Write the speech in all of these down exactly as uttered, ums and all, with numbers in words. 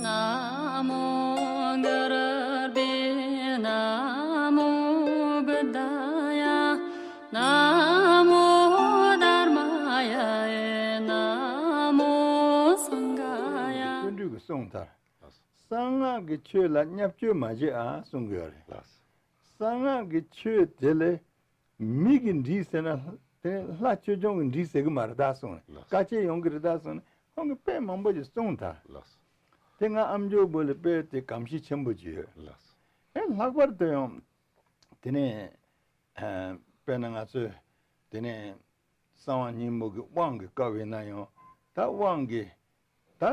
ན་མོ་གུ་རུ་བྷྱོ། ན་མོ་བུདྡྷཱ་ཡ། ན་མོ་དྷརྨཱ་ཡ། ན་མོ་སངྒྷཱ་ཡ། བརྩོན་འགྲུས་ཀྱི་གསུང་ལྟར། གསང་སྔགས་ཀྱི་ཆོས་ལ་བརྙས་བཅོས་མ་བྱེད་ཨ་གསུང་གི་ཡོད་རེད། གསང་སྔགས་ཀྱི་ཆོས་དེ་ལས་མི་གིས་འགྲིག་ཟེར་ན་དེ་ལྷ་ཆོས་སྐྱོང་གིས་འགྲིག་ཟེར་གི་མ་རེད་ད་གསུངས་ནས། ལགས། དཀའ་སྤྱད་ཡོང་གི་རེད་ད་གསུངས་ནས་ཁོང་གིས་དཔེ་མང་པོ་ཞིག་གསུངས་ད། ལགས། དེ་ང་ཨ་མཆོག་བོད་ལ་དཔེ་དེ་གོམས་གཤིས་ཆེན་པོ་ཅིག་ཡོད། ལགས། ཨེ་ལྷག་པར་དུ་ཡང་དེ་ནས་ཨ་དཔེར་ན་ང་ཚོས་དེ་ནས་གསང་བ་སྙིང་པོ་གི་དབང་གི་སྐབས་ཡིན་ན་ཡང་ད་དབང་གི་ད་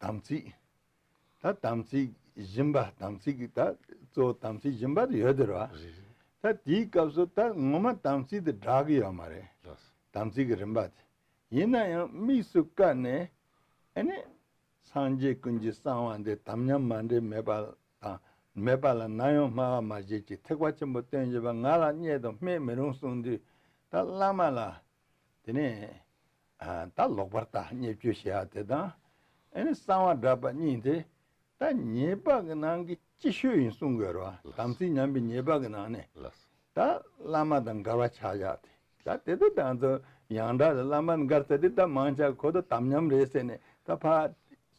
དམ་ཚིག་ད་དམ་ཚིག་སྦྱིན་པ། དམ་ཚིག་གི་ད་གཙོ་བོ་དམ་ཚིག་སྦྱིན་པ་དེ་ཡོད་དེ་རེད་བ། རེད། ད་དེའི་སྐབས་སུ་ད་ངོ་མ་དམ་ཚིག་དེ་བསྒྲག་གི་ཡོད་མ་རེད། ལགས། དམ་ཚིག་གི་རིམ་པ་དེ། ཡིན་ན་ཡང་དམིགས་སུ་བཀར་ནས་ཨ་ནི་སངས་རྒྱས་ཀུན་གྱི་གསང་བ་འདི་དམ་ཉམས་མ་འདྲེས་མེད་པ་དང་། མེད་པ་ལ་ནམ་ཡང་སྨྲ་བ་མ་བྱེད་ཅིག་ཐེག་པ་ཆེན་པོ་སྟོན་བྱེད་པ། ང་ལ་བརྙས་དང་སྨད་མི་རུང་གསུངས་དུས་ད་བླ་མ་ལ་དེ་ནས་ཨ་ད་ལོག་པར་ལྟ། བརྙས་བཅོས་བྱེད་ཡ་དེ་དང་། ཨ་ནི་གསང་བ་བསྒྲགས་པ་གཉིས་དེ་ད་ཉེས་པ་གི་ནང་གི་ལྕི་ཤོས་ཡིན་གསུང་དགོས་རེད་བ། ལགས། དམ་ཚིག་ཉམས་པའི་ཉེས་པ་གི་ནང་ནས། ལགས། ད་བླ་མ་དང་འགལ་བ་ཆགས་ཡ་དེ། ད་དེ་དུས་ད་ང་ཚོ་ཡང་དག་ལ་བླ་མ་དང་འགལ་ཚར་དུས་ད་མང་ཆེ་ཁོ་ད་དམ་ཉམས་རེད་ཟེར་ནས་ད་ཕར་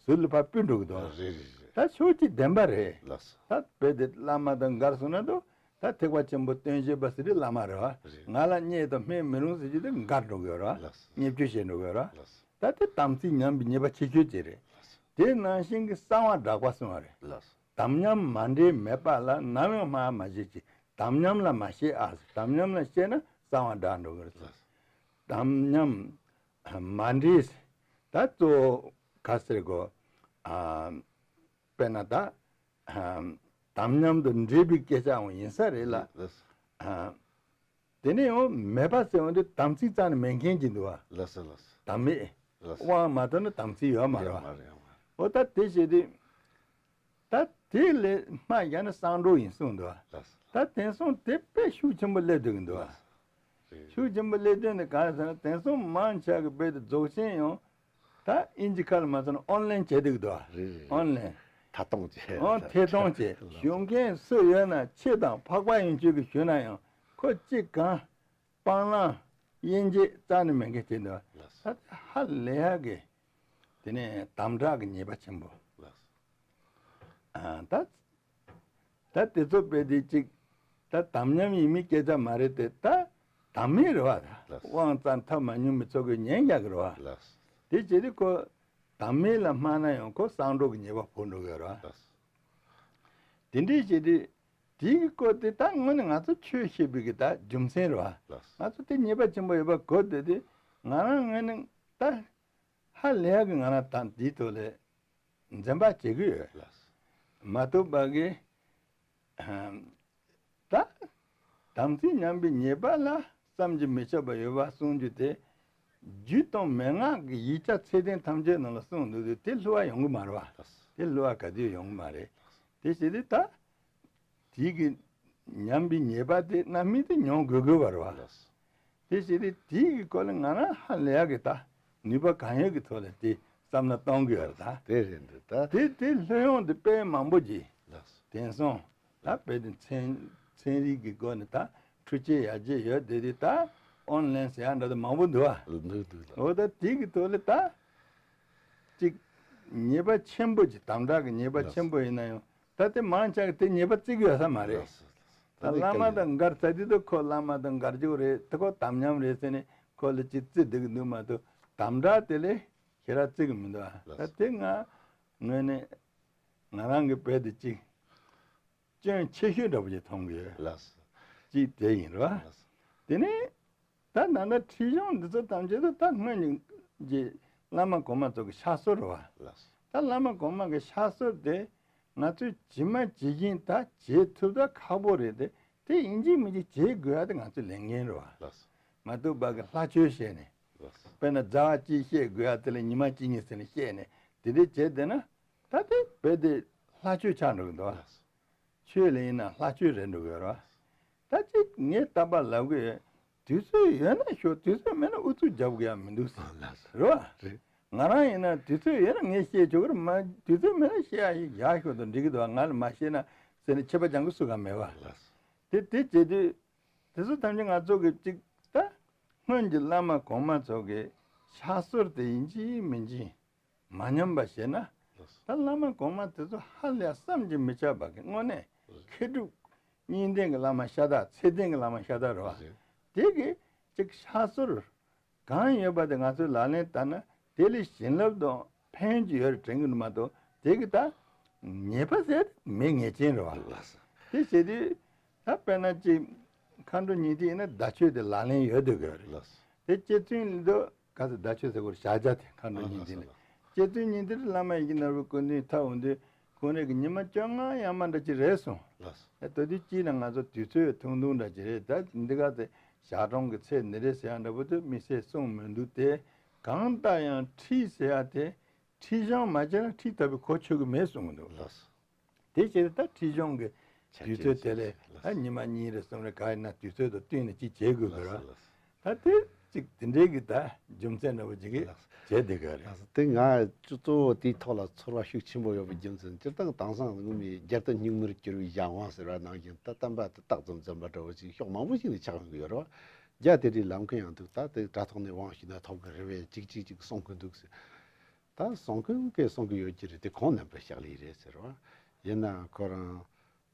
ཟུར་ལ་ཕར་ཕུད་འགྲོ་གི་འདུག་རེད་རེད་རེད། ད་ཕྱོགས་གཅིག་བདེན་པ་རེད། ལགས་སོ། ད་དཔེ་དེ་བླ་མ་དང་འགལ་སོང་ན་དུ་ད་ཐེག་པ་ཆེན་པོ་སྟོན་བྱེད་པ་ཟེར་དུས་བླ་མ་རེད་བ། རེད། ང་ལ་བརྙས་དང་སྨད་མི་རུང་ཟེར་རྒྱུ་དེ་འགལ་འགྲོ་གི་ཡོད་རེད་བ། ལགས་སོ། བརྙས་བཅོས་བྱེད་འགྲོ་གི་ཡོད་རེད་བ། ལགས་སོ། ད་དེ་དམ་ཚིག་ཉམས་པའི་ཉེས་པ་ཆེ་ཤོས་དེ་རེད། ལགས་སོ། དེ་ནང་བཞིན་གྱི་གསང་བ་བསྒྲགས་པ་གསུངས་པ་རེད། ལགས་སོ། དམ་ཉམས་མ་འདྲེས་མེད་པ་ལ་ནམ་ཡང་སྨྲ་བ་མ་བྱེད་ཅིག་དམ་ཉམས་ལ་མ་བཤད་ཨ། དམ་ཉམས་ལ་བཤད་ན་གསང་བ་བསྒྲགས་འགྲོ་གི་རེད། དམ་ཉམས་མ་འདྲེས་ད་གཙོ་བོ་ག་ཟེར་གོ་ཨ། དཔེར་ན་ད་ཨ་དམ་ཉམས་དང་འདྲེས་པའི་སྐད་ཆའང་ཡིན་ས་རེད་ལ། ལགས། ཨ། དེ་ནས་ཡང་མེད་པ་ཟེར་བ་འདི་དམ་ཚིག་རྩ་ནས་མེད་མཁན་གྱི་འདུག་བ། ལགས་སོ་ལགས་སོ། དམ་མེད། ལགས་སོ། དབང་མ་ཐོབ་ན་དམ་ཚིག་ཡོད་མ་རེད་བ། ཡོད་མ་རེད་ཡོད་མ་རེད། འོ་ད་དེ་བྱས་དུས། ད་དེ་ལས་སྨྲ་བཞག་ན་གསང་སྒྲོག་ཡིན་གསུངས་འདུག་བ། ལགས་སོ། ད་དེང་སང་དེ་དཔེ་ཤུགས་ཆེན་པོ་སླེབས་འདུག་གི་འདུག་བ། ལགས་སོ། རེད། ཤུགས་ཆེན་པོ་སླེབས་དོན་དེ་གང་ཟེར་ན་དེང་སང་མང་ཆེ་གི་དཔེ་དེ་རྫོགས་ཆེན་ཡང་། ད་ཨིན་ཇི་ཁ་ལ་མ་ཚོར་ན་ཨོན་ལན་བྱེད་འདུག་དོ། རེད་རེད། ཨོན་ལན། ཐད་གཏོང་བྱེད། ཨོ་ཐད་གཏོང་བྱེད། ལགས། ཞུ་མཁན་སུ་ཡོད་ན་ཁྱི་དང་ཕག་པ་ཡིན་ཁྱོད་ཀྱིས་ཞུས་ན་ཡང་ཁོ་གཅིག་གང་། སྤང་བླང་། དབྱེ་འབྱེད་རྩ་ནས་མེད་མཁན་བྱེད་འདུག་ལགས། ད་ཧ་ལས་ཡག་གི། དེ་ནས་དམ་དྲག་གི་ཉེས་པ་ཆེན་པོ། ལགས། ཨ་ད། ད་དེ་ཚོ་དཔེ་དེ་གཅིག་ད་དམ་ཉམས་ཡིན་མིན་སྐད་ཆ་མ་རེད་དེ་ད་དམ་མེད་རེད་བ། ལགས། དབང་རྩ་ཐབས་མ་ཉུང་མི་ཚོ་གི་ཉན་རྒྱག་གི་རེད་བ། ལགས། དེ་བྱེད་དུས་ཁོ་དམ་མེད་ལ་སྨྲ་ན་ཡང་ཁོ་གསང་སྒྲོག་གི་ཉེས་པ་ཕོག་འགྲོ་གི་རེད་བ། ལགས། དེ་འདྲའི་བྱེད་དུས་དེའི་སྐོར་དེ་ད་དངོས་གནས་ང་ཚོ་ཆོས་བཤད་པའི་གི་ད་རྒྱུ་མཚན་རེད་བ། ལགས། ང་ཚོ་དེ་ཉེས་པ་ཆེན་པོ་ཡོད་པ་གོ་བསྡད་དུས་ང་རང་ངོས་ནས་ད། ཧ་ལས་ཡག་གི་ང་རང་ད་འདིའི་ཐོག་ལས་འཛེམ་བག་བྱེད་ཀྱི་ཡོད། ལགས། མ་ཐུབ་པ་གི་ད་དམ་ཚིག་ཉམས་པའི་ཉེས་པ་ལ་བསམ་གྱིས་མི་ཁྱབ་པ་ཡོད་པ་གསུང་རྒྱུ་དེ་རྒྱུད་དང་མན་ངག་གི་ཡིག་ཆ་ཚད་ལྡན་ཐམས་ཅད་ནང་ལ་གསུངས་འདུག་དུས་དེ་བསླུ་བ་ཡོང་གི་མ་རེད་བ། ལགས། དེ་བསླུ་བ་ག་དུས་ཡོང་གི་མ་རེད། དེ་བྱེད་དུས་ད། དེ་གི་ཉམས་པའི་ཉེས་པ་དེ་རྣམ་སྨིན་དེ་མྱོང་དགོས་དགོས་པ་རེད་བ། ལགས། དེ་བྱས་ཏེ་དེ་གི་སྐོར་ལ་ང་རང་ཧ་ལས་ཡག་གི་ད་ནུས་པ་གང་ཡོད་ཀྱི་ཐོག་ལ་དེ་བསམ་བློ་གཏོང་གི་ཡོད་རེད་ད། དེ་རེད་འདུག་ད། དེ་དེ་ལྷོད་ཡོང་དེ་དཔེ་མང་པོ་ཅིག་ལགས། དེང་སང་ད་དཔེ་དེ་ཚན་ཚན་རིག་གི་སྒོ་ནས་ད་འཕྲུལ་ཆས་ཡར་རྒྱས་ཡོད་དེ་དེ་ད་ཨོན་ལན་ཟེར་ཡག་འདྲ་དེ་མང་པོ་འདུག་ཨ། འདུག་འདུག་ལགས། འོ་ད་དེ་གི་ཐོག་ལ་ད་ཅིག་ཉེས་པ་ཆེན་པོ་ཅིག་དམ་དྲག་གི་ཉེས་པ་ཆེན་པོ་ཡིན་ན་ཡང་། ད་དེ་མང་ཆེ་གི་དེ་ཉེས་པ་བརྩི་གི་ཡོད་ས་མ་རེད། ལགས་སོ། ད་ད་ནི་བླ་མ་དང་འགལ་ཚར་དུས་ད་ཁོ་བླ་མ་དང་འགལ་རྒྱུ་རེད། ད་ཁོ་དམ་ཉམས་རེད་ཟེར་ནས་ཁོ་ལ་ཅིག་བརྩི་བསྡད་གི་འདུག་མ་གཏོགས་དམ་དྲག་དེ་ལས་ཞེ་དྲག་བརྩི་གི་མི་འདུག་ཨ། ལགས་ད་སོ། དེ་ང་ངོས་ནས་ང་རང་གི་དཔེ་དེ་ཅིག་སྐྱོན་ཆེ་ཤོས་འདྲ་པོ་ཅིག་མཐོང་གི་ཡོད། ལགས་སོ། ཅིག་དེ་ཡིན་རེད་བ། ལགས་སོ། དེ་ནས། ད་ད་ལྟ་ཁྲིད་གཞུང་འདི་ཚོ་ཐམས་ཅད་དུ་ད་སྔོན་གྱི་བླ་མ་གོང་མ་ཚོ་གི་ཕྱག་སྲོལ་རེད་བ། ལགས་སོ། ད་བླ་མ་གོང་མ་གི་ཕྱག་སྲོལ་དེ་ང་ཚོས་ཇི་མ་ཇི་བཞིན་ད་བྱེད་ཐུབ་ད་ཁག་པོ་རེད་དེ། དེ་ཡིན་གཅིག་མིན་གཅིག་བྱེད་དགོས་ཡ་དེ་ང་ཚོའི་ལས་འགན་རེད་བ། ལགས་སོ། མ་ཐུབ་པ་གི་ལྷ་ཆོས་བཤད་ནས། ལགས་སོ། དཔེར་ན་ཟླ་བ་གཅིག་བཤད་དགོས་ཡ་དེ་ལ་ཉི་མ་གཅིག་གཉིས་ཟེར་ནས་བཤད་ནས་དེ་འདྲའི་བྱས་བསྡད་ན། ད་དེ་བོད་དེ་ལྷ་ཆོས་ཆགས་འགྲོ་གི་འདུག་བ། ཆོས་ལ་ཡིན་ན་ལྷ་ཆོས་རེད་འགྲོ་གི་ཡོད་རེད་བ། ད་ཅིག་ངས་བསྟན་པ་ལབ་གི་ཡོད། དུས་ཚོད་ཡོད་ན་ཤོག་དུས་ཚོད་མེད་ན་ཨུ་ཚུགས་རྒྱབ་གི་ཡ་མི་འདུག་ཨ་ལགས་སོ། རེད་བ། རེད། ང་རང་ཡིན་ན་དུས་ཚོད་ཡོད་ན་ངས་བཤད་ཆོག་གི་རེད། མ་དུས་ཚོད་མེད་ན་བཤད་ཡ་ཞིག་ཡག་ཤོག་ཏུ་འགྲིག་གི་འདུག་ང་ལ་མ་བཤད་ན་ཟེར་ནས་ཆད་པ་བཅང་གི་སུ་གང་མེད་བ། ལགས་སོ། དེ་དེ་བྱེད་དུས་དེ་ཚོ་ཐམས་ཅད་ང་ཚོ་གི་ཅིག་ད་སྔོན་གྱི་བླ་མ་གོང་མ་ཚོ་གི་ཕྱག་སྲོལ་དེ་ཡིན་གཅིག་མིན་གཅིག་མ་ཉམས་པ་བྱས་ན། ལགས་སོ། ད་བླ་མ་གོང་མ་དེ་ཚོ་ཧ་ལས་བསམ་གྱིས་མི་ཁྱབ་པ་གི་དངོས་གནས་ལགས་སོ། མཁས་གྲུབ་གཉིས་ལྡན་གྱི་བླ་མ་ཤ་སྟག་ཚད་ལྡན་གྱི་བླ་མ་ཤ་སྟག་རེད་བ། ལགས་སོ། དེ་གི་ཅིག་ཕྱག་སྲོལ་གང་ཡོད་པ་དེ་ང་ཚོས་ལག་ལེན་བསྟར་ན་དེ་ལས་བྱིན་རླབས་དང་ཕན་གྱི་ཡོད་རེད་དྲན་གྱི་འདུག་མ་གཏོགས་དེ་གི་ད་ཉེས་པ་ཟེར་མེད་ངེས་ཅན་རེད་བ། ལགས་སོ། དེ་བྱེད་དུས་ད་དཔེར་ན་ཅིག་མཁའ་འགྲོ་ཉི་ཟླ་ཡིན་ན་ཟླ་མཆོད་དེ་ལག་ལེན་ཡོད་སྡོད་ཀྱི་ཡོད་རེད། ལགས་སོ། དེ་སྐྱེ་ཚུལ་འདི་ག་ཚོད་ཟླ་མཆོད་ཟེར་དགོས་རེད་ཞག་བརྒྱ་དེ་མཁའ་འགྲོ་ཉི་ཟླ་ནས་སྐྱེ་ཚུལ་ཉི་ཟླ་རེད། བླ་མ་ཡིད་ཀྱི་ནོར་བུ་སྐུ་མདུན་ཐར་འོང་དུས་ཁོང་རང་གི་ཉི་མ་བཅོ་ལྔ་ཡར་མར་འདྲ་ཅིག་རེད་སོང་། ལགས་སོ། ཨེ་ད་དུས་གཅིག་ན་ང་ཚོ་དུས་ཚོད་ཐུང་ཐུང་འདྲ་ཅིག་རེད། ད་འདི་ག་ཚོད་ཞག་གྲངས་ཀྱི་ཚད་འདི་རེད་ཟེར་ཡ་འདྲ་པོ་དེ་དམིགས་བསལ་གསུངས་མི་འདུག་དེ་གང་ལྟར་ཡང་ཁྲིད་ཟེར་ཡ་དེ་ཁྲིད་གཞུང་མ་བྱས་ན་ཁྲིད་ཐུབ་པའི་གོ་ཆོད་གི་མེད་གསུང་གི་འདུག་ལགས་སོ། དེ་བྱས་ཏེ་ད་ཁྲིད་གཞུང་གི་དུས་ཚོད་དེ་ལས་ད་ཉི་མ་གཉིས་རེ་གསུམ་རེ་ག་ཡིན་ན་དུས་ཚོད་དང་བསྟུན་ནས་ཅིག་བྱེད་དགོས་གི་ར། ད་དེ་ཅིག་དེ་འདྲའི་གི་ད་རྒྱུ་མཚན་འདྲ་བོ་ཅིག་གིས་བྱས་བསྡད་གི་རེད། དེ་ང་གཙོ་བོ་དེའི་ཐོག་ལ་ཚོར་བ་ཤུགས་ཆེན་པོ་ཡོད་པའི་རྒྱུ་མཚན་སྤྱིར་བཏང་དེང་སང་ངོ་མའི་རྒྱལ་དུ་སྙིགས་མར་གྱུར་པའི་གཞན་དབང་ཟེར་བ་ནང་བཞིན་ད་བསྟན་པ་དེ་རྟགས་ཙམ་འཛིན་པ་འདྲ་བོ་ཅིག་ཕྱོགས་མང་པོ་ཞིག་ནས་ཆགས་ཡོང་གི་ཡོད་རེད་བ། རྒྱ་དེ་འདྲའི་ལམ་ཁ་ཡང་འདུག་ད་དེ་དྲ་ཐོག་ནས་དབང་ཞུས་ན་ཐོབ་གི་རེད་བས་ཅིག་ཅིག་ཅིག་གསུང་གི་འདུག་ཟེར། ད་གསུང་མཁན་གྱིས་གསུང་གི་ཡོད་ཀྱི་རེད། དེ་ཁོང་རྣམ་པའི་ཕྱག་ལས་རེད་ཟེར་བ། ཡིན་ནའང་ཁོ་རང་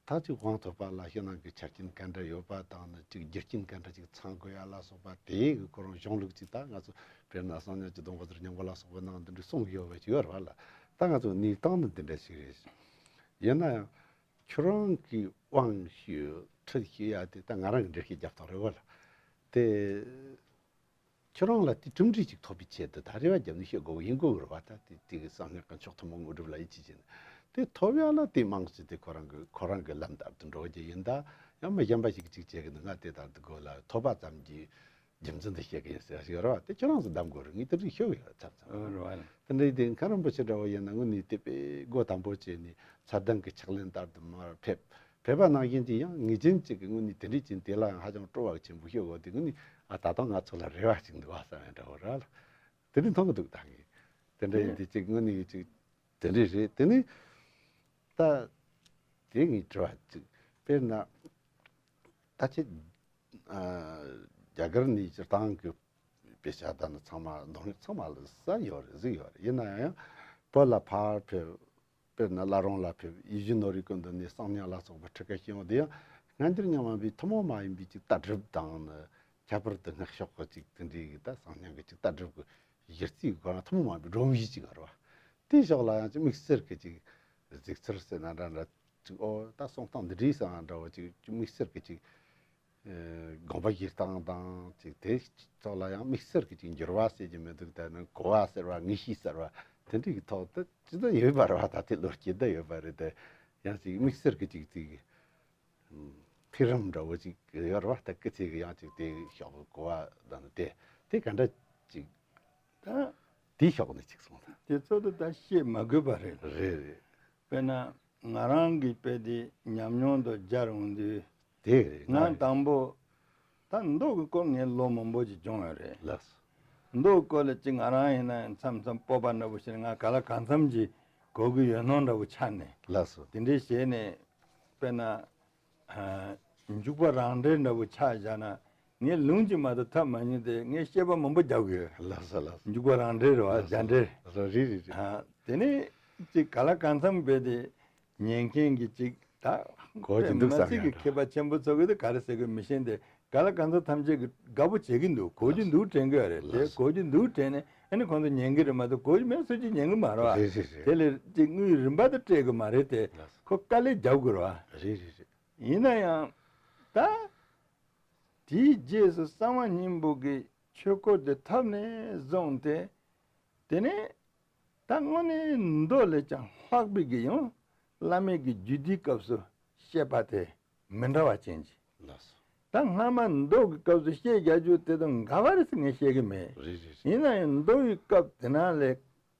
ད་ཅིག་དབང་ཐོབ་པ་ལ་ཕྱི་ནང་གི་ཆ་རྐྱེན་ག་འདྲ་ཡོད་པ་དང་ནི་ཅིག་རྒྱུ་རྐྱེན་ག་འདྲ་ཅིག་ཚང་དགོས་ཡ་ལ་སོགས་པ་དེ་གི་ཁོ་རང་གཞུང་ལུགས་ཅིག་ད་ང་ཚོ་དཔེར་ན་གསང་སྔགས་ཀྱི་སྡོང་པོ་ཟེར་སྙིང་པོ་ལ་སོགས་པའི་ནང་འདི་འདྲ་གསུང་གི་ཡོད་པ་ཅིག་ཡོད་རེད་བ་ལ། ད་ང་ཚོ་གནས་སྟངས་ནི་འདི་འདྲ་ཞིག་རེད། ཡིན་ན་ཡང་ཁྱོད་རང་གིས་དབང་ཞུས་ཁྲིད་ཞུ་ཡ་དེ་ད་ང་རང་གི་འགྲེལ་བཤད་རྒྱབ་སྟངས་རེད་བ་ལ། དེ་ཁྱོད་རང་ལ་དེ་གྲུབ་འབྲས་ཅིག་ཐོབ་པའི་ཆེད་དུ་ད་རེ་བ་རྒྱབ་ནས་བཤད་དགོས་ཡིན་དགོས་རེད་བ། ད་དེ་དེ་གི་གསང་སྔགས་ཀྱི་མཆོག་ཐུན་མོང་དངོས་གྲུབ་ལ་ཡིད་ཆེས་བྱས་ནས་དེ་ཐོབ་ཡ་ལ་དེ་མང་ཆེ་དེ་ཁོ་རང་གི་ཁོ་རང་གི་ལམ་ལྟར་དུ་འགྲོ་རྒྱུ་ཡིན། ད་ཡང་མི་གཞན་པ་ཞིག་ཅིག་བྱེད་གི་འདུག་ང་དེ་ལྟར་དུ་དགོས་ལ་ཐོབ་པ་ཙམ་གྱིས་རྒྱུ་མཚན་དུ་བཤད་གི་ཡིན་ཟེར་ཞིག་རེད་བ། དེ་ཁྱོད་རང་ཚོ་གདམ་དགོས་རེད། ངས་དེ་འདྲ་ཤོད་གི་ཡོད་མཚམས་མཚམས། ཨོ་རེད་བ། དེ་འདྲ་ཡིན་དུས་མཁན་རིན་པོ་ཆེ་འདྲ་བོ་ཡིན་ན་དངོས་གནས་དེ་དཔེ་སྒོ་དམ་པོ་བྱས་ནས་མཚར་ལྡན་གྱི་ཕྱག་ལེན་ལྟར་དུ་མར་ཕེབས་ཕེབས་པ་ནང་བཞིན་གྱི་ཡང་ངེས་ཅན་ཅིག་གི་དངོས་གནས་དེ་འདྲ་ཅིག་དེ་ལ་ཡང་ཧ་ཅང་སྤྲོ་བ་ཆེན་པོ་ཤོད་གོ་དེ་དངོས་གནས་ཨ་ད་དུང་ང་ཚོ་ལ་རེ་བ་ཅིག་འདུག་བ་བསམ་ཡ་འདྲ་བོ་ར་ལ་དེ་འདྲ་མཐོང་གི་འདུག་ད་ངས་དེ་འདྲ་ཡིན་དུས་ཅིག་དངོས་གནས་ཅིག་དེ་འདྲ་རེད། དེ་ནས་ད་དེ་ངས་དྲི་བ་ཅིག་དཔེར་ན། ད་ཆེ། ཨ། རྒྱ་གར་ནས་སྤྱིར་བཏང་གི་དཔེ་ཆ་དང་ཚང་མ་མདོ་སྔགས་ཚང་མ་ལ་ས་ཡོད་རེད་གཟིགས་ཡོད་རེད། ཡིན་ན་ཡང་བོད་ལ་ཕར་ཕེབས། དཔེར་ན་བླ་རུང་ལ་ཕེབས་ཡིད་བཞིན་ནོར་བུའི་སྐུ་མདུན་ནས་གསང་སྙིང་ལ་སོགས་པའི་ཁྲིད་ཀ་ཤེས་ཡོང་དེ་ཡང་སྔ་འགྱུར་རྙིང་མ་པའི་ཐུན་མོང་མ་ཡིན་པའི་ཅིག་ལྟ་གྲུབ་དང་ནི་ཁྱད་པར་དུ་སྔགས་ཕྱོགས་ཀྱི་ཅིག་དེ་འདྲའི་གི་ད་གསང་སྙིང་གི་ཅིག་ལྟ་གྲུབ་ཀྱི་གཞི་རྩའི་སྒོ་ནས་ཐུན་མོང་མ་ཡིན་པའི་སྒྲོམ་གཞི་ཅིག་ཡོད་རེད་བ། དེའི་ཕྱོགས་ལ་ཡང་ཅིག་དམིགས་བསལ་གྱི་ཅིག་གཟིགས་ཚུལ་ཟེར་ན་འདྲ་འདྲ། ཅིག་ཨོ་ད་གསུང་སྟངས་འདི་འདྲའི་བཟང་འདྲ་བོ་ཅིག་ཅིག་དམིགས་བསལ་གྱི་ཅིག་ཨེ་དགོངས་པ་བཞེས་སྟངས་དང་ཅིག་དེ་ཐོག་ལ་ཡང་དམིགས་བསལ་གྱི་ཅིག་འགྱུར་བ་ཟེར་གྱི་མི་འདུག་ད་ནི་གོ་བ་ཟེར་བ་ངེས་ཤེས་ཟེར་བ་དེ་འདྲའི་གི་ཐོག་ཏུ་ཅི་ལྟར་ཡོད་པ་རེད་བ། ད་དེ་བློ་སྐྱེད་ད་ཡོད་པ་རེད། དེ་ཡང་ཅིག་དམིགས་བསལ་གྱི་ཅིག་ཅིག་འཕེལ་རིམ་འདྲ་བོ་ཅིག་ཡོད་རེད་བ། ད་སྐུ་ཚེ་གི་ཡང་ཅིག་དེ་ཤོག་གོ་བ་དང་དེ་དེ་ག་འདྲ་ཅིག་ད་དེའི་ཕྱོགས་ནས་ཅིག་གསུངས་དང་། དེ་ཚོ་དུ་ད་བཤད་མ་དགོས་པ་རེད། རེད་རེད། དཔེར་ན་ང་རང་གི་དཔེ་དེ་ཉམས་མྱོང་དང་སྦྱར་འོང་དུས། དེ་རེད། ང་ང་རེད། དང་པོ་ད་མདོ་གི་སྐོར་ངས་ལོ་མང་པོ་ཅིག་སྦྱོང་ཡོད་རེད། ལགས་སོ། མདོ་གི་སྐོར་ལ་ཅིག་ང་རང་ཡིན་ན་མཚམས་མཚམས་སྤོབས་པ་འདྲ་པོ་བྱས་ནས་ང་ག་ལ་གང་འཚམ་ཅིག་གོ་གི་ཡོད་སྣང་འདྲ་པོ་ཆགས་ནས། ལགས་སོ། དེ་འདྲའི་བྱས་ནས་དཔེར་ན། ཨ། འཇུག་པ་རང་འགྲེལ་འདྲ་པོ་ཆ་བཞག་ན་ངས་ལུང་གཅིག་མ་གཏོགས་ཐབས་མ་མྱོང་སྟེ་ངས་བཤད་པ་མང་པོ་རྒྱག་གི་ཡོད། ལགས་སོ་ལགས་སོ། འཇུག་པ་རང་འགྲེལ་རེད་བ། ལགས་སོ་རྒྱ་འགྲེལ། ལགས་སོ་རེད་རེད་རེད། ཨ། དེ་ནས་ཅིག་ག་ལ་གང་འཚམ་བས་དེ་ཉན་མཁན་གྱི་ཅིག་ད་གོ་གི་འདུག་མ་བསམ་ཚིག་གི་ཡང་མཁས་པ་ཆེན་པོ་ཚོ་གིས་དེ་ག་རེ་ཟེར་དགོས་མི་ཤེས་ཏེ་ག་ལ་གང་འཚམ་ཐམས་ཅད་ཀྱིས་དགའ་པོ་བྱེད་ཀྱི་འདུག་གོ་རྒྱུ་འདུག་དྲན་གྱི་ཡོད་རེད། དེ་ལགས་སོ། གོ་རྒྱུ་འདུག་དྲན་ནས་ཨ་ནི་ཁོང་ཚོ་ཉན་གྱི་རེད་མ་གཏོགས་གོ་རྒྱུ་མེད་སུ་གཅིག་ཉན་གྱི་མ་རེད་བ། རེད་རེད་རེད། དེ་ལས་ཅིག་དངུལ་རིན་པ་དེ་སྤྲད་གི་མ་རེད་དེ། ལགས་སོ། ཁོ་དཀའ་ལས་རྒྱབ་དགོས་རེད་བ། རེད་རེད་རེད། ཡིན་ན་ཡང་ད་དེའི་རྗེས་སུ་གསང་བ་སྙིང་པོ་གི་ཆོས་སྐོར་དེ་ཐོབ་ནས་བཟུང་སྟེ། དེ་ནས་ད་དངོས་གནས་མདོ་ལས་ཀྱང་ལྷག་པའི་གི་ཡང་བླ་མེད་ཀྱི་རྒྱུད་སྡེའི་སྐབས་སུ་བཤད་པ་དེ་མི་འདྲ་བ་ཅན་གྱི། ལགས་སོ། ད་སྔ་མ་མདོ་གི་སྐབས་སུ་བཤད་རྒྱག་རྒྱུ་དེ་དང་འགལ་བ་རེད་ཟེར་ངས་བཤད་གི་མེད། རེད་རེད་རེད། ཡིན་ན་ཡང་མདོ་ཡི་སྐབས་དེ་ན་ལས་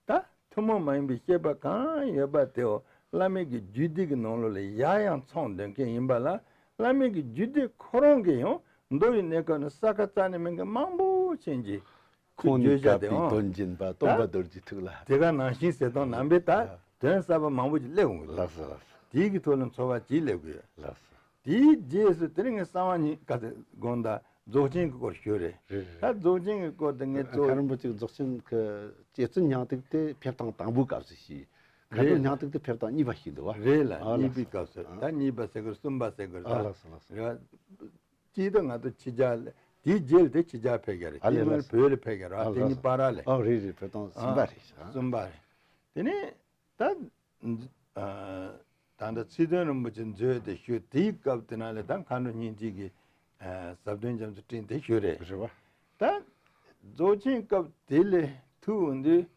ད་ ཐུན་མོང་མ་ཡིན་པའི་ཤེས་པ་གང་ཡོད་པ་དེའོ། བླ་མེད་ཀྱི་རྒྱུད་སྡེ་གི་ནང་ལོགས་ལ་ཡར་ཡང་ཚང་འདོན་མཁན་ཡིན་པ་ལ། བླ་མེད་ཀྱི་རྒྱུད་སྡེ་ཁོ་རང་གིས་ཡང་མདོ་ཡི་གནས་སྐབས་ནས་ས་ཁ་རྩ་ནས་མེད་མཁན་མང་པོ་ཅན་གྱི་ཁོང་ཉིད་བཀབ་པའི་དོན་སྦྱིན་པ་སྟོན་པ་རྡོ་རྗེ་ཐུགས་ལ། དེ་ག་ནང་བཞིན་ཟེར་སྟངས་ནང་པའི་ད་དོན་གསར་པ་མང་པོ་ཅིག་སླེབས་འོང་གི་འདུག། ལགས་སོ་ལགས་སོ། དེའི་གི་ཐོག་ལ་འཚོ་བ་ཅིག་སླེབས་དགོས། ལགས་སོ། དེའི་རྗེས་སུ་དེ་ནས་ངས་གསང་བ་ཉིད་ག་ཚོད་དགོངས་དག་རྫོགས་ཆེན་གྱི་སྐོར་ཞུས་རེད། རེད་རེད། ད་རྫོགས་ཆེན་གྱི་སྐོར་དེ་ངས་གཙོ་བོ་མཁན་རིན་པོ་ཆེ་རྫོགས་ཆེན་གྱི་རྗེ་བཙུན་སྙིང་ཐིག་དེ་ཕེབས་སྟངས་དང་པོའི་སྐབས་སུ་ཞུས། མཁན་རིན་པོ་ཆེ་རྫོགས་ཆེན་གྱི་ཕེབས་སྟངས་གཉིས་པ་ཞིག་འདུག་བ། རེད་ལ། ཨ་གཉིས་པའི་སྐབས་སུ། ད་གཉིས་པ་ཟེར་དགོས་རེད། གསུམ་པ་ཟེར་དགོས་རེད། ཨ་ལགས་སོ་ལགས་སོ། རེད་བ། གཅིག་ད་ང་ཚོ་ཕྱི་རྒྱལ་ལ། དེའི་རྗེས་ལ་དེ་ཕྱི་རྒྱལ་ཕེབས་ཀྱི་རེད། ཨ་དེའི་ལས་སྔོན་ལ་བོད་ལ་ཕེབས་ཀྱི་རེད་བ། ཨ་དེ་གཉིས་བར་ལ། ཨ་རེད་རེད། བོད་དོན་གསུམ་པ་རེད། ཨ་གསུམ་པ་རེད། དེ་ནས་ད། ཨ་ད་ལྟ་ཚིག་དོན་རིན་པོ་ཆེ་མཛོད་དེ་ཞུ། དེའི་སྐབས་དེ་ནང་ལ་ད་མཁའ་འགྲོ་སྙིང་ཐིག་གི་ཨ་ཟབ་དོན་རྒྱ་མཚོའི་སྤྲིན་དེ་ཞུ་རེད། རེད་བ། ད་རྫོགས་ཆེན་སྐབས་དེ་ལས་ཐུག་འོང་དུས།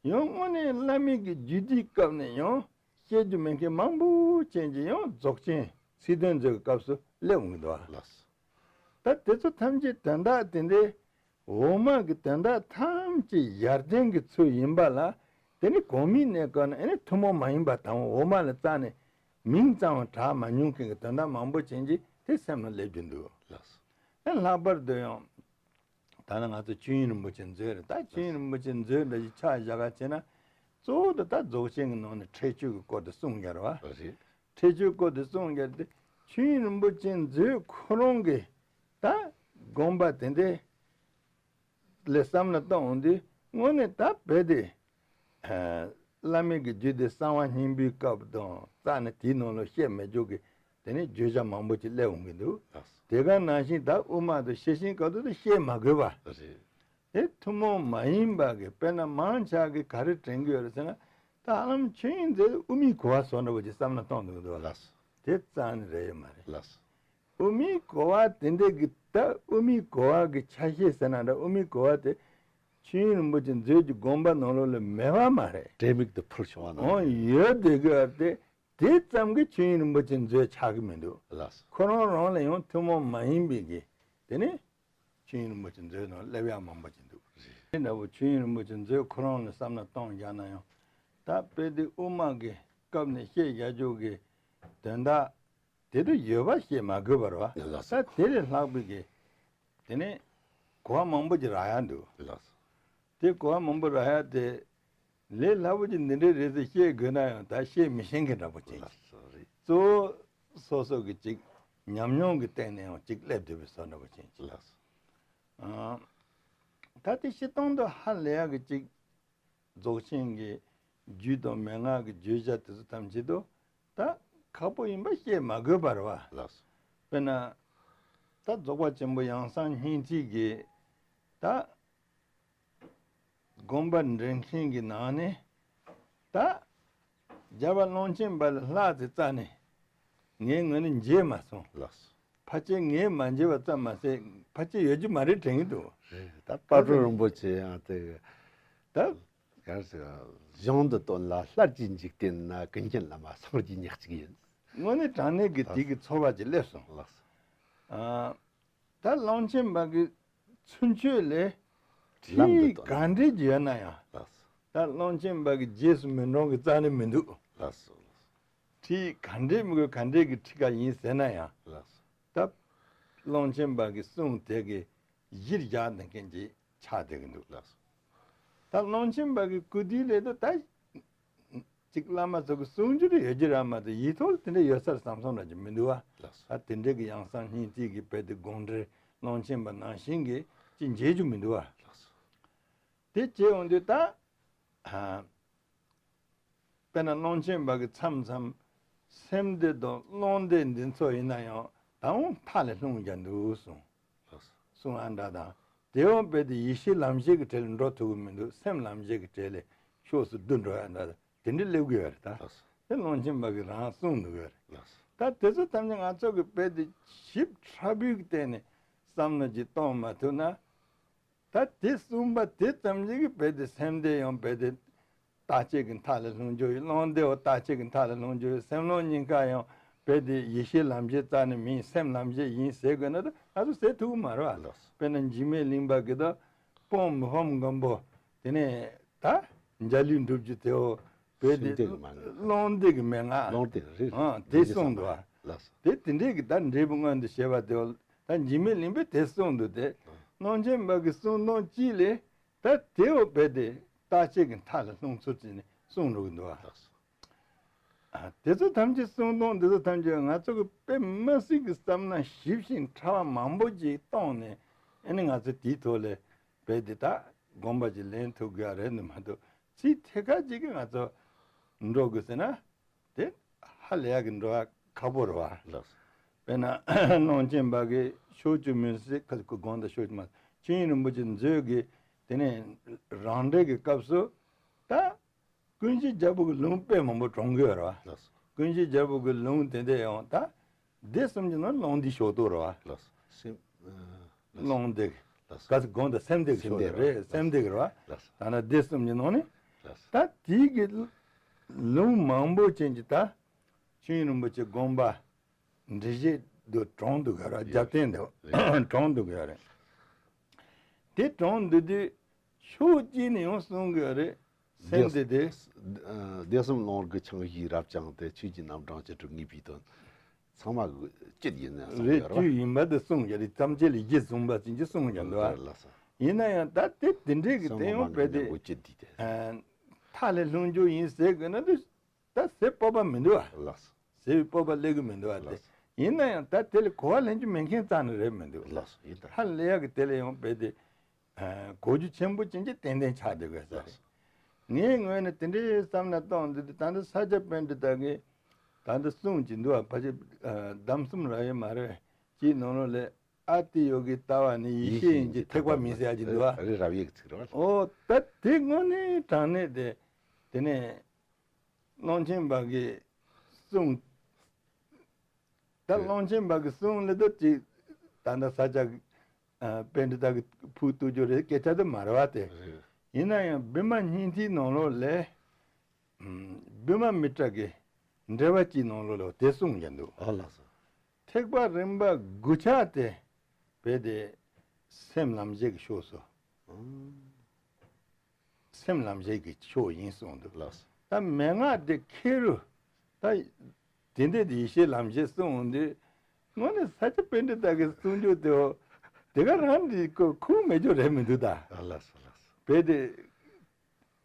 ཡང་དངོས་གནས་བླ་མེད་ཀྱི་རྒྱུད་སྡེའི་སྐབས་ནས་ཡང་བཤད་རྒྱུ་མེད་མཁན་མང་པོ་ཅན་གྱི་ཡང་རྫོགས་ཆེན་ཚིག་དོན་མཛོད་ཀྱི་སྐབས་སུ་སླེབས་འོང་གི་འདུག་བ། ལགས་སོ། ད་དེ་ཚོ་ཐམས་ཅད་དོན་དག་དེ་འདྲའི་འོག་མ་གི་དོན་དག་ཐམས་ཅད་ཡར་ལྡན་གྱི་ཚུལ་ཡིན་པ་ལ། དེ་ནི་གོང་མའི་གནས་སྐབས་ན་ཨེ་ནི་ཐུན་མོང་མ་ཡིན་པ་དང་འོག་མ་ལ་རྩ་ནས་མིང་ཙམ་ཡང་གྲགས་མ་མྱོང་མཁན་གྱི་དོན་དག་མང་པོ་ཅན་གྱི་དེ་སེམས་ལ་སླེབས་རྒྱུ་འདུག། ལགས་སོ། ཨེ་ལྷག་པར་དུ་ཡང་། ད་ནི་ང་ཚོ་ཆོས་དབྱིངས་རིན་པོ་ཆེ་མཛོད་རེད། ད་ཆོས་དབྱིངས་རིན་པོ་ཆེ་མཛོད་འདྲ་ཞིག་ཆ་བཞག་ག་བྱས་ན། གཙོ་བོ་དེ་ད་རྫོགས་ཆེན་གྱི་ནང་ནས་ཁྲེགས་ཆོད་ཀྱི་སྐོར་དེ་གསུངས་ཡོད་རེད་བ། རེད། ཁྲེགས་ཆོད་སྐོར་དེ་གསུངས་ཡོད་དེ། ཆོས་དབྱིངས་རིན་པོ་ཆེ་མཛོད་ཁོ་རང་གི་ད་དགོངས་པ་དེ་འདྲའི་ལས་བསམ་བློ་བཏང་འོང་དུས་དངོས་གནས་ད་བོད་དེ། བླ་མེད་ཀྱི་རྒྱུད་སྡེ་གསང་བ་སྙིང་པོའི་སྐབས་དང་རྩ་ནས་དེའི་ནང་ལ་བཤད་མི་འཇུག་གི། དེ་ནས་བརྗོད་བྱ་མང་པོ་ཅིག་སླེབས་འོང་གི་འདུག། ལགས་སོ། དེ་ག་ནང་བཞིན་ད་དབུ་མ་དང་ཤེར་ཕྱིན་སྐབས་སུ་བཤད་མ་དགོས་པ། རེད། དེ་ཐུན་མོང་མ་ཡིན་པ་གི། དཔེར་ན་མང་ཆེ་གི་ག་རེ་དྲན་གི་ཡོད་རེད་ཟེར་ན། ད་ཧ་ལམ་ཆོས་དབྱིངས་མཛོད་དབུ་མའི་གོ་བ་བཟོ་འདྲ་བོ་ཅིག་བསམ་བློ་གཏོང་འདུག་འདུག་བ། ལགས་སོ། དེ་རྩ་ནས་རེད་ཡོད་མ་རེད། ལགས་སོ། དབུ་མའི་གོ་བ་དེ་འདྲ་གི། ད་དབུ་མའི་གོ་བ་གི་ཆ་ཤས་ཟེར་ན་འདྲ། དབུ་མའི་གོ་བ་དེ་ཆོས་དབྱིངས་རིན་པོ་ཆེ་མཛོད་ཀྱི་དགོངས་པ་ནང་ལོགས་ལ་མེད་པ་མ་རེད། དྲན་མིག་ཏུ་འཕུར་བྱུང་བ་ནང་། འོ་ཡོད་དེ་གི་བར་དེ། དེ་ཙམ་གྱིས་ཆོས་དབྱིངས་རིན་པོ་ཆེ་མཛོད་ཆགས་ཀྱི་མི་འདུག། ལགས་སོ། ཁོ་རང་རང་ལ་ཡང་ཐུན་མོང་མ་ཡིན་པའི་གི། དེ་ནི་ཆོས་དབྱིངས་རིན་པོ་ཆེ་མཛོད་ནང་སླེབས་ཡག་མང་པོ་ཅིག་འདུག། རེད། འདྲ་བོ་ཆོས་དབྱིངས་རིན་པོ་ཆེ་མཛོད་ཁོ་རང་ལ་བསམ་བློ་གཏོང་བཞག་ན་ཡང་། ད་དཔེ་དེ་དབུ་མ་གི་སྐབས་ནས་བཤད་བཞག་རྒྱུ་གི་དོན་དག་དེ་དུ་ཡོད་པ་བཤད་མ་དགོས་པ་རེད་བ། ལགས་སོ། ད་དེ་ལས་ལྷག་པའི་གི། དེ་ནས་གོ་བ་མང་པོ་ཅིག་རག་ཡག་འདུག། ལགས་སོ། དེ་གོ་བ་མང་པོ་རག་ཡག་དེ། ལས་སླ་པོ་ཅིག་འདི་འདྲའི་རེད་ཟེར་བཤད་དགོས་ན་ཡང་ད་བཤད་མི་ཤེས་མཁན་འདྲ་པོ་ཅིག། ལགས་སོ། རེད། གཙོ་བོ་སོ་སོ་གི་ཅིག་ཉམས་མྱོང་གི་སྟེང་ནས་ཡང་ཅིག་སླེབས་བསྡད་པའི་བཟོ་འདྲ་པོ་ཅིག། ལགས་སོ། ཨ། ད་དེ་སྤྱིར་བཏང་དུ་ཧ་ལས་ཡག་གི་ཅིག་རྫོགས་ཆེན་གྱི་རྒྱུད་དང་མན་ངག་གི་བརྗོད་བྱ་དེ་ཚོ་ཐམས་ཅད་དུ་ད་ཁག་པོ་ཡིན་པ་བཤད་མ་དགོས་པ་རེད་བ། ལགས་སོ། དཔེར་ན། ད་རྫོགས་པ་ཆེན་པོ་ཡང་གསང་སྙིང་ཐིག་གི་ད་དགོངས་པ་འགྲེལ་མཁན་གྱི་ནང་ནས། ད་རྒྱལ་བ་ཀློང་ཆེན་པ་ལས་ལྷག་ཙམ་རྩ་ནས་ངའི་ངོས་ནས་མཇལ་མ་སོང་། ལགས་སོ། ཕལ་ཆེར་ངས་མ་མཇལ་བ་ཙམ་མ་ཟད་ཕལ་ཆེར་ཡོད་རྒྱུ་མ་རེད་དྲན་གྱི་འདུག། རེད། ད་དཔལ་སྤྲུལ་རིན་པོ་ཆེ་ཡང་དེ། ད། ག་རེ་ཟེར། གཞུང་འདི་དོན་ལ་སླར་གྱི་འཇིག་རྟེན་ན་ཀུན་མཁྱེན་བླ་མ་སངས་རྒྱས་ཉག་གཅིག་ཡིན། དངོས་གནས་དྲང་གནས་ཀྱི་དེ་གི་ཚོར་བ་ཅིག་སླེབས་སོང་། ལགས་སོ། ཨ། ད་ཀློང་ཆེན་པ་གི་ཚུན་ཆོད་ལས་ལམ་འདི་ཁྲིད་དོན་ག་འདྲས་ཡོད་ན་ཡང་། ལགས་སོ། ད་ཀློང་ཆེན་པ་གི་རྗེས་སུ་མི་འབྲང་གི་རྩ་ནས་མི་འདུག། ལགས་སོ། ཁྲིད་ག་འདྲས་མི་དགོས་ག་འདྲས་ཀྱི་ཁྲིད་ཀ་ཡིན་ཟེར་ན་ཡང་། ལགས་སོ། ད་ཀློང་ཆེན་པ་གི་གསུང་དེ་གི་གཞིར་བཞག་ནས་མཁན་གྱི་ཆགས་བསྡད་ཀྱི་འདུག། ལགས་སོ། ད་ཀློང་ཆེན་པ་གི་སྐུ་དུས་ལས་དུ་ད་ཅིག་བླ་མ་ཚོ་གི་གསུང་རྒྱུ་དེ་ཡོད་རྒྱུ་ར་མ་གཏོགས་ཡིག་ཐོག་ལ་དེ་འདྲ་ཡོད་ས་རེད་བསམ་སོང་ན་ཅིག་མི་འདུག་བ། ལགས་སོ། ད་དེ་འདྲ་གི་ཡང་གསང་སྙིང་ཐིག་གི་དཔེ་དེ་དགོངས་འགྲེལ་ཀློང་ཆེན་པ་ནང་བཞིན་གྱི་ཅིག་མཇལ་རྒྱུ་མི་འདུག་བ། ལགས་སོ། དེ་བྱས་འོང་དུས་ད། ཨ། དཔེར་ན་ཀློང་ཆེན་པ་གི་མཚམས་མཚམས་སེམས་སྡེ་དང་ཀློང་སྡེ་འདི་ཚོ་ཡིན་ན་ཡང་ད་འོང་མཐའ་ལས་ལྷུང་རྒྱུ་འདུག་གསུངས། ལགས་སོ། གསུང་ཨ་འདྲ་དང་། དེ་འོང་དཔེ་དེ་ཡེ་ཤེས་ལམ་བྱེད་ཀྱི་གྲས་ལ་འགྲོ་ཐུབ་ཀྱི་མི་འདུག། སེམས་ལམ་བྱེད་ཀྱི་གྲས་ལས་ཕྱོགས་སུ་བསྡུ་འགྲོ་ཡ་འདྲ་དེ་འདྲ་སླེབས་ཀྱི་ཡོད་རེད་ད། ལགས་སོ། དེ་ཀློང་ཆེན་པ་གིས་རང་གསུངས་འདུག་ཡོད་རེད། ལགས་སོ། ད་དེ་ཚོ་ཐམས་ཅད་ང་ཚོ་གི་དཔེ་དེ་ཞིབ་ཕྲ་བའི་སྟེང་ནས་བསམ་བློ་ཅིག་གཏོང་མ་ཐུབ་ན། ད་དེ་གསུངས་པ་དེ་ཙམ་ཞིག་གིས་དཔེ་དེ་སེམས་སྡེ་ཡང་དཔེ་དེ་རྟག་ཆད་ཀྱི་མཐའ་ལས་ལྷུང་རྒྱུ་ཡོད། ཀློང་སྡེ་བ་རྟག་ཆད་ཀྱི་མཐའ་ལས་ལྷུང་རྒྱུ་ཡོད། སེམས་ཀློང་གཉིས་ཀ་ཡང་དཔེ་དེ་ཡེ་ཤེས་ལམ་བྱེད་རྩ་ནས་མིན་སེམས་ལམ་བྱེད་ཡིན་ཟེར་དགོས་ན་ད་ང་ཚོ་ཟེར་ཐུབ་ཀྱི་མ་རེད་བ། ལགས་སོ། དཔེར་ན་འཇིགས་མེད་གླིང་པ་གི་ད་སྤོང་མི་ཕམ་མགོན་པོ་དེ་ནས་ད་ འཇའ་ལུས་འགྲུབ་རྒྱུ་དེའོ། བོད་དེ་སེམས་སྡེ་གི་མན་ངག་བློ་འདས་ཀྱི་མན་ངག་བློ་འདས་རེད། ཨང་། དེ་གསུངས་འདུག་བ། ལགས་སོ། དེ་དེ་འདྲས་ཀྱི་ད་འབྲས་བུ་མངོན་དུ་བྱེད་པ་དེའོ། ད་འཇིགས་མེད་གླིང་པས་དེ་གསུངས་འདུག་སྟེ། ཀློང་ཆེན་པ་གི་གསུང་དོན་གཅིག་ལས། ད་དེའོ་བོད་དེ་རྟག་ཆད་ཀྱི་མཐའ་ལ་ལྷུང་ཚུལ་བྱས་ནས་གསུངས་འགྲོ་གི་འདུག་བ། ལགས་སོ། ཨ། དེ་ཚོ་ཐམས་ཅད་གསུང་སྟངས་འདི་ཚོ་ཐམས་ཅད་ང་ཚོ་གི་དཔེ་མི་སྲིད་ཀྱི་བསམ་ན་ཞིབ་ཞིང་ཕྲ་བ་མང་པོ་ཅིག་བཏོན་ནས། ཨ་ནི་ང་ཚོ་དེའི་ཐོག་ལ་བོད་དེ་ད་དགོངས་པ་ཅིག་ལེན་ཐུབ་དགོས་རེད་འདུག་མ་གཏོགས། ཚིག་ཐད་ཀར་ཅིག་གིས་ང་ཚོ་འགྲོ་དགོས་ཟེར་ན། དེ་ཧ་ལས་ཡག་གི་འགྲོ་བ་ཁག་པོ་རེད་བ། ལགས་སོ། དཔེར་ན་ཀློང་ཆེན་པ་གི་ཕྱོགས་བཅུ་མུན་སེལ་ཁ་ཁོ་དགོངས་དག་ཕྱོགས་བཅུ་མ་ཆོས་དབྱིངས་རིན་པོ་ཆེ་མཛོད་ཀྱི་དེ་ནས་རང་འགྲེལ་གྱི་སྐབས་སུ། ད་ཀུན་གཞི་རྒྱལ་པོ་གི་ལུང་དཔེ་མང་པོ་དྲངས་ཀྱི་ཡོད་རེད་བ། ལགས་སོ། ཀུན་གཞི་རྒྱལ་པོ་གི་ལུང་དེ་འདྲ་ཡང་ད་སྡེ་གསུམ་གྱི་ནང་ཀློང་སྡེའི་ཕྱོགས་གཏོགས་རེད་བ། ལགས་སོ། སེམས། ཨ། ལགས་སོ། ཀློང་སྡེ། ལགས་སོ། ག་ཚོད་དགོངས་དག་སེམས་སྡེ་གི་ཕྱོགས་རེད། སེམས་སྡེ་རེད་བ། ལགས་སོ། ད་ནི་སྡེ་གསུམ་གྱི་ནང་ནས། ལགས་སོ། ད་དེའི་གི་ལུང་མང་པོ་ཅན་གྱི་ད་ཆོས་དབྱིངས་རིན་པོ་ཆེ་དགོངས་པ་འགྲེལ་བཤད་དུ་དྲངས་འདུག་ག་ར། རྒྱབ་རྟེན་དུ་དྲངས་འདུག་ག་རེད། དེ་དྲངས་འདུག་དུས་ཕྱོགས་གཅིག་ནས་ཡང་གསུང་གི་རེད། སེམས་དེ་དེ། སྡེ་གསུམ་ཀློང་གི་ཆིངས་ཡིག་རབ་བརྐྱངས་ཏེ། ཆོས་ཀྱི་རྣམ་གྲངས་བཅུ་དྲུག་ངེས་པའི་དོན་ཚང་མ་གི་བཅུད་ཡིན་ནས་གསུངས་རེད། ཡོད་རེད། བཅུད་ཡིན་པ་དེ་གསུངས་ཡོད་རེད། ཐམས་ཅད་ལས་རྒྱུ་བཟུང་བ་ཅན་གྱི་གསུངས་ཀྱང་འདུག་ཨ། ལགས་སོ། ཡིན་ན་ཡང་ད་དེ་དེ་འདྲས་ཀྱི་དེ་ཡང་བོད་དེ། བཅུད་དེ་དེ། ཨ། མཐའ་ལས་ལྷུང་རྒྱུ་ཡིན་ཟེར་དགོས་ན་དེ། ད་ཟེར་སྤོབས་པ་མི་འདུག་ཨ། ལགས་སོ། ཟེར་བའི་སྤོབས་པ་སླེབས་ཀྱི་མི་འདུག་ཨ། དེ། ལགས་སོ། ཡིན་ན་ཡང་ད་དེ་ལ་གོ་བ་ལེན་རྒྱུ་མེད་མཁན་རྩ་ནས་རེད་མི་འདུག། ལགས་སོ། ཡིན་ད། ཧ་ལས་ཡག་གི་དེ་ལ་ཡང་བོད་དེ། ཨ། གོ་རྒྱུ་ཆེན་པོ་ཅན་གྱི་ཏན་ཏན་ཆགས་བསྡད་དགོས་ས་རེད། ལགས་སོ། ངའི་ངོས་ནས་དེ་འདྲའི་བསམ་བློ་གཏོང་འདུག་དུས། ད་ལྟ་ས་སྐྱ་པཎྜི་ཏ་གིས་ད་ལྟ་གསུང་གི་འདུག་ཨ། ཕལ་ཆེར། ཨ། གདམས་གསུམ་རབ་དབྱེ་མ་རེད། ཅིག་ནང་ལོགས་ལ། ཨ་ཏི་ཡོ་གི་ལྟ་བ་ནི་ཡེ་ཤེས་ཡིན་གྱི་ཐེག་པ་མིན་ཟེར་ཡ་ཅིག་འདུག་ཨ། རེད། རབ་དབྱེ་གི་ཚིག་རེད་བ། ཨོ། ད་དེ་དངོས་གནས་དྲང་གནས་དེ། དེ་ནས་ཀློང་ཆེན་པ་གི་གསུང་། ད་རེད། ཀློང་ཆེན་པ་གི་གསུང་ལ་ད་ཅིག་ད་ལྟ་ས་སྐྱ། ཨ། པཎྜི་ཏ་གིས་ཕུགས་གཏུགས་རྒྱུ་རེད་སྐད་ཆ་དེ་མ་རེད་བ་དེ། རེད། ཡིན་ན་ཡང་བི་མ་སྙིང་ཐིག་ནང་ལོགས་ལ། ཨམ། བི་མ་མི་ཏྲ་གི་འགྲེལ་པ་གཅིག་ནང་ལོགས་ལ་དེ་གསུངས་ཀྱང་འདུག། ཨ། ལགས་སོ། ཐེག་པ་རིམ་པ་དགུ་ཆ་དེ་བོད་དེ་སེམས་ལམ་བྱེད་ཀྱི་ཕྱོགས་སོ། ཨང་། སེམས་ལམ་བྱེད་ཀྱི་ཕྱོགས་ཡིན་གསུངས་འདུག། ལགས་སོ། ད་མན་ངག་དེ་ཁེལ་རུང་། ད་དེ་འདྲ་དེ་ཡེ་ཤེས་ལམ་བྱེད་གསུངས་འདུག། དངོས་གནས་ས་སྐྱ་པཎྜི་ཏ་གི་གསུང་རྒྱུ་དེའོ། དེ་ག་རང་དེ་ཁུངས་མེད་རྒྱུ་རེད་མི་འདུག་ད། ཨ། ལགས་སོ། ལགས་སོ། བོད་དེ།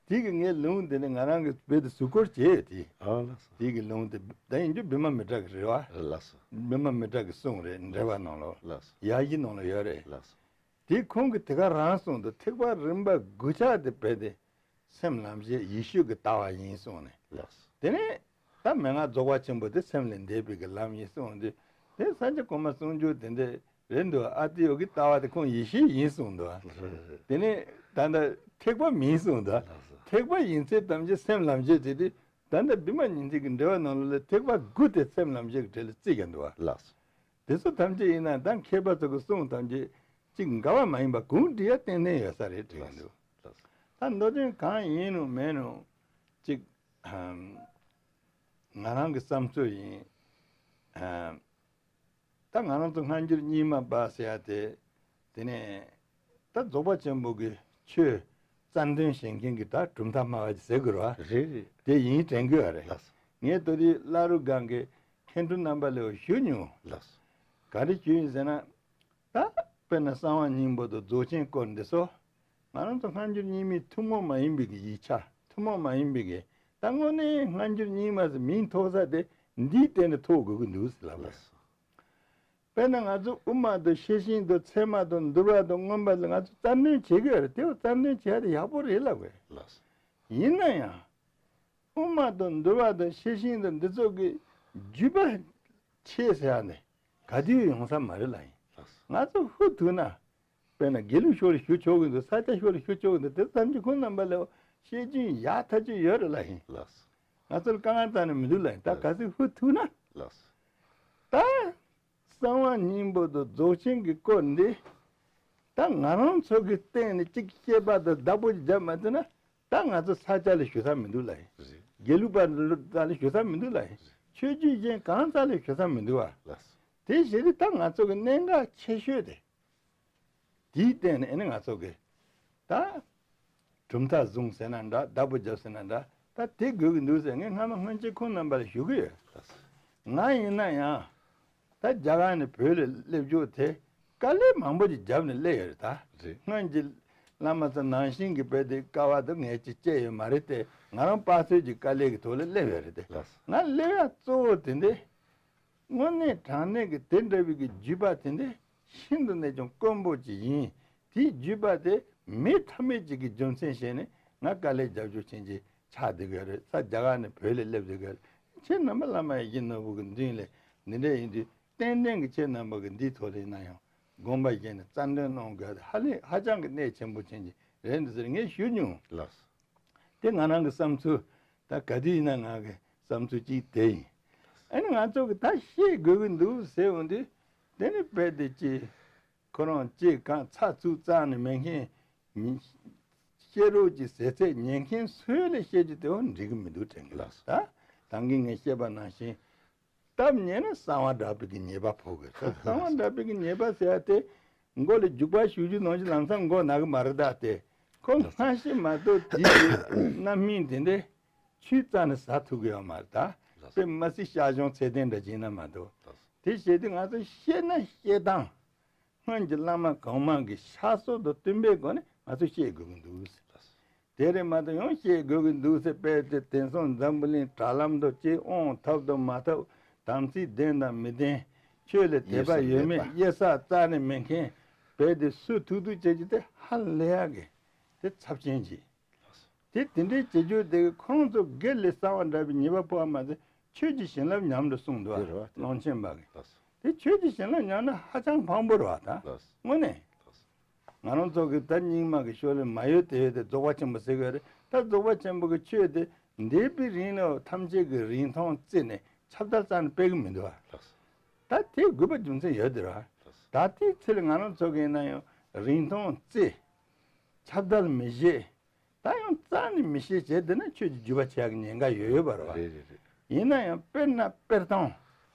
དེ་གི་ངའི་ལུང་དེ་ནི་ང་རང་གིས་བོད་དུ་ཟུར་བཀོལ་བྱས་ཡོད་དེ། ཨ། ལགས་སོ། དེ་གི་ལུང་དེ་ད་ཡིན་རྒྱུ་བི་མ་མི་ཏྲ་གི་རེད་བ། ལགས་སོ། བི་མ་མི་ཏྲ་གི་གསུང་རེད། འགྲེལ་པ་ནང་ལོགས། ལགས་སོ། ཡ་གཞི་ནང་ལ་ཡོད་རེད། ལགས་སོ། དེ་ཁོང་གིས་དེ་ག་རང་གསུངས་འདུག། ཐེག་པ་རིམ་པ་དགུ་ཆ་དེ་བོད་དེ་སེམས་ལམ་བྱེད་ཡེ་ཤེས་ཀྱི་ལྟ་བ་ཡིན་གསུངས་ནས། ལགས་སོ། དེ་ནས་ད་མན་ངག་རྫོགས་པ་ཆེན་པོ་དེ་སེམས་ལས་འདས་པའི་གི་ལམ་ཡིན་གསུངས་འདུག། དེ་ས་སྐྱ་གོང་མ་གསུང་རྒྱུ་དེ་འདྲ་རེད་འདུག། ཨ་ཏི་ཡོ་གི་ལྟ་བ་དེ་ཁོང་ཡེ་ཤེས་ཡིན་གསུངས་འདུག། དེ་ནས་ད་ལྟ་ཐེག་པ་མིན་གསུངས་འདུག། ཐེག་པ་ཡིན་ཚད་ཐམས་ཅད་སེམས་ལམ་བྱེད་བྱས་ཏེ། ད་ལྟ་བི་མ་སྙིང་ཐིག་གི་འགྲེལ་པ་ནང་ལོགས་ལ་ཐེག་པ་དགུ་དེ་སེམས་ལམ་བྱེད་ཀྱི་གྲས་ལ་བརྩི་གི་འདུག་བ། ལགས་སོ། དེ་ཚོ་ཐམས་ཅད་ཡིན་ན་ད་མཁས་པ་ཚོ་གི་གསུང་ཐམས་ཅད་གཅིག་འགལ་བ་མ་ཡིན་པ་གུང་བསྒྲིགས་ཡ་ཏན་ཏན་ཡོད་ས་རེད་དྲན་གི་འདུག། ལགས་སོ། ད་མདོ་དོན་གང་ཡིན་རུང་མིན་རུང་གཅིག། ཨམ། ང་རང་གི་བསམ་ཚུལ་ཡིན། ཨམ། ད་ང་རང་ཚོ་སྔ་འགྱུར་རྙིང་མ་པ་ཟེར་ཡ་དེ། དེ་ནས་ད་རྫོགས་པ་ཆེན་པོ་གི་ཆོས་རྩ་འདོན་བྱེད་མཁན་གྱི་ད་གྲུབ་མཐའ་སྨྲ་བ་ཅིག་ཟེར་དགོས་རེད་བ། རེད་རེད། དེ་ཡིན་དྲན་གི་ཡོད་རེད། ལགས་སོ། ངས་དེ་དུས་བླ་རུང་སྒང་གི་མཁན་སྤྲུལ་རྣམ་པ་ལ་ཞུ་མྱོང་། ལགས་སོ། ག་རེ་ཞུས་ཡིན་ཟེར་ན། ད་དཔེར་ན་གསང་བ་སྙིང་པོ་དང་རྫོགས་ཆེན་སྐོར་འདི་ཚོ། ང་རང་ཚོ་སྔ་འགྱུར་རྙིང་མའི་ཐུན་མོང་མ་ཡིན་པའི་གི་ཡིག་ཆ། ཐུན་མོང་མ་ཡིན་པའི་གི། ད་དངོས་གནས་སྔ་འགྱུར་རྙིང་མ་ཟེར་མིང་ཐོགས་ས་དེ་འདིའི་སྟེང་ནས་ཐོགས་དགོས་ཀྱི་འདུག་ཟེར་ལབ་པ་རེད། ལགས་སོ། དཔེར་ན་ང་ཚོ་དབུ་མ་དང་ཤེར་ཕྱིན་དང་ཚད་མ་དང་འདུལ་བ་དང་མངོན་པ་ལ་ང་ཚོ་རྩ་འདོན་བྱེད་ཀྱི་ཡོད་རེད། དེ་བ་རྩ་འདོན་བྱེད་ཡ་དེ་ཡག་པོ་རེད་ལབ་དགོས། ལགས་སོ། ཡིན་ན་ཡང་། དབུ་མ་དང་འདུལ་བ་དང་ཤེར་ཕྱིན་དང་འདི་ཚོ་གི་བརྒྱུད་པ་ཆད་ཟེར་ཡ་ནི་ག་དུས་ཡོང་ས་མ་རེད་ལ་ཡིན། ལགས་སོ། ང་ཚོ་ཧུར་ཐུག་ན། དཔེར་ན་དགེ་ལུགས་ཕྱོགས་ལ་ཞུགས་ཆོག་གི་འདུག། ས་སྐྱ་ཕྱོགས་ལ་ཞུགས་ཆོག་གི་འདུག། དེ་ཐམས་ཅད་ཁོང་རྣམ་པ་ལ་བཤད་རྒྱུན་ཡག་ཐག་ཆོད་ཡོད་རེད་ལ་ཡིན། ལགས་སོ། ང་ཚོ་ལ་དཀའ་ངལ་རྩ་ནས་མི་འདུག་ལ་ཡིན། ད་གལ་སྲིད་ཧུར་ཐུག་ན། ལགས་སོ། ད། གསང་བ་སྙིང་པོ་དང་རྫོགས་ཆེན་གྱི་སྐོར་འདི། ད་ང་རང་ཚོ་གི་སྟེང་ནས་གཅིག་དཔྱད་པ་དང་བདག་པོ་ཅིག་བརྒྱབ་མ་ཐུབ་ན། ད་ང་ཚོ་ས་སྐྱ་ལ་ཞུ་ས་མི་འདུག་ལ་ཡིན། རེད། དགེ་ལུགས་པ་ལ་ཞུ་ས་མི་འདུག་ལ་ཡིན། རེད། ཆོས་བརྒྱུད་གཞན་གང་ས་ལ་ཞུ་ས་མི་འདུག་བ། ལགས་སོ། དེ་བཞིན་དུ་ད་ང་ཚོ་གི་གནད་འགག་ཆེ་ཤོས་དེ། དེའི་སྟེང་ནས་ཨ་ནི་ང་ཚོ་གི་ད་ གྲུབ་མཐའ་བཟུང་ཟེར་ན་འདྲ། བདག་པོ་རྒྱབ་ཟེར་ན་འདྲ། ད་དེ་དགོས་ཀྱི་འདུག་ཟེར། ངས་སྔ་མ་སྔོན་ཆད་ཁོང་རྣམ་པ་ལ་ཞུ་གི་ཡོད། ང་ཡིན་ན་ཡང་ད་རྒྱ་གར་ནས་བོད་ལ་སླེབས་རྒྱུ་དེ་དཀའ་ལས་མང་པོ་ཅིག་རྒྱབ་ནས་སླེབས་ཡོད་རེད། ད་རེད། སྔོན་གྱི་བླ་མ་ཚོ་ནང་བཞིན་གྱི་བོད་དེ་དཀའ་བ་དང་ངལ་ཅིག་སྐྱེས་ཡོད་མ་རེད་དེ། ང་རང་དཔག་ཚོད་ཀྱི་དཀའ་ལས་ཀྱི་ཐོག་ལ་སླེབས་ཡོད་རེད་དེ། ལགས་སོ། ང་སླེབས་ཡ་གཙོ་བོ་དེ་འདི་དངོས་གནས་དྲང་གནས་ཀྱི་དེ་འདྲ་བའི་གི་བརྒྱུད་པ་དེ་འདི་ཤིན་ཏུ་ནས་ཀྱང་དཀོན་པོ་ཅིག་ཡིན། དེའི་བརྒྱུད་པ་དེ་མེད་ཐབས་མེད་ཅིག་གི་རྒྱུ་མཚན་བྱས་ནས་ང་དཀའ་ལས་རྒྱབ་སྐྱོར་བྱེད་ཀྱི་ཆགས་བསྡད་ཡོད་རེད། ས་རྒྱ་གར་ནས་བོད་ལ་སླེབས་བསྡད་ཡོད་རེད། ཁྱེད་རྣམ་པ་བླ་མ་ཡིད་བཞིན་ནོར་བུ་གི་མདུན་ལས་འདི་འདྲ་ཡིན་དུས། ཏན་ཏན་གྱི་ཁྱེད་རྣམ་པ་གི་འདིའི་ཐོག་ལ་ཡིན་ན་ཡང་དགོངས་པ་བཞེས་ནས་རྩ་འདོན་གནང་དགོས་ཧ་ལས། ཧ་ཅང་གི་གནད་ཆེན་པོ་ཅན་ཅིག་རེད་འདུག་ཟེར་ངས་ཞུ་མྱོང་། ལགས་སོ། དེ་ང་རང་གི་བསམ་ཚུལ། ད་ག་དུས་ཡིན་ན་ང་གི་བསམ་ཚུལ་གཅིག་དེ་ཡིན། ཨ་ནི་ང་ཚོ་གི་ད་བཤད་དགོས་ཀྱི་འདུག་ཟེར་འོང་དུས། དེ་ནི་རྦད་དེ་ཅི། ཁོ་རང་ཅི་གང་ཚ་ཚུགས་རྩ་ནས་མེད་མཁན། བཤད་རོགས་ཀྱི་ཟེར་ཚད་ཉན་མཁན་ཚོ་ལ་བཤད་རྒྱུ་དེ་འོ་འགྲིག་གི་མི་འདུག་དྲན་གི། ལགས་སོ། ད་ད་གིན་ངས་བཤད་པ་ནང་བཞིན། སྟབས་ཉེས་ན་གསང་བ་འདྲ་པོའི་གི་ཉེས་པ་ཕོག་གི། གསང་བ་འདྲ་པོའི་གི་ཉེས་པ་ཟེར་ཡ་དེ། མགོ་ལ་རྒྱུག་པ་གཞུ་རྒྱུ་ནང་བཞིན་ལམ་སང་མགོ་ན་གི་མ་རེད། ད་དེ་ཁོ་སྔ་ཕྱི་མ་གཏོགས་དེའི་རྣམ་སྨིན་དེ་འདྲ་ཆུད་རྩ་ནས་ཟ་ཐུབ་གི་ཡོད་མ་རེད། ད་དཔེ་མི་སྲིད་ཤ་གཞོང་ཚད་ལྡན་འདྲ་ཅིག་ཡིན་ན་མ་གཏོགས། དེ་བྱས་དུས་ང་ཚོ་བཤད་ན་བཤད་སྟངས། སྔོན་གྱི་བླ་མ་གོང་མ་གི་ཕྱག་སྲོལ་དང་བསྟུན་པའི་སྒོ་ནས་ང་ཚོས་བཤད་དགོས་ཀྱི་འདུག། དེ་རེད་མ་གཏོགས་ཡང་བཤད་དགོས་ཀྱི་འདུག་ཟེར། དཔེ་དེ་དེང་སང་འཛམ་བུ་གླིང་དྲ་ལམ་དུ་སྤྱི་དབང་ཐོབ་དང་མ་ཐོབ། དམ་ཚིག་ལྡན་དང་མི་ལྡན། ཆོས་ལ་དད་པ་ཡོད་མེད། གཡུལ་ས་རྩ་ནས་མེད་མཁན། དཔེ་དེ་སུ་ཐུག་ཐུག་བྱེད་རྒྱུ་དེ་ཧ་ལས་ཡག་གི། དེ་ཚབས་ཆེན་གྱིས། དེ་དེ་འདྲའི་བྱེད་རྒྱུ་དེ་ཁོང་ཚོ་སྒེར་ལ་གསང་བ་འདྲ་བའི་ཉེས་པ་ཕོག་པ་མ་ཟད། ཆོས་ཀྱི་བྱིན་རླབས་ཉམས་འགྲོ་གསུངས་འདུག་པ། དེ་རེད་བ། དེ་ཀློང་ཆེན་པ་གིས། ལགས་སོ། དེ་ཆོས་ཀྱི་བྱིན་རླབས་ཉམས་ན་ཧ་ཅང་ཕངས་པོ་རེད་བ། ད་ལགས་སོ། དངོས་གནས། ལགས་སོ། ང་རང་ཚོ་གི་ད་རྙིང་མ་གི་ཤོ་ལོ་མ་ཡོད་དེ་ཡོད་དེ་རྫོགས་པ་ཆེན་པོ་ཟེར་གི་ཡོད་རེད། ད་རྫོགས་པ་ཆེན་པོ་གི་ཆོས་དེ་འདས་པའི་རིང་ལ་ཐམས་ཅད་ཀྱི་རིང་ཐུང་བརྩིས་ནས་ཁྱབ་བརྡལ་རྩ་ནས་སྤེལ་གི་མི་འདུག་པ། ལགས་སོ། ད་དེ་དགོས་པ་རྒྱུ་མཚན་ཡོད་དེ་རེད་བ། ལགས་སོ། ད་དེའི་ཚེ་ལ་ང་རང་ཚོ་གི་ཡིན་ན་ཡང་རིང་ཐུང་བརྩི། ཁྱབ་བརྡལ་མི་བྱེད། ད་ཡང་རྩ་ནས་མི་བྱེད་བྱས་བསྡད་ན་ཆོས་ཀྱི་བརྒྱུད་པ་ཆད་ཡག་གི་ཉེན་ཁ་ཡོད་ཡོད་པ་རེད་བ། རེད་རེད་རེད། ཡིན་ན་ཡང་དཔེར་ན་སྤེལ་སྟངས།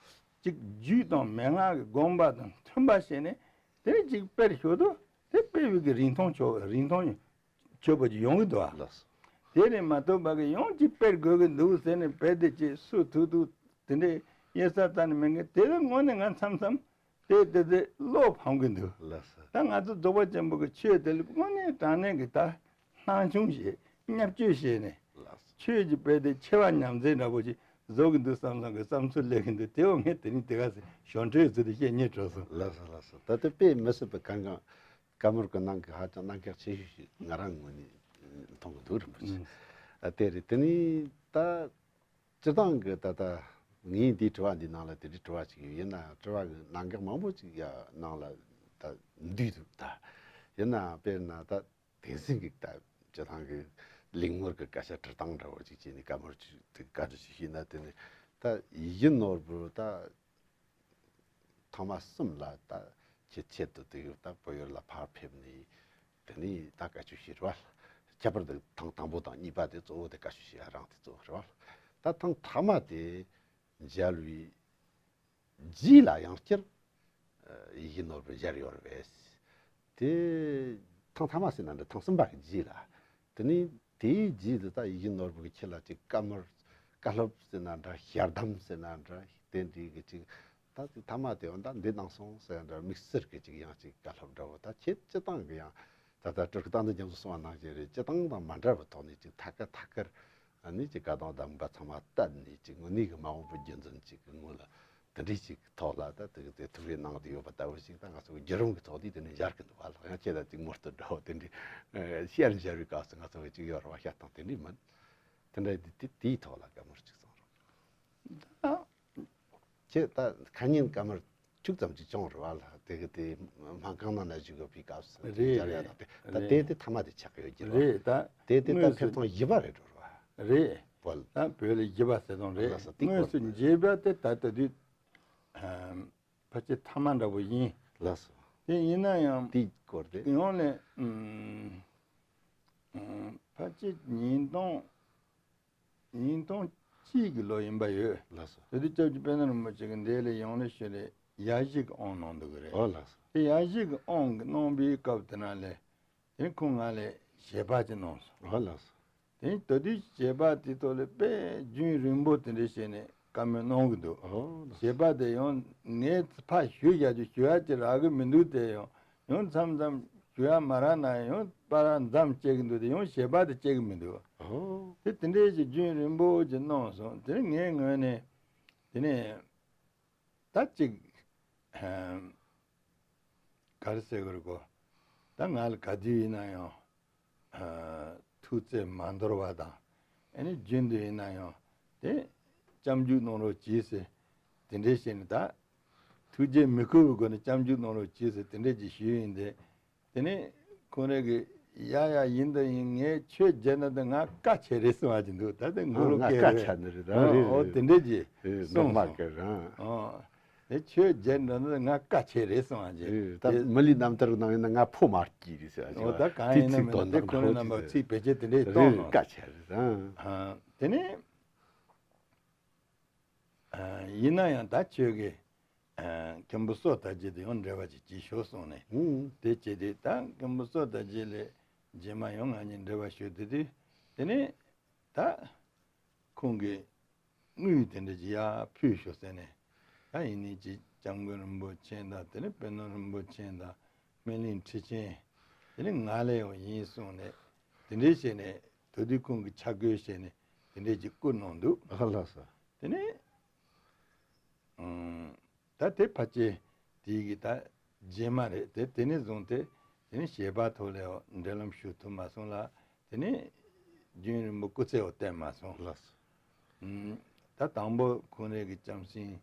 གཅིག་རྒྱུད་དང་མན་ངག་གི་དགོངས་པ་དང་མཐུན་པ་བྱས་ནས་དེ་ནས་གཅིག་སྤེལ་ཞོར་དུ་དེ་སྤེལ་བའི་གི་རིང་ཐུང་ཆོག། རིང་ཐུང་ཆོད་པོ་ཅིག་ཡོང་གི་འདུག་བ། ལགས་སོ། དེ་ནས་མ་གཏོགས་པ་གི་ཡང་གཅིག་སྤེལ་དགོས་གི་འདུག་ཟེར་ནས་སྤེལ་དེ་ཅིག་སུ་ཐུག་ཐུག་དེ་འདྲའི་གཡུལ་ས་རྩ་ནས་མེད་མཁན་དེ་ལ་དངོས་གནས་ང་མཚམས་མཚམས་དེ་དེ་དེ་བློ་ཕམ་གི་འདུག། ལགས་སོ། ད་ང་ཚོ་རྫོགས་པ་ཆེན་པོ་གི་ཆོས་དེ་ལ་དངོས་གནས་དྲང་གནས་ཀྱི་ད་སྣང་ཆུང་བྱས། བརྙས་བཅོས་བྱས་ནས། ལགས་སོ། ཆོས་ཀྱི་དཔེ་དེ་ཆེ་བ་ཉམས་ཚད་འདྲ་པོ་ཅིག་བཟོ་གི་འདུག་བསམ་བསམ་གི་བསམ་ཚུལ་སླེབས་གི་འདུག། དེ་འོ་ངས་དེ་རིང་དེ་ག་ཚོད་ཞོར་འཕྲོས་ཚུལ་དེ་བཤད་སྙིང་བྲོ་སོང་། ལགས་སོ་ལགས་སོ། ད་ལྟ་དཔེ་མི་སྲིད་པའི་གལ་འགངས། བཀའ་མོལ་གྱི་ནང་གི་ཧ་ཅང་གནད་འགག་ཆེ་ཤོས་ཤིག་ང་རང་ངོས་ནས་མཐོང་གི་འདུག། རིན་པོ་ཆེ། ཨ་དེ་རེད། དེ་ནས་ད་སྤྱིར་བཏང་གི་ད་ལྟ་ངས་འདིའི་དྲི་བ་འདིའི་ནང་ལ་དེ་འདྲའི་དྲི་བ་ཅིག་ཡོད། ཡིན་ན་དྲི་བ་གི་གནད་འགག་མང་པོ་ཅིག་ཡ་ནང་ལ་ད་འདུས་འདུག། ད་ཡིན་ན་དཔེར་ན་ད་དེང་སང་གི་ད་སྤྱིར་བཏང་གི་གླེང་མོལ་གྱི་སྐད་ཆ་དྲི་སྟངས་འདྲ་བོ་ཅིག་བྱས་ནས་བཀའ་མོལ་ཅིག་དེ་བཀའ་འདྲི་ཅིག་ཞུས་ན། དེ་ནས་ད་ཡིད་བཞིན་ནོར་བུ་ད་ཐེངས་མ་གསུམ་ལ་ད་ཁྱེད་ཆེད་དུ་དེ་ད་བོད་ཡུལ་ལ་ཕར་ཕེབས་ནས་དེ་ནས་ད་བཀའ་ཆོས་ཞུས་རེད་བ། ཁྱད་པར་དུ་ཐེངས་དང་པོ་དང་གཉིས་པ་དེ་གཙོ་བོ་དེ་བཀའ་ཆོས་ཞུ་ཡ་རང་དེ་གཙོ་བོ་རེད་བ། ད་ཐེངས་མཐའ་མ་དེ་མཇལ་བའི་རྗེས་ལ་ཡང་བསྐྱར་ཡིད་བཞིན་ནོར་བུ་མཇལ་ཡོད་རེད་པས། དེ་ཐེངས་མཐའ་མ་ཟེར་ན་འདྲ། ཐེངས་གསུམ་པ་གི་རྗེས་ལ། དེ་ནས་དེའི་རྗེས་སུ་ད་ཡིད་བཞིན་ནོར་བུ་གི་ཁྱེད་ལ་ཅིག་བཀའ་མོལ་བཀའ་སློབ་ཟེར་ན་འདྲ། ཞལ་གདམས་ཟེར་ན་འདྲ། དེ་འདྲའི་གི་ཅིག་ད་ཅིག་མཐའ་མ་དེ་འོ་ད་འདི་གནང་སོང་ཟེར་ན་འདྲ། དམིགས་བསལ་གི་ཅིག་ཡང་ཅིག་བཀའ་སློབ་འདྲ་བོ། ད་ཁྱེད་སྤྱིར་བཏང་གི་ཡང་ད་ལྟ་སྤྲུལ་སྐུ་བསྟན་འཛིན་རྒྱ་མཚོ་གསུང་བ་ནང་བཞིན་རེད། སྤྱིར་བཏང་དང་མ་འདྲ་བའི་ཐོག་ནས་ཅིག་ཐད་ཀར་ཐད་ཀར་ཨ་ནི་ཅིག་བཀའ་དང་གདམས་པ་ཚང་མ་བསྟན་ནས་ཅིག་དངོས་གནས་ཀྱི་མ་འོངས་པའི་རྒྱུན་འཛིན་ཅིག་གི་ངོས་ལ་དེ་འདྲའི་ཅིག་ཐོག་ལ་ད་དེ་དེ་ཐུགས་རེ་གནང་བསྡད་ཡོད་པ་ལྟ་བུ་ཞིག་ད་ང་ཚོ་བརྒྱུད་རིམ་གྱི་ཐོག་ནས་དེ་ནས་མཇལ་གི་འདུག་བ། ལགས། ཡང་ཁྱེད་ལ་ཅིག་མུ་མཐུད་འདྲ་བོ་དེ་འདྲའི་ཨ་བཤད་མཇལ་བའི་སྐབས་སུ་ང་ཚོ་གི་ཅིག་ཡོད་རེད་བ། བཤད་སྟངས་དེ་འདྲའི་མིན། དེ་འདྲ་དེ་དེ་དེའི་ཐོག་ལ་བཀའ་མོལ་ཅིག་གསུང་རོགས། ཁྱེད་ད་ཁ་ཉིན་བཀའ་མོལ་བཅུ་ཙམ་ཅིག་བྱུང་རེད་བ། ལགས། དེ་གི་དེ་སྨན་ཁང་ནང་ན་བཞུགས་ཡོད་པའི་སྐབས་སུ་རེད། མཇལ་ཡ་དང་དེ་ད་རེད། དེ་དེ་མཐའ་མ་དེ་ཆགས་ཀྱི་ཡོད་ཀྱི་རེད་བ། རེད། ད་དེ་དེ་ད་དངོས་སུ་ཕེབས་ཐེངས་བཞི་པ་རེད་འགྲོ་རེད་བ། རེད། བོད། ད་བོད་ལ་བཞི་པ་ཟེར་དང་རེད། ལགས་སོ། དེ་དངོས་སྐོར་སུ་དེ་མཇལ་བ་དེ་ད་ལྟ་དུས་ཕལ་ཆེར་ཐ་མ་འདྲ་བོ་ཡིན། ལགས་སོ། དེ་ཡིན་ན་ཡང་དེའི་སྐོར་དེ་ཡོང་ལས་ཨུམ་ཨུམ་ཕལ་ཆེར་ཉིས་སྟོང་ཉིས་སྟོང་གཅིག་གི་ལོ་ཡིན་པ་ཡོད། ལགས་སོ། དེ་དུས་སྐྱབས་རྗེ་དཔལ་ལྡན་རིན་པོ་ཆེ་གིས་འདི་ལ་ཡོང་ལེ་ཞུས་ལེ་ཡ་བཞི་གི་དབང་གནང་འདུག་གི་རེད། ཨོ་ལགས་སོ། དེ་ཡ་བཞི་གི་དབང་གི་གནང་བའི་སྐབས་དེ་ན་ལས་དེ་ཁོང་ང་ལས་ ཞལ་པར་ཅིག་གནང་སོང་། ཨོ་ལགས་སོ། དེ་ནས་ད་དུས་ཞལ་པར་དེ་ཐོག་ལ་དཔེ་རྒྱུན་རིང་པོ་དེ་འདྲ་བྱས་ནས་བཀའ་མོལ་གནང་གི་འདུག་ཨོ་ལགས་སོ། ཞལ་པར་དེ་ཡང་ངས་ཕར་ཞུ་ཡག་ཅིག་ཞུ་ཡག་ཅིག་རག་གི་མི་འདུག་དེ་ཡང་ཡང་མཚམས་མཚམས་ཞུ་ཡག་མ་རག་ན་ཡང་པར་མཚམས་བཅད་གི་འདུག་དེ་ཡང་ཞལ་པར་དེ་བཅད་གི་མི་འདུག་ཨོ། དེ་དེ་འདྲ་ཞིག་རྒྱུན་རིང་པོ་ཅིག་གནང་སོང་། དེ་ནས་ངའི་ངོས་ནས་དེ་ནས་ད་ཅིག་ག་རེ་ཟེར་དགོས་རེད་གོ། ད་ང་ལ་ག་དུས་ཡིན་ན་ཡང་ཐུགས་བརྩེ་མ་འདོར་བ་དང་། ཨ་ནི་རྒྱུན་དུ་ཡིན་ན་ཡང་དེ་སྐྱབས་འཇུག་གནང་རོགས་གྱིས་ཟེར། དེ་འདྲའི་བྱས་ནས་ད་ཐུགས་རྗེ་མི་ཁུར་བའི་སྒོ་ནས་སྐྱབས་འཇུག་གནང་རོགས་གྱིས་ཟེར་དེ་འདྲས་ཀྱི་ཞུས་ཡིན་ཏེ། དེ་ནས་ཁོང་རང་གིས་ཡ་ཡ་ཡིན་ད་ཡིན། ངས་ཆོས་བརྗོད་ན་ད་ང་བཀའ་ཆེ་རེད་གསུང་བ་ཅིག་འདུག་ད་ལྟ་མགོ་ལོག་ང་སྐད་བཀའ་རེད། ཆ་ནི་རེད་ད། ཨོ་རེད་ཨོ་རེད། དེ་འདྲས་ཀྱི་རེད་གསུངས་ལགས་མ་སོང་། སྐད་རང་། ཨོ་དེ་ཆོས་བརྗོད་འགྲོ་ན་ང་བཀའ་ཆེ་རེད་གསུང་བ་ཅིག་རེད་ད། དེ་མི་ལུས་རྣམ་ཐར་ནང་ཡིན་ན་ང་ཕོ་མ་སྐྱིད་རེད་ཟེར་བ་ཅིག་ཨོ་ད་གང་ཡིན་ན་མིན་ན་དེ་ཁོང་རང་རྣམ་པ་ཚིག་བེད་སྤྱད་དེ་འདྲས་གཏོང་རེད་ནོ། བཀའ་ཆེ་རེད་ད། དེ་ནས། ཡིན་ན་ཡང་ད་ཁྱོད་ཀྱིས་མཁན་པོ་སྲོག་དར་རྒྱས་དེ་ཡང་འབྲེལ་བ་ཅིག་བྱེད་ཤོག་གསུངས་ནས། ཨུ། དེ་བྱས་དུས་ད་མཁན་པོ་སྲོག་དར་རྒྱས་ལས་རྗེས་མ་ཡང་ང་གཉིས་འབྲེལ་བ་ཞུ་དུས་དུས་དེ་ནས་ད་ཁོང་གིས་དངུལ་དེ་འདྲ་ཅིག་ཡར་ཕུལ་ཤོག་ཟེར་ནས། ད་ཡིན་ནའི་ཅིག་སྐྱབས་མགོན་རིན་པོ་ཆེ་དང་དེ་ནས་པད་ནོར་རིན་པོ་ཆེ་དང་སྨིན་གླིང་ཁྲི་ཆེན། དེ་ནས་ང་ལས་ཡང་ཡིན་གསུངས་ནས། དེ་འདྲས་བྱས་ནས་དོ་དུས་ཁོང་གིས་ཆ་བགོས་བྱས་ནས་དེ་འདྲས་ཅིག་བསྐུར་གནང་འདུག་ཨ་ལགས་སོ། དེ་ནས་ཨང་། ད་དེ་ཕལ་ཆེར་དེའི་གི་ད་རྗེས་མ་རེད་དེ། དེ་ནས་བཟུང་སྟེ་དེ་ནས་ཞལ་པར་ཐོག་ལས་འབྲེལ་ལམ་ཞུ་ཐུབ་མ་སོང་ལ། དེ་ནས་རྒྱུན་རིང་པོ་སྐུ་ཚེ་བར་བརྟན་མ་སོང་། ལགས་སོ། ཨང་། ད་དང་པོ་ཁོང་རང་གི་བྱམས་སེམས་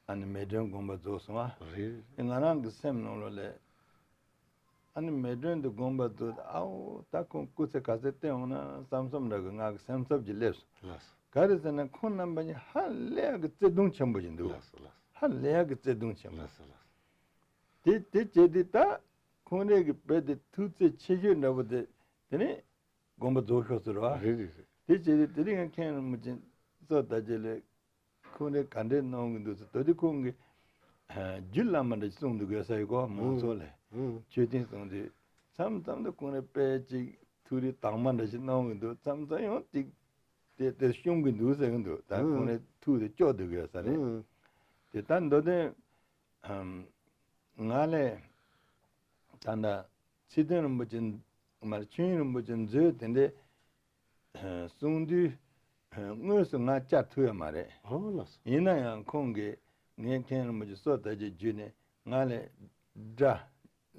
ཨ་ནི་མེ་སྒྲོན་དགོངས་པ་རྫོགས་སོང་ཨ། རེད། ང་རང་གི་སེམས་ནང་ལོགས་ལས། ཨ་ནི་མེ་སྒྲོན་དུ་དགོངས་པ་རྫོགས་ཏེ་ཨའོ་ད་ཁོང་སྐུ་ཚེ་ག་ཚོད་བརྟན་འོང་ན་བསམ་བསམ་འདྲ་གི་ང་གི་སེམས་འཚབ་ཀྱིས་སླེབས་སོང་། ལགས་སོ། ག་རེ་ཟེར་ན་ཁོང་རྣམ་པ་གཉིས་ཧ་ལས་ཡག་གི་བརྩེ་དུང་ཆེན་པོ་ཞིག་འདུག་ལགས་སོ་ལགས་སོ། ཧ་ལས་ཡག་གི་བརྩེ་དུང་ཆེན་པོ། ལགས་སོ་ལགས་སོ། དེ་དེ་བྱས་དུས་ད་ཁོང་རང་གི་དཔེ་དེ་ཐུགས་བརྩེ་ཆེ་ཤོས་འདྲ་པོ་དེ་དེ་ནས་དགོངས་པ་རྫོགས་ཤོག་ཟེར་བ། རེད་རེད་རེད། དེ་བྱས་དུས་དེ་རིང་ང་མཁན་རིན་པོ་ཆེ་སྲོག་དར་རྒྱས་ལས། ཁོང་རང་ག་འདྲས་གནང་གི་འདུག་ཟེར་དུས་དེ་ཁོང་གིས་རྒྱུད་བླ་མ་འདྲ་ཞིག་གསུངས་འདུག་གས་ས་ཡི་གོ་མང་ཚོགས་ལ་ཨང་། མཆོད་རྟེན་གསུངས་དུས་མཚམས་མཚམས་དུ་ཁོང་རང་དཔེ་ཅིག་ཐུགས་རིག་དྭངས་མ་འདྲ་ཞིག་གནང་གི་འདུག་མཚམས་མཚམས་ཡང་ཏིག་དེ་དེ་བཤུམ་གི་འདུག་ཟེར་གི་འདུག་ད་ཁོང་ཨང་རང་ཐུགས་དེ་སྐྱོ་འདུག་གས་ས་རེད། ཨང་། དེ་ད་མདོ་དོན་ང་ལས་ད་ལྟ། ཚིག་བདུན་རིན་པོ་ཆེ། མར་ཆོས་དབྱིངས་རིན་པོ་ཆེ་མཛོད་དེ་འདྲའི་གསུང་དུས་དངོས་སུ་ང་བཅར་ཐུབ་ཡོད་མ་རེད། ཨོ་ལགས་སོ། ཡིན་ན་ཡང་ཁོང་གིས་ངའི་མཁན་རིན་པོ་ཆེ་སྲོག་དར་རྒྱས་བརྒྱུད་ནས་ང་ལ་སྒྲ་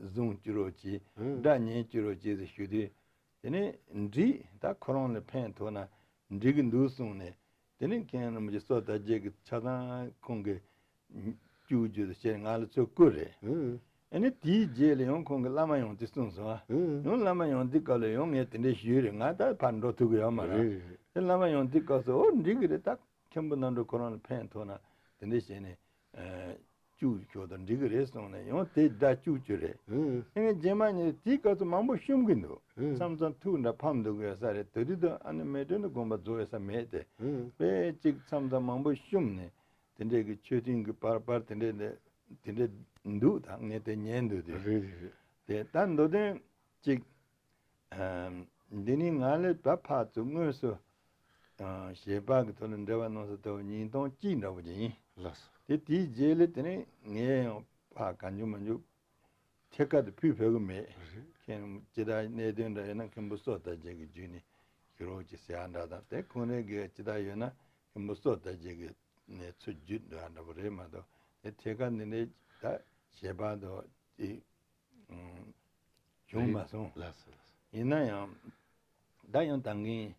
བཟུང་བཅུག་རོགས་གྱིས། ཨང་། སྒྲ་ཉན་བཅུག་རོགས་གྱིས་ཟེར་ཞུ་དུས། དེ་ནས་འགྲིག་ད་ཁོ་རང་ལ་ཕན་ཐོགས་ན་འགྲིག་གི་འདུག་གསུངས་ནས། དེ་ནས་མཁན་རིན་པོ་ཆེ་སྲོག་དར་རྒྱས་ཀྱིས་ཆ་ཚང་ཁོང་གིས་བཅུག་རྒྱུ་དང་བཅས་ང་ལ་ཚུར་བསྐུར་རེད། ཨང་། ཨ་ནི་དེའི་རྗེས་ལ་ཡང་ཁོང་གིས་བླ་མ་ཡོང་དུས་གསུངས་སོང་ཨ། ཨང་། ཡང་བླ་མ་ཡོང་དུས་སྐབས་ལ་ཡང་ངས་དེ་འདྲས་ཞུས་རེད། ང་ད་ཕར་འགྲོ་ཐུབ་ཀྱི་ཡོད་མ་རེད། རེད་རེད་རེད། དེ་བླ་མ་ཡོང་དུས་སྐབས་སུ་ཨོ་འགྲིག་གི་རེད། ད་མཁན་པོ་རྣམ་གྲོལ་ཁོ་རང་ལ་ཕན་ཐོགས་ན་དེ་འདྲས་བྱས་ནས་ཨ། བཅུག་ཆོག་དང་འགྲིག་གི་རེད་གསུངས་ནས་ཡང་དེ་སྒྲ་བཅུག་རྒྱུ་རེད། ཨང་། ཨེ་ངས་རྗེས་མ་ཉིད་དེའི་སྐབས་སུ་མང་པོ་བཤུམ་གྱི་འདུག་ཨང་། མཚམས་མཚམས་ཐུགས་འདྲ་ཕམ་འདུག་ཡོད་ས་རེད། དེ་དུས་དུ་ཨ་ནི་མེ་སྒྲོན་དུ་དགོངས་པ་རྫོགས་ཡོད་ས་མེད་དེ། ཨང་། དཔེ་གཅིག་མཚམས་མཚམས་མང་པོ་བཤུམ་ནས་དེ་འདྲས་ཀྱི་མཆོད་རྟེན་གྱི་པར་པར་དེ་འདྲས་དེ་དེ་འདྲས་འདུག་ད་ངས་དེ་ཉན་འདུག་དེ། རེད་རེད་རེད། དེ་ད་མདོ་དོན་གཅིག་འདི་ནི་ང་ལས་ད་ཕར་ཚུར་དངོས་སུ་ཞལ་པར་གྱི་ཐོག་ནས་འབྲེལ་བ་གནང་ས་ལྟ་བུ་ཉིས་སྟོང་གཅིག་འདྲ་པོ་ཅིག་ཡིན། ལགས་སོ། དེ་དེའི་རྗེས་ལ་དེ་ནས་ངས་ཡང་ཕར་གང་བྱུང་མང་བྱུང་ཐད་ཀར་དུ་ཕུལ་ཕོད་གི་མེད། རེད། མཁན་ཅི་ལྟར་གནད་དོན་འདྲ་ཡོད་ན་མཁན་པོ་སྲོག་དར་རྒྱས་ཀྱི་བརྒྱུད་ནས་ཞུ་རོགས་ཀྱིས་ཟེར་ཡ་འདྲ་དང་དེ་ཁོང་རང་གིས་ཅི་ལྟར་ཡོད་ན་མཁན་པོ་སྲོག་དར་རྒྱས་ཀྱི་ནས་ཚུར་བརྒྱུད་འགྲོ་ཡ་འདྲ་པོ་རེད་མ་གཏོགས་དེ་ཐད་ཀར་འདི་འདྲའི་ད་ཞལ་པར་དུ་དེ། བྱུང་མ་སོང་། ལགས་སོ་ལགས་སོ། ཡིན་ན་ཡང་ད་ཡང་ད་ངས་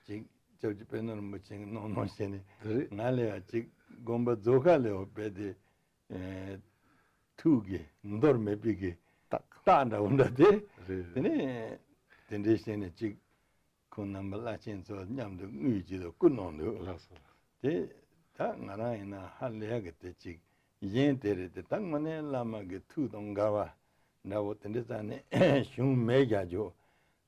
ཅིག་སྐྱབས་རྗེ་དཔལ་ནོར་རིན་པོ་ཆེ་གི་གནང་གནང་བྱས་ནས་རེད། ང་ལ་ཡང་ཅིག་དགོངས་པ་རྫོགས་ཁ་ལས་འོ་བས་དེ་ཐུགས་ཀྱི་འདོར་མེད་པའི་གི་རྟགས་རྟགས་འདྲ་བོ་འདྲ་དེ་རེད། དེ་ནས་དེ་འདྲའི་བྱས་ནས་ཅིག་ཁོང་རྣམ་པ་བླ་ཆེན་ཚོ་མཉམ་དུ་དངུལ་གྱི་དུ་བསྐུར་གནང་འདུག་ལགས་སོ། དེ་ད་ང་རང་ཡིན་ན་ཧ་ལས་གི་དེ་ཅིག་གཞན་དེ་རེད་དེ་ད་དངོས་གནས་བླ་མ་གི་ཐུགས་དང་འགལ་བ་འདྲ་བོ་དེ་འདྲ་རྩ་ནས་བྱུང་མེད་རྒྱ་ཇོ།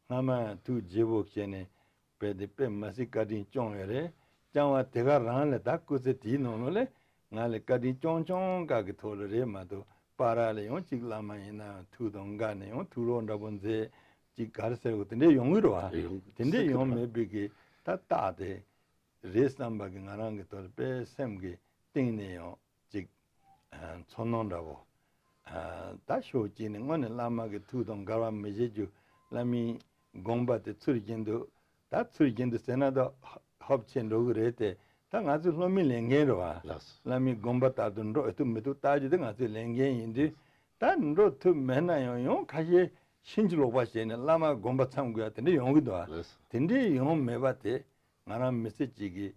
སྔ་མ་ཐུགས་དགྱེས་པོ་བྱས་ནས་དཔེ་དེ་དཔེ་མ་སྲིད་བཀའ་དྲིན་བསྐྱངས་ཡོད་རེད། བསྐྱངས་བ་དེ་ག་རང་ལས་ད་སྐུ་ཚེ་དེའི་ནང་ལོགས་ལས་ང་ལས་བཀའ་དྲིན་བསྐྱངས་བསྐྱངས་ག་གི་ཐོག་ལ་རེད་མ་གཏོགས་པ་ར་ལས་ཡང་ཅིག་བླ་མ་ཡིན་ན་ཐུགས་དང་འགལ་ནས་ཡང་ཐུགས་རོགས་འདྲ་པོ་མཛད། ཅིག་ག་རེ་ཟེར་དགོས། དེ་འདྲས་ཡོང་གི་རེད་བ། ཡོང་། དེ་འདྲས་སྲིད་ཀྱི་ཡོང་རེད་བ། མེད་པའི་གི་ད་རྟགས་དེ་རེད་བསམ་པ་གི་ང་རང་གི་ཐོག་ལ་དཔེ་སེམས་ཀྱི་གཏིང་ནས་ཡང་ཅིག་ཨ་ཚོར་སྣང་འདྲ་བོ། ཨ་ད་ཕྱོགས་གཅིག་ནས་དངོས་གནས་བླ་མ་གི་ཐུགས་དང་འགལ་བ་མི་བྱེད་རྒྱུ། བླ་མའི་དགོངས་པ་དེ་ཚུལ་བཞིན་དུ། ད་ཚུལ་བཞིན་དུ་ཟེར་ན་ད་ཧ་ཧོབ་ཆེ་འགྲོ་གི་རེད་དེ། ད་ང་ཚོའི་སློབ་མའི་ལས་འགན་རེད་བ། ལགས་སོ། བླ་མའི་དགོངས་པ་ལྟར་དུ་འགྲོ་ཐུབ་མི་ཐུབ་ལྟ་རྒྱུ་དེ་ང་ཚོའི་ལས་འགན་ཡིན་དུས། ད་འགྲོ་ཐུབ་མེད་ན་ཡང་ཡང་ཁ་ཤས་ཕྱིན་ཅི་ལོག་པ་བྱས་ནས་བླ་མ་དགོངས་པ་མཚམས་དགོས་ཡ་དེ་འདྲ་ཡོང་གི་འདུག་ཨ། ལགས་སོ། དེ་འདྲའི་ཡོང་མེད་པ་དེ་ང་རང་མི་ཚེ་གཅིག་གི་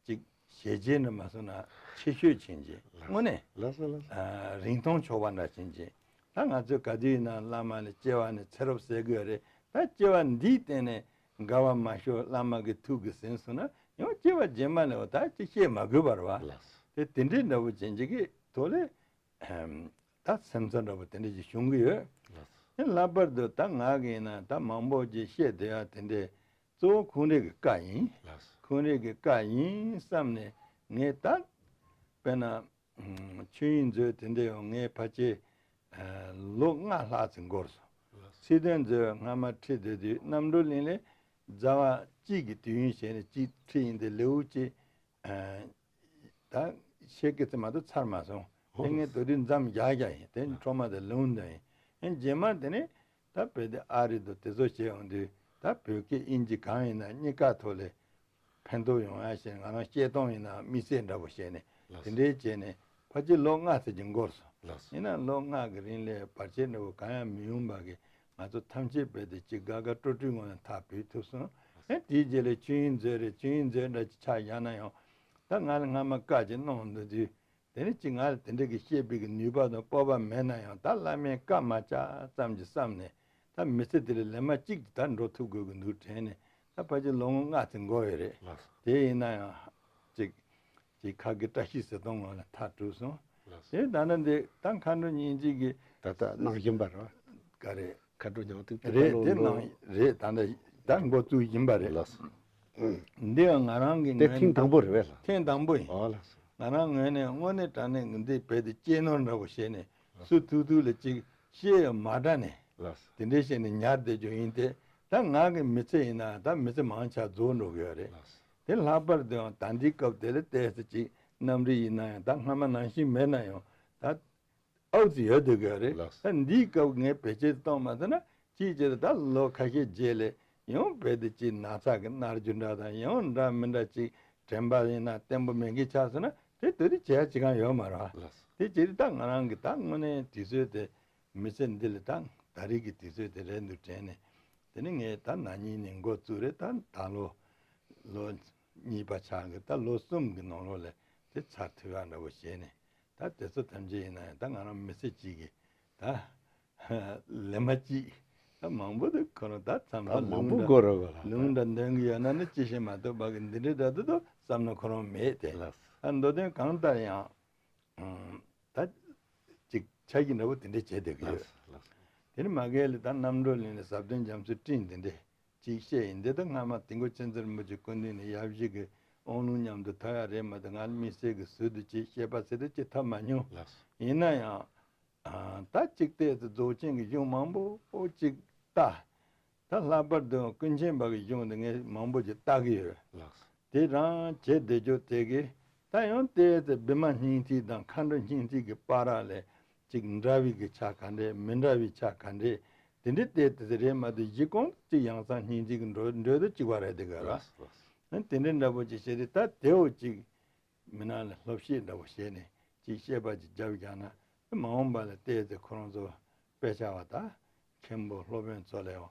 ཅིག་བྱས་རྗེས་འདྲ་མ་སོང་ན་ཆེ་ཤོས་ཕྱིན་རྗེས་དངོས་གནས། ལགས་སོ། ལགས་སོ། ཨ་རིན་ཐང་ཆོག་པ་འདྲ་ཕྱིན་རྗེས། ད་ང་ཚོས་ག་དུས་ཡིན་ན་བླ་མ་ལ་སྐྱེ་བ་ནས་ཚེ་རབས་ཟེར་གི་ཡོད་རེད། ད་སྐྱེ་བ་འདིའི་སྟེང་ནས་འགལ་བ་མ་ཤོར་བླ་མ་གི་ཐུགས་ཀྱི་ཟིན་སོང་ན་ཡང་སྐྱེ་བ་རྗེས་མ་ལ་ད་ཅི་བཤད་མ་དགོས་པ་རེད་བ། ལགས་སོ། དེ་དེ་འདྲའི་འདྲ་བོ་ཅན་ཅིག་གི་ཐོག་ལས་ཨེམ། ད་སེམས་འཚབ་འདྲ་བོ་དེ་འདྲ་ཅིག་བྱུང་གི་ཡོད། ལགས་སོ། ཨེ་ལྷག་པར་དུ་ད་ང་གི་ཡིན་ན་ད་མང་པོ་ཅིག་བཤད་བསྡད་ཡ་དེ་འདྲས་གཙོ་བོ་ཁོང་རང་གི་བཀའ་ཡིན། ལགས་སོ། ཁོང་རང་གི་བཀའ་ཡིན་བསམ་ནས་ངས་ད་དཔེར་ན། ཨུམ། ཆོས་དབྱིངས་མཛོད་དེ་འདྲ་ཡང་ངས་ཕལ་ཆེར་ཨ་ལོ་ལྔ་ལྷག་ཙམ་འགོར་སོང་། ལགས་སོ། ཚིག་དོན་མཛོད་སྔ་མ་ཁྲིད་བསྡད་དུས་རྣམ་གྲོལ་གླིང་ལས་ཟླ་བ་གཅིག་གི་དུས་ཡུན་བྱས་ནས་གཅིག་ཁྲིད་ཡིན་ཏེ་ལེའུ་གཅིག་ཨ་ད་ཤེས་ཀྱི་ཚེ་མ་གཏོགས་ཚར་མ་སོང་། དེ་ངས་དོ་དུས་མཚམས་རྒྱག་རྒྱག་ཡིན། དེ་འཕྲོ་མ་དེ་ལེའུ་འདི་ཡིན། ཨེ་རྗེས་མ་དེ་ནས་ད་བོད་དེ་ཨ་རི་དུ་དེ་ཚོ་བྱས་ཡོང་དུས་ད་བོད་སྐད་དབྱིན་ཇི་གང་ཡིན་ན་གཉིས་ཀ་ཐོག་ལས་ཕན་ཐོགས་ཡོང་ཡ་ཞེས་ང་རང་བཤད་སྟངས་ཡིན་ན་དམིགས་བསལ་འདྲ་པོ་བྱས་ནས། ལགས་དེ་སོ། འདྲའི་བྱས་ནས་ཕལ་ཆེར་ལོ་ལྔ་ཙམ་གྱི་འགོར་སོང་། ལགས་སོ། ཡིན་ན་ལོ་ལྔ་གི་རིང་ལ་བར་ཆད་འདྲ་པོ་གང་ཡང་མི་ཡོང་པ་གི་ང་ཚོ་ཐམས་ཅད་བོད་དེ་གཅིག་དགའ་དགའ་སྤྲོ་སྤྲོའི་ངང་ནས་ཐག་བུད་ཐུབ་སོང་། ལགས་སོ། ཨེ་དེའི་རྗེས་ལ་ཆོས་དབྱིངས་མཛོད་རེད། ཆོས་དབྱིངས་མཛོད་འདྲ་ཅིག་ཆགས་བཞག་ན་ཡང་ད་ང་ལ་སྔ་མ་བཀའ་ཅིག་གནང་འདུག་དུས། དེ་ནི་ཅིག་ང་ལ་དེ་འདྲ་གི་བཤད་པའི་གི་ནུས་པ་དང་སྤོབས་པ་མེད་ན་ཡང་ད་བླ་མའི་བཀའ་མ་བཅག་ཙམ་གྱིས་བསམ་ནས་ད་མི་ཚེ་དེ་ལ་ལེ་མ་གཅིག་ད་འགྲོ་ཐུབ་དགོས་ཀྱི་འདུག་དྲན་ནས་ད་ཕལ་ཆེར་ལོ་ངོ་ལྔ་ཙམ་འགོར་ཡོད་རེད། ལགས་སོ། དེ་ཡིན་ན་ཡང་ཅིག་ཅིག་ཁ་གི་བཀྲ་ཤིས་ཟེར་སྟངས་ངོ་ལ་མཐའ་གྲུབ་སོང་། ལགས་སོ། དེ་ད་ནི་འདི་ད་མཁའ་འགྲོ་སྙིང་རྗེ་གི་ད་ལྟ་གནང་བཞིན་པ་རེད། ག་རེ། མཁའ་འགྲོ་ཉང་སྟེང་དེ་རེད། ད་ལོ་དེ་ལོ་གནང་རེད། ད་ལྟ་ད་འགོ་བཙུགས་བཞིན་པ་རེད། ལགས་སོ། འདི་ཡང་ང་རང་གི་དེ་ངོས་ནས་ཐེངས་དང་པོ་རེད་པས་ལགས། ཐེངས་དང་པོ་ཡིན། ཨོ་ལགས་སོ། ང་རང་ངོས་ནས་དངོས་གནས་དྲང་གནས་འདི་བོད་དེ་གཅེས་ནོར་འདྲ་པོ་བྱས་ནས་སུ་ཐུག་ཐུག་ལ་ཅིག་བཤད་ཡང་མ་དྲག་ནས། ལགས་སོ། དེ་འདྲས་བྱས་ནས་ཉར་བསྡད་རྒྱུ་ཡིན་ཏེ། ད་ང་གི་མི་ཚེ་ཡིན་ན་ད་མི་ཚེ་མང་ཆ་རྫོགས་འགྲོ་གི་ཡོད་རེད། ལགས་སོ། དེ་ལྷག་པར་དུ་ཡང་ད་འདི་སྐབས་དེ་ལ་བལྟས་ཚེ་ཅིག་གནམ་རི་ཡིན་ན་ཡང་ད་སྔ་མ་ནང་བཞིན་མེད་ན་ཡང་ད། ཨའུ་ཙི་ཡོད་དེ་ག་རེད། ལགས་སོ། ད་འདིའི་སྐབས་ངས་བེད་སྤྱོད་གཏོང་མ་ཐུབ་ན་ཅིའི་ཕྱིར་ད་ལོ་ཁ་ཤས་རྗེས་ལ་ཡང་བོད་དེ་ཅིག་ན་ཚ་གི་མནར་རྒྱུ་འདྲ་དང་ཡང་འདྲ་མི་འདྲ་ཅིག་དྲན་པ་ཡིན་ན་བརྟན་པོ་མེད་མཁན་ཆགས་སོང་ན་དེ་དེ་རིགས་བྱེད་ཡ་ཅི་གང་ཡོད་མ་རེད། ལགས་སོ། དེ་ཅི་རིགས་ད་ང་རང་གི་ད་དངོས་གནས་དུས་ཚོད་དེ་མི་ཚེ་འདི་ལ་ད་ད་རེས་ཀྱི་དུས་ཚོད་དེ་རེད་འདུག་དྲན་ནས། དེ་ནས་ངས་ད་ན་ནིང་ནས་འགོ་བཙུགས་རེད། ད་ད་ལོ་ལོ་གཉིས་པ་ཆགས་གི་ད་ལོ་གསུམ་གི་ནང་ལོགས་ལ་དེ་ཚར་ཐུབ་ཡ་འདྲ་བོ་བྱས་ནས། ད་དེ་ཚོ་ཐམས་ཅད་ཡིན་ན་ཡང་ད་ང་རང་མི་ཚེ་གཅིག་གི་ད་ལེ་མ་གཅིག་ད་མང་པོ་འདུག་ཁོ་རང་ད་མཚམས་ད་ད་མང་ལུང་པོ་འདྲ་འགོར་རོ་ག་ལ། ལུང་འདྲ་འདོན་གི་ཡོད་ན་ནི་ཅི་ཞིག་མ་གཏོགས་པ་གི་འདི་འདྲའི་འདྲ་འདུག་ཏུ་བསམ་ན་ཁོ་རང་མེད་དེ། ལགས་སོ། ད་མདོ་དོན་གང་ལྟར་ཡང་ད་ཅིག་ཆ་གི་འདྲ་བོ་དེ་འདྲ་བྱས་བསྡད་གི་ཡོད། ལགས་སོ། ལགས་སོ། དེ་ནི་མ་གལ་ལ་ད་རྣམ་གྲོལ་གླིང་ནས་ཟབ་དོན་རྒྱ་མཚོའི་སྤྲིན་འདི་འདྲ། ཅིག་བཤད་ཡིན། འདི་ད་སྔ་མ་དིལ་མགོ་མཁྱེན་བརྩེ་རིན་པོ་ཆེ་སྐུ་མདུན་ནས་ཡབ་གཞིས་ཀྱི་དབང་ལུང་མཉམ་དུ་ཐོབ་ཡ་རེད་མ་གཏོགས་ང་དམིགས་བསལ་གྱི་ཟུར་དུ་ཅིག་བཤད་པ་ཟེར་དུ་ཅིག་ཐོབ་མ་མྱོང་། ལགས་སོ། ཡིན་ན་ཡང་ད་ཅིག་ལྟས་ཚེ་རྫོགས་ཆེན་གྱི་གཞུང་མང་པོ་ཅིག་ལྟ། ད་ལྷག་པར་དུ་ཀུན་མཁྱེན་པ་གི་གཞུང་འདི་ངས་མང་པོ་ཅིག་ལྟ་གི་ཡོད། ལགས་སོ། དེ་རང་བྱེད་བདེ་སྐྱོ་དེ་གི་ད་ཡང་ལྟས་ཚེ་བི་མ་སྙིང་ཐིག་དང་མཁའ་འགྲོ་སྙིང་ཐིག་གི་བར་ལ་ཅིག་འདྲ་བའི་གི་ཆ་ག་འདྲས་མི་འདྲ་བའི་ཆ་ག་འདྲས་དེ་འདྲའི་ལྟས་དེ་རེད་མ་གཏོགས་གཞི་གང་ཅིག་ཡང་གསང་སྙིང་ཐིག་གི་འགྲོ་འགྲོས་དུ་གཅིག་པ་རེད་དེ་ག་ར། ལགས་སོ། ལགས་སོ། དེ་འདྲའི་འདྲ་པོ་ཅིག་བྱས་ཏེ་ད་དེའོ་ཅིག་མི་ནང་ལ་སློབ་བཤད་འདྲ་པོ་བྱས་ནས་ཅིག་བཤད་པ་ཅིག་རྒྱབ་རྒྱག་ན་མ་འོངས་པ་ལ་ལྟས་ཚེ་ཁོ་རང་ཚོ་དཔེ་ཆ་བ་ད། མཁན་པོ་སློབ་དཔོན་ཚོ་ལ་ཡང་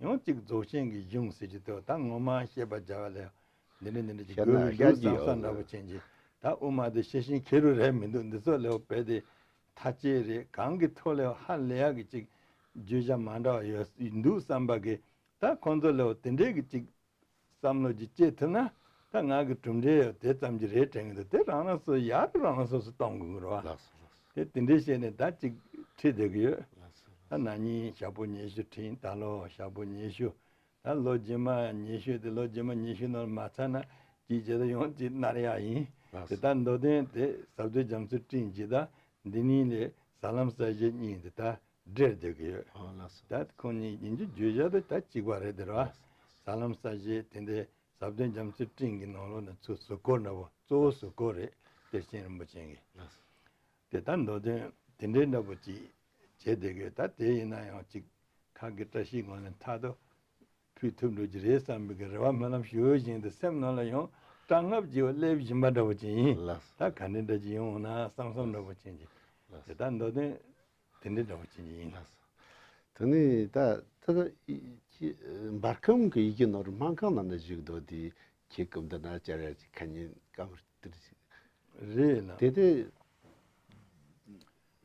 ཡང་གཅིག་རྫོགས་ཆེན་གྱི་གཞུང་ཟེར་གྱི་འདུག་ད་ངོ་མ་བཤད་པ་བྱ་བ་ལ་ཡང་འདི་འདྲ་འདི་འདྲ་ཅིག་བཤད་ན་དགོས་ཀྱི་འདུག་བཤད་ཀྱི་བསམ་ཡོད་བསམ་འདྲ་པོ་ཅན་གྱི་ད་དབུ་མ་དེ་ཤེས་བཞིན་ཁེ་རུ་རེད་མི་འདུག་འདི་ཚོ་ལ་ཡང་བས་དེ་ཐ་ཅེ་རེད། གང་གི་ཐོག་ལ་ཡང་ཧ་ལས་ཡག་གི་ཅིག་བརྗོད་བྱ་མ་འདྲ་བ་ཡོད་འདུག་བསམ་པ་གི་ད་ཁོང་ཚོ་ལ་ཡང་དེ་འདྲའི་གི་ཅིག་བསམ་བློ་ཅིག་སྐྱེ་ཐུབ་ན་ད་ང་གི་གྲུབ་འབྲས་ཡང་དེ་ཙམ་གྱི་རེད་དྲན་གི་འདུག་དེ་རང་རང་སོ་ཡག་རང་རང་སོ་སོ་གཏོང་དགོས་ཀྱི་རེད་བ། ལགས་སོ་ལགས་སོ། དེ་དེ་འདྲའི་བྱས་ནས་ད་ཅིག་ཁྲིད་བསྡད་ཀྱི་ཡོད། ལགས་སོ་ལགས་སོ། ད་ན་ནིང་ཞག་པོ་ཉི་ཤུ་ཁྲིད་ད་ལོ་ཞག་པོ་ཉི་ཤུ། ད་ལོ་རྗེས་མ་ཉི་ཤུ་དེ་ལོ་རྗེས་མ་ཉི་ཤུ་ནང་ལ་མ་ཚར་ན་ཅིག་བྱས་ད་ཡང་ཅིག་མནར་ཡག་ཡིན། ལགས་དེ་སོ། ད་མདོ་དོན་དེ་ཟབ་དོན་རྒྱ་མཚོའི་སྤྲིན་གྱི་ད་འདི་ནིང་ལས་ཟ་ལམ་ཟ་བཞི་གཉིས་འདི་ད་ འབྲེལ་བསྡད་ཀྱི་ཡོད། ཨོ་ལགས་སོ། ད་ཁོང་གཉིས་ཡིན་རྒྱུ་བརྗོད་བྱ་དེ་ད་གཅིག་པ་རེད་དེ་ར། ལགས་སོ། ཟ་ལམ་ཟ་བྱེད་དེ་འདྲའི་ཟབ་དོན་རྒྱ་མཚོའི་སྤྲིན་གྱི་ནང་ལོགས་ན་ཚུར་ཟུར་བཀོལ་འདྲ་བོ་གཙོ་བོ་ཟུར་བཀོལ་རེད། གཏེར་ཆེན་རིན་པོ་ཆེ་གི། ལགས་སོ། དེ་ལྟར་མདོ་དོན་དེ་འདྲའི་འདྲ་པོ་ཅིག་བྱས་བསྡད་ཀྱི་ཡོད། ད་དེ་ཡིན་ན་ཡང་ཅིག་ཁ་གི་བཀྲ་ཤིས་སྒང་ལ་མཐའ་དུ་ཕུལ་ཐུབ་འགྲོ་གི་རེད་བསམ་པའི་གི་རེ་བ་སྨོན་ལམ་ཞུ་བཞིན་དུ་སེམས་ནང་ལ་ཡང་སྐྲག་སྔངས་ཀྱིས་སླེབས་བཞིན་པ་འདྲ་པོ་ཅིག་ཡིན། ལགས་སོ། ད་ག་འདྲ་འདྲ་ཅིག་ཡོང་ན་བསམ་བསམ་འདྲ་པོ་ཅིག་ཡིན། ལགས་སོ། དེ་ལྟར་མདོ་དོན་དེ་འདྲའི་འདྲ་པོ་ཅིག་ཡིན། ལགས་སོ། དེ་ནས་ད་ད་ད་ཨི་ཁྱེད་འབར་ཁམས་ཀྱི་ཡི་གེ་ནོར་སྨར་ཁམས་ནང་ན་བཞུགས་འདུག་དེ་ཁྱེད་སྐུ་མདུན་ན་བཅར་ཡ་ཅིག་ཁ་ཉིན་སྐབས་དེར་ཅིག་རེད་ལ། དེ་དེ།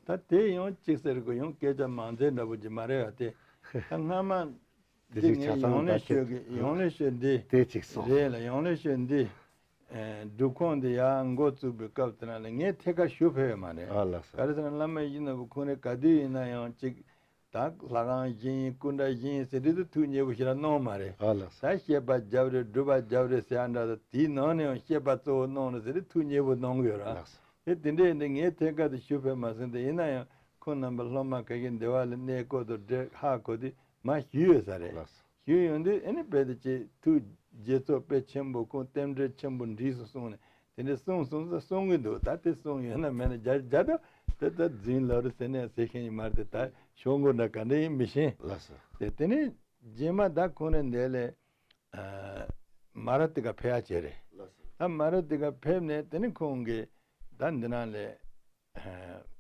ད་དེ་ཡང་གཅིག་ཟེར་དགོས་ཡང་སྐད་ཆ་མང་ཚད་འདྲ་པོ་ཅིག་མ་རེད་བ་དེ། ད་སྔ་མ་དེ་འདི་ཅིག་ཆ་ངས་ཚང་ཡོང་ལེ་ད་ཤོད་དེ་གི་ཡོང་ལེ་ཤོད་འདི་དེ་ཅིག་སོང་། རེད་ལ་ཡོང་ལེ་ཤོད་འདི། ཨེ། སྒྲུབ་ཁང་འདི་ཡར་འགོ་བཙུགས་པའི་སྐབས་དེ་ན་ལ་ངས་ཐད་ཀར་ཞུ་ཕེབས་ཡོད་མ་རེད། ཨ་ལགས་སོ། ག་རེ་ཟེར་ན་བླ་མ་ཡིད་བཞིན་ནོར་བུ་ཁོང་རེ་ག་དུས་ཡིན་ན་ཡང་ཅིག་ད་ལྷ་ཁང་བཞེངས་ཡིན་སྐུ་འདྲ་བཞེངས་ཡིན་ཟེར་དུས་དུ་ཐུགས་མཉེས་པོ་ཞེ་དྲག་གནང་མ་རེད། ཨ་ལགས་སོ། ད་བཤད་པ་རྒྱབ་རེད་སྒྲུབ་པ་རྒྱབ་རེད་ཟེར་ཡ་འདྲ་ད་དེའི་ནང་ནས་ཡང་བཤད་པ་གཙོ་བོ་གནང་རེད་ཟེར་དུས་ཐུགས་མཉེས་པོ་གནང་གི་ཡོད་ར། ལགས་སོ། དེ་དེ་འདྲས་འདི་ངས་ཐད་ཀར་དུ་ཞུ་ཕེབས་མ་སོང་སྟེ་ཡིན་ན་ཡང་ཁོང་རྣམ་པ་སློབ་མ་ག་གི་འདི་བ་ལ་གནས་སྐོར་དུ་འདྲེ་ཧ་གོ་དུས་མ་ཞུས་ཡོད་ས་རེད། ལགས་སོ། ཞུས་ཡོང་དུས་ཨ་ནི་བོད་དུ་ཅིག་ཐུགས་དགྱེས་ཚོར་དཔེ་ཆེན་པོ་ཁོང་རྟེན་འབྲེལ་ཆེན་པོ་འགྲིགས་སོང་གསུངས་ནས་དེ་འདྲས་གསུངས་གསུངས་ས་གསུང་གི་འདུག་ད་དེ་གསུངས་ཡོད་ན་མེད་ན་རྒྱ་རྒྱ་ད་དེ་ད་རྫུན་ལབ་རེད་ཟེར་ནས་ཟེར་མཁན་ཡིན་མ་རེད་དེ་ད་ཤོག་མགོ་འདྲ་ག་འདྲ་ཡིན་མི་ཤེས། ལགས་སོ། དེ་དེ་ནས་རྗེས་མ་ད་ཁོང་རེ་འདས་ལས་ཨ་མ་ར་ཏི་ཀ་ཕེབས་ཡ་བྱས་རེད། ལགས་སོ། ད་མ་ར་ཏི་ཀ་ཕེབས་ནས་དེ་ནས་ཁོང་གིས་ད་འདི་ནང་ལས་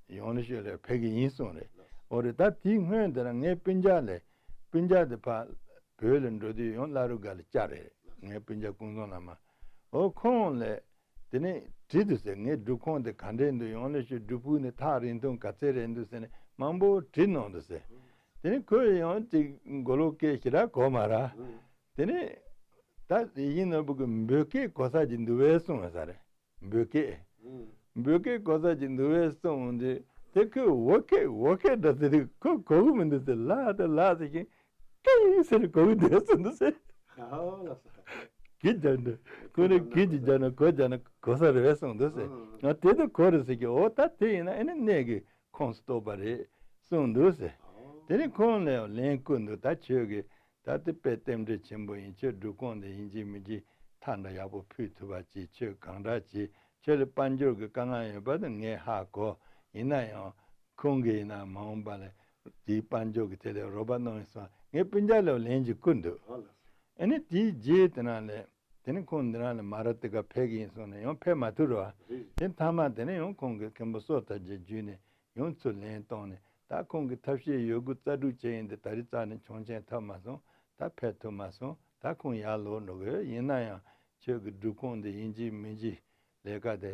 ཡོང་ལེ་ཤོད་ལས་ཕེབས་ཀྱི་ཡིན་གསུངས་རེད། འོ་རེད། ད་དེའི་སྔོན་དེ་ན་ངའི་སྤུན་ཀྱག་ལས་སྤུན་ཀྱག་དེ་ཕར་བོད་ལ་འགྲོ་དུས་ཡང་བླ་རུང་སྒར་ལ་བཅར་རེད། ངའི་སྤུན་ཀྱག་ཀུན་བཟང་བླ་མ། འོ་ཁོང་ལས་དེ་ནས་དྲིས་འདུག་ཟེར། ངའི་སྒྲུབ་ཁང་དེ་ག་འདྲས་འདུག་ཡོང་ལེ་ཤོད་སྒྲུབ་ཕུག་ནས་ཐག་རིང་ཐུང་ག་ཚད་རེད་འདུག་ཟེར་ནས་མང་པོ་དྲིས་གནང་འདུག་ཟེར། དེ་ནས་ཁོས་ཡང་ཅིག་མགོ་ལོག་སྐད་ཞེ་དྲག་གོ་མ་ར། དེ་ནས་ད་ཡིད་བཞིན་ནོར་བུ་གི་འབོད་སྐད་གོ་ས་ཅིག་འདུག་བས་གསུངས་ཡོད་ས་རེད། འབོད་སྐད། འབོད་སྐད་གོ་ས་ཅིག་འདུག་བས་གསུངས་འོང་དུས་དེ་ཁོས་འོ་སྐད་འོ་སྐད་འདྲ་ཟེར་དུས་ཁོ་གོ་གི་མི་འདུག་ཟེར། ལགས་དེ་ལགས་ཟེར་ཞིང་སྐད་ཡིན་ཟེར་གོ་གི་འདུག་གསུངས་འདུག་ཟེར། ཨོ་ལགས་སོ། གི་རྒྱག་འདུག་ཁོ་ནི་གི་ཅིག་རྒྱག་ན་གོ་རྒྱག་ན་གོ་ས་རེད་བས་གསུངས་འདུག་ཟེར། ང་དེ་དུ་གོ་རེད་ཟེར་གི་འོ་ད་དེ་ཡིན་ན་ཨེ་ནི་གནས་གི་ཁོངས་སུ་གཏོགས་པ་རེད་གསུངས་འདུག་ཟེར། དེ་ནི་ཁོང་ལ་ལན་བསྐུར་འདུག་ད་ཁྱོད་ཀྱིས་ད་ལྟ་དཔེ་རྟེན་འབྲེལ་ཆེན་པོ་ཡིན། ཁྱོད་སྒྲུབ་ཁང་འདི་ཡིན་གཅིག་མིན་གཅིག་མཐའ་འདྲ་ཡག་པོ་ཕུལ་ཐུབ་པ་གྱིས། ཁྱོད་གང་འདྲ་གྱིས་ཁྱོད་ལ་དཔལ་འབྱོར་གྱི་དཀའ་ངལ་ཡོད་པ་དེ་ངས་ཧ་གོ། ཡིན་ན་ཡང་ཁོང་གིས་ཡིན་ན་མ་འོངས་པ་ལ་དེའི་དཔལ་འབྱོར་གྱི་ཐད་ལ་རོགས་པ་གནང་ཡིན་སོང་ངས་སྤུན་ཀྱག་ལ་ལན་ཅིག་བསྐུར་འདུག་ཨ་ནི་དེའི་རྗེས་དེ་ན་ལས། དེ་ནས་ཁོང་འདི་རང་ལ་མ་ར་ཏི་ཀ་ཕེབས་ཀྱི་ཡིན་གསུངས་ནས་ཡང་ཕེབས་མ་ཐུབ་རེད་བ། དེ་མཐའ་མ་དེ་ནས་ཡང་ཁོང་གི་མཁན་པོ་སོ་ཐར་རྗེ་བརྒྱུད་ནས་ཡང་ཚུར་ལན་བཏང་ནས་ད་ཁོང་གི་ཐབས་ཤེས་ཡོད་དགུ་རྩལ་སྤྲུགས་བྱས་ཡིན་དེ་ད་རེས་རྩ་ནས་ཆོག་མཆན་ཐོབ་མ་སོང་། ད་ཕེབས་ཐུབ་མ་སོང་། ད་ཁོང་ཡར་ལོག་འགྲོ་གི་ཡོད། ཡིན་ན་ཡང་ཁྱོད་ཀྱི་སྒྲུབ་ཁང་འདི་ཡིན་གཅིག་མིན་གཅིག་ལས་ཀ་དེ་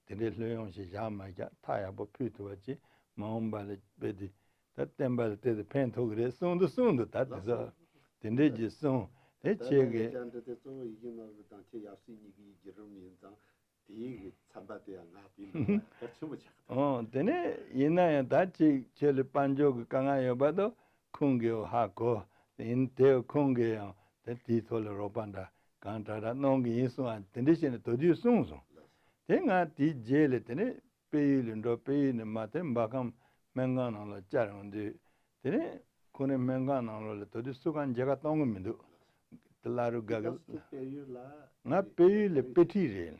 དེ་འདྲའི་ལྷོད་ཡངས་ཤིག་བཞག་མ་བཞག་ཐག་ཡག་པོ་ཕུལ་ཐུབ་པ་ཅིག་མ་འོངས་པ་ལ་དཔེ་དེ། ད་བསྟན་པ་ལ་དེ་དེ་ཕན་ཐོགས་ཀྱི་རེད་གསུངས་འདུག་གསུངས་འདུག་ད་དེ་ཚོ་དེ་འདྲས་ཀྱི་གསུངས་དེ་ཁྱེད་ཀྱི། ད་ལྟ་ངས་ཀྱང་འདི་དེ་གཙོ་བོ་ཡིད་བཞིན་ནོར་བུ་དང་ཁྱེད་ཡབ་སྲས་གཉིས་ཀྱི་བརྒྱུད་རིམ་ཡིན་ཙང་དེའི་གི་ཚན་པ་དེ་ཡང་ང་དེའི་ནང་ལ་གལ་ཆེན་པོ་ཆགས་ཀྱི་འདུག་ཨོ་དེ་ནས་ཡིན་ན་ཡང་ད་ཅིག་ཁྱེད་ལ་དཔལ་འབྱོར་གྱི་དཀའ་ངལ་ཡོད་པ་དང་ཁོང་གིས་ཧ་གོ་ཡིན་དེ་ཁོང་གིས་ཡང་དེ་དེའི་ཐོག་ལ་རོགས་པ་འདྲ་གང་དྲག་དྲག་གནང་གི་ཡིན་གསུངས་ཨ་དེ་འདྲས་བྱས་ནས་དོ་དུས་གསུངས་སོང་། དེ་ང་དེའི་རྗེས་ལ་དེ་ནས། དཔལ་ཡུལ་ལ་འགྲོ། དཔལ་ཡུལ་ནས་མར་དེ་འབར་ཁམས་སྨན་ཁང་ནང་ལ་བཅར་ཡོང་དུས་དེ་ནས་ཁོང་ནས་སྨན་ཁང་ནང་ལོགས་ལ་དོ་དུས་སུ་གང་མཇལ་ཁ་གཏོང་གི་མི་འདུག་དེ་བླ་རུང་དགའ་གི། ང་དཔལ་ཡུལ་ལ་དཔེ་ཁྲིད་རེད།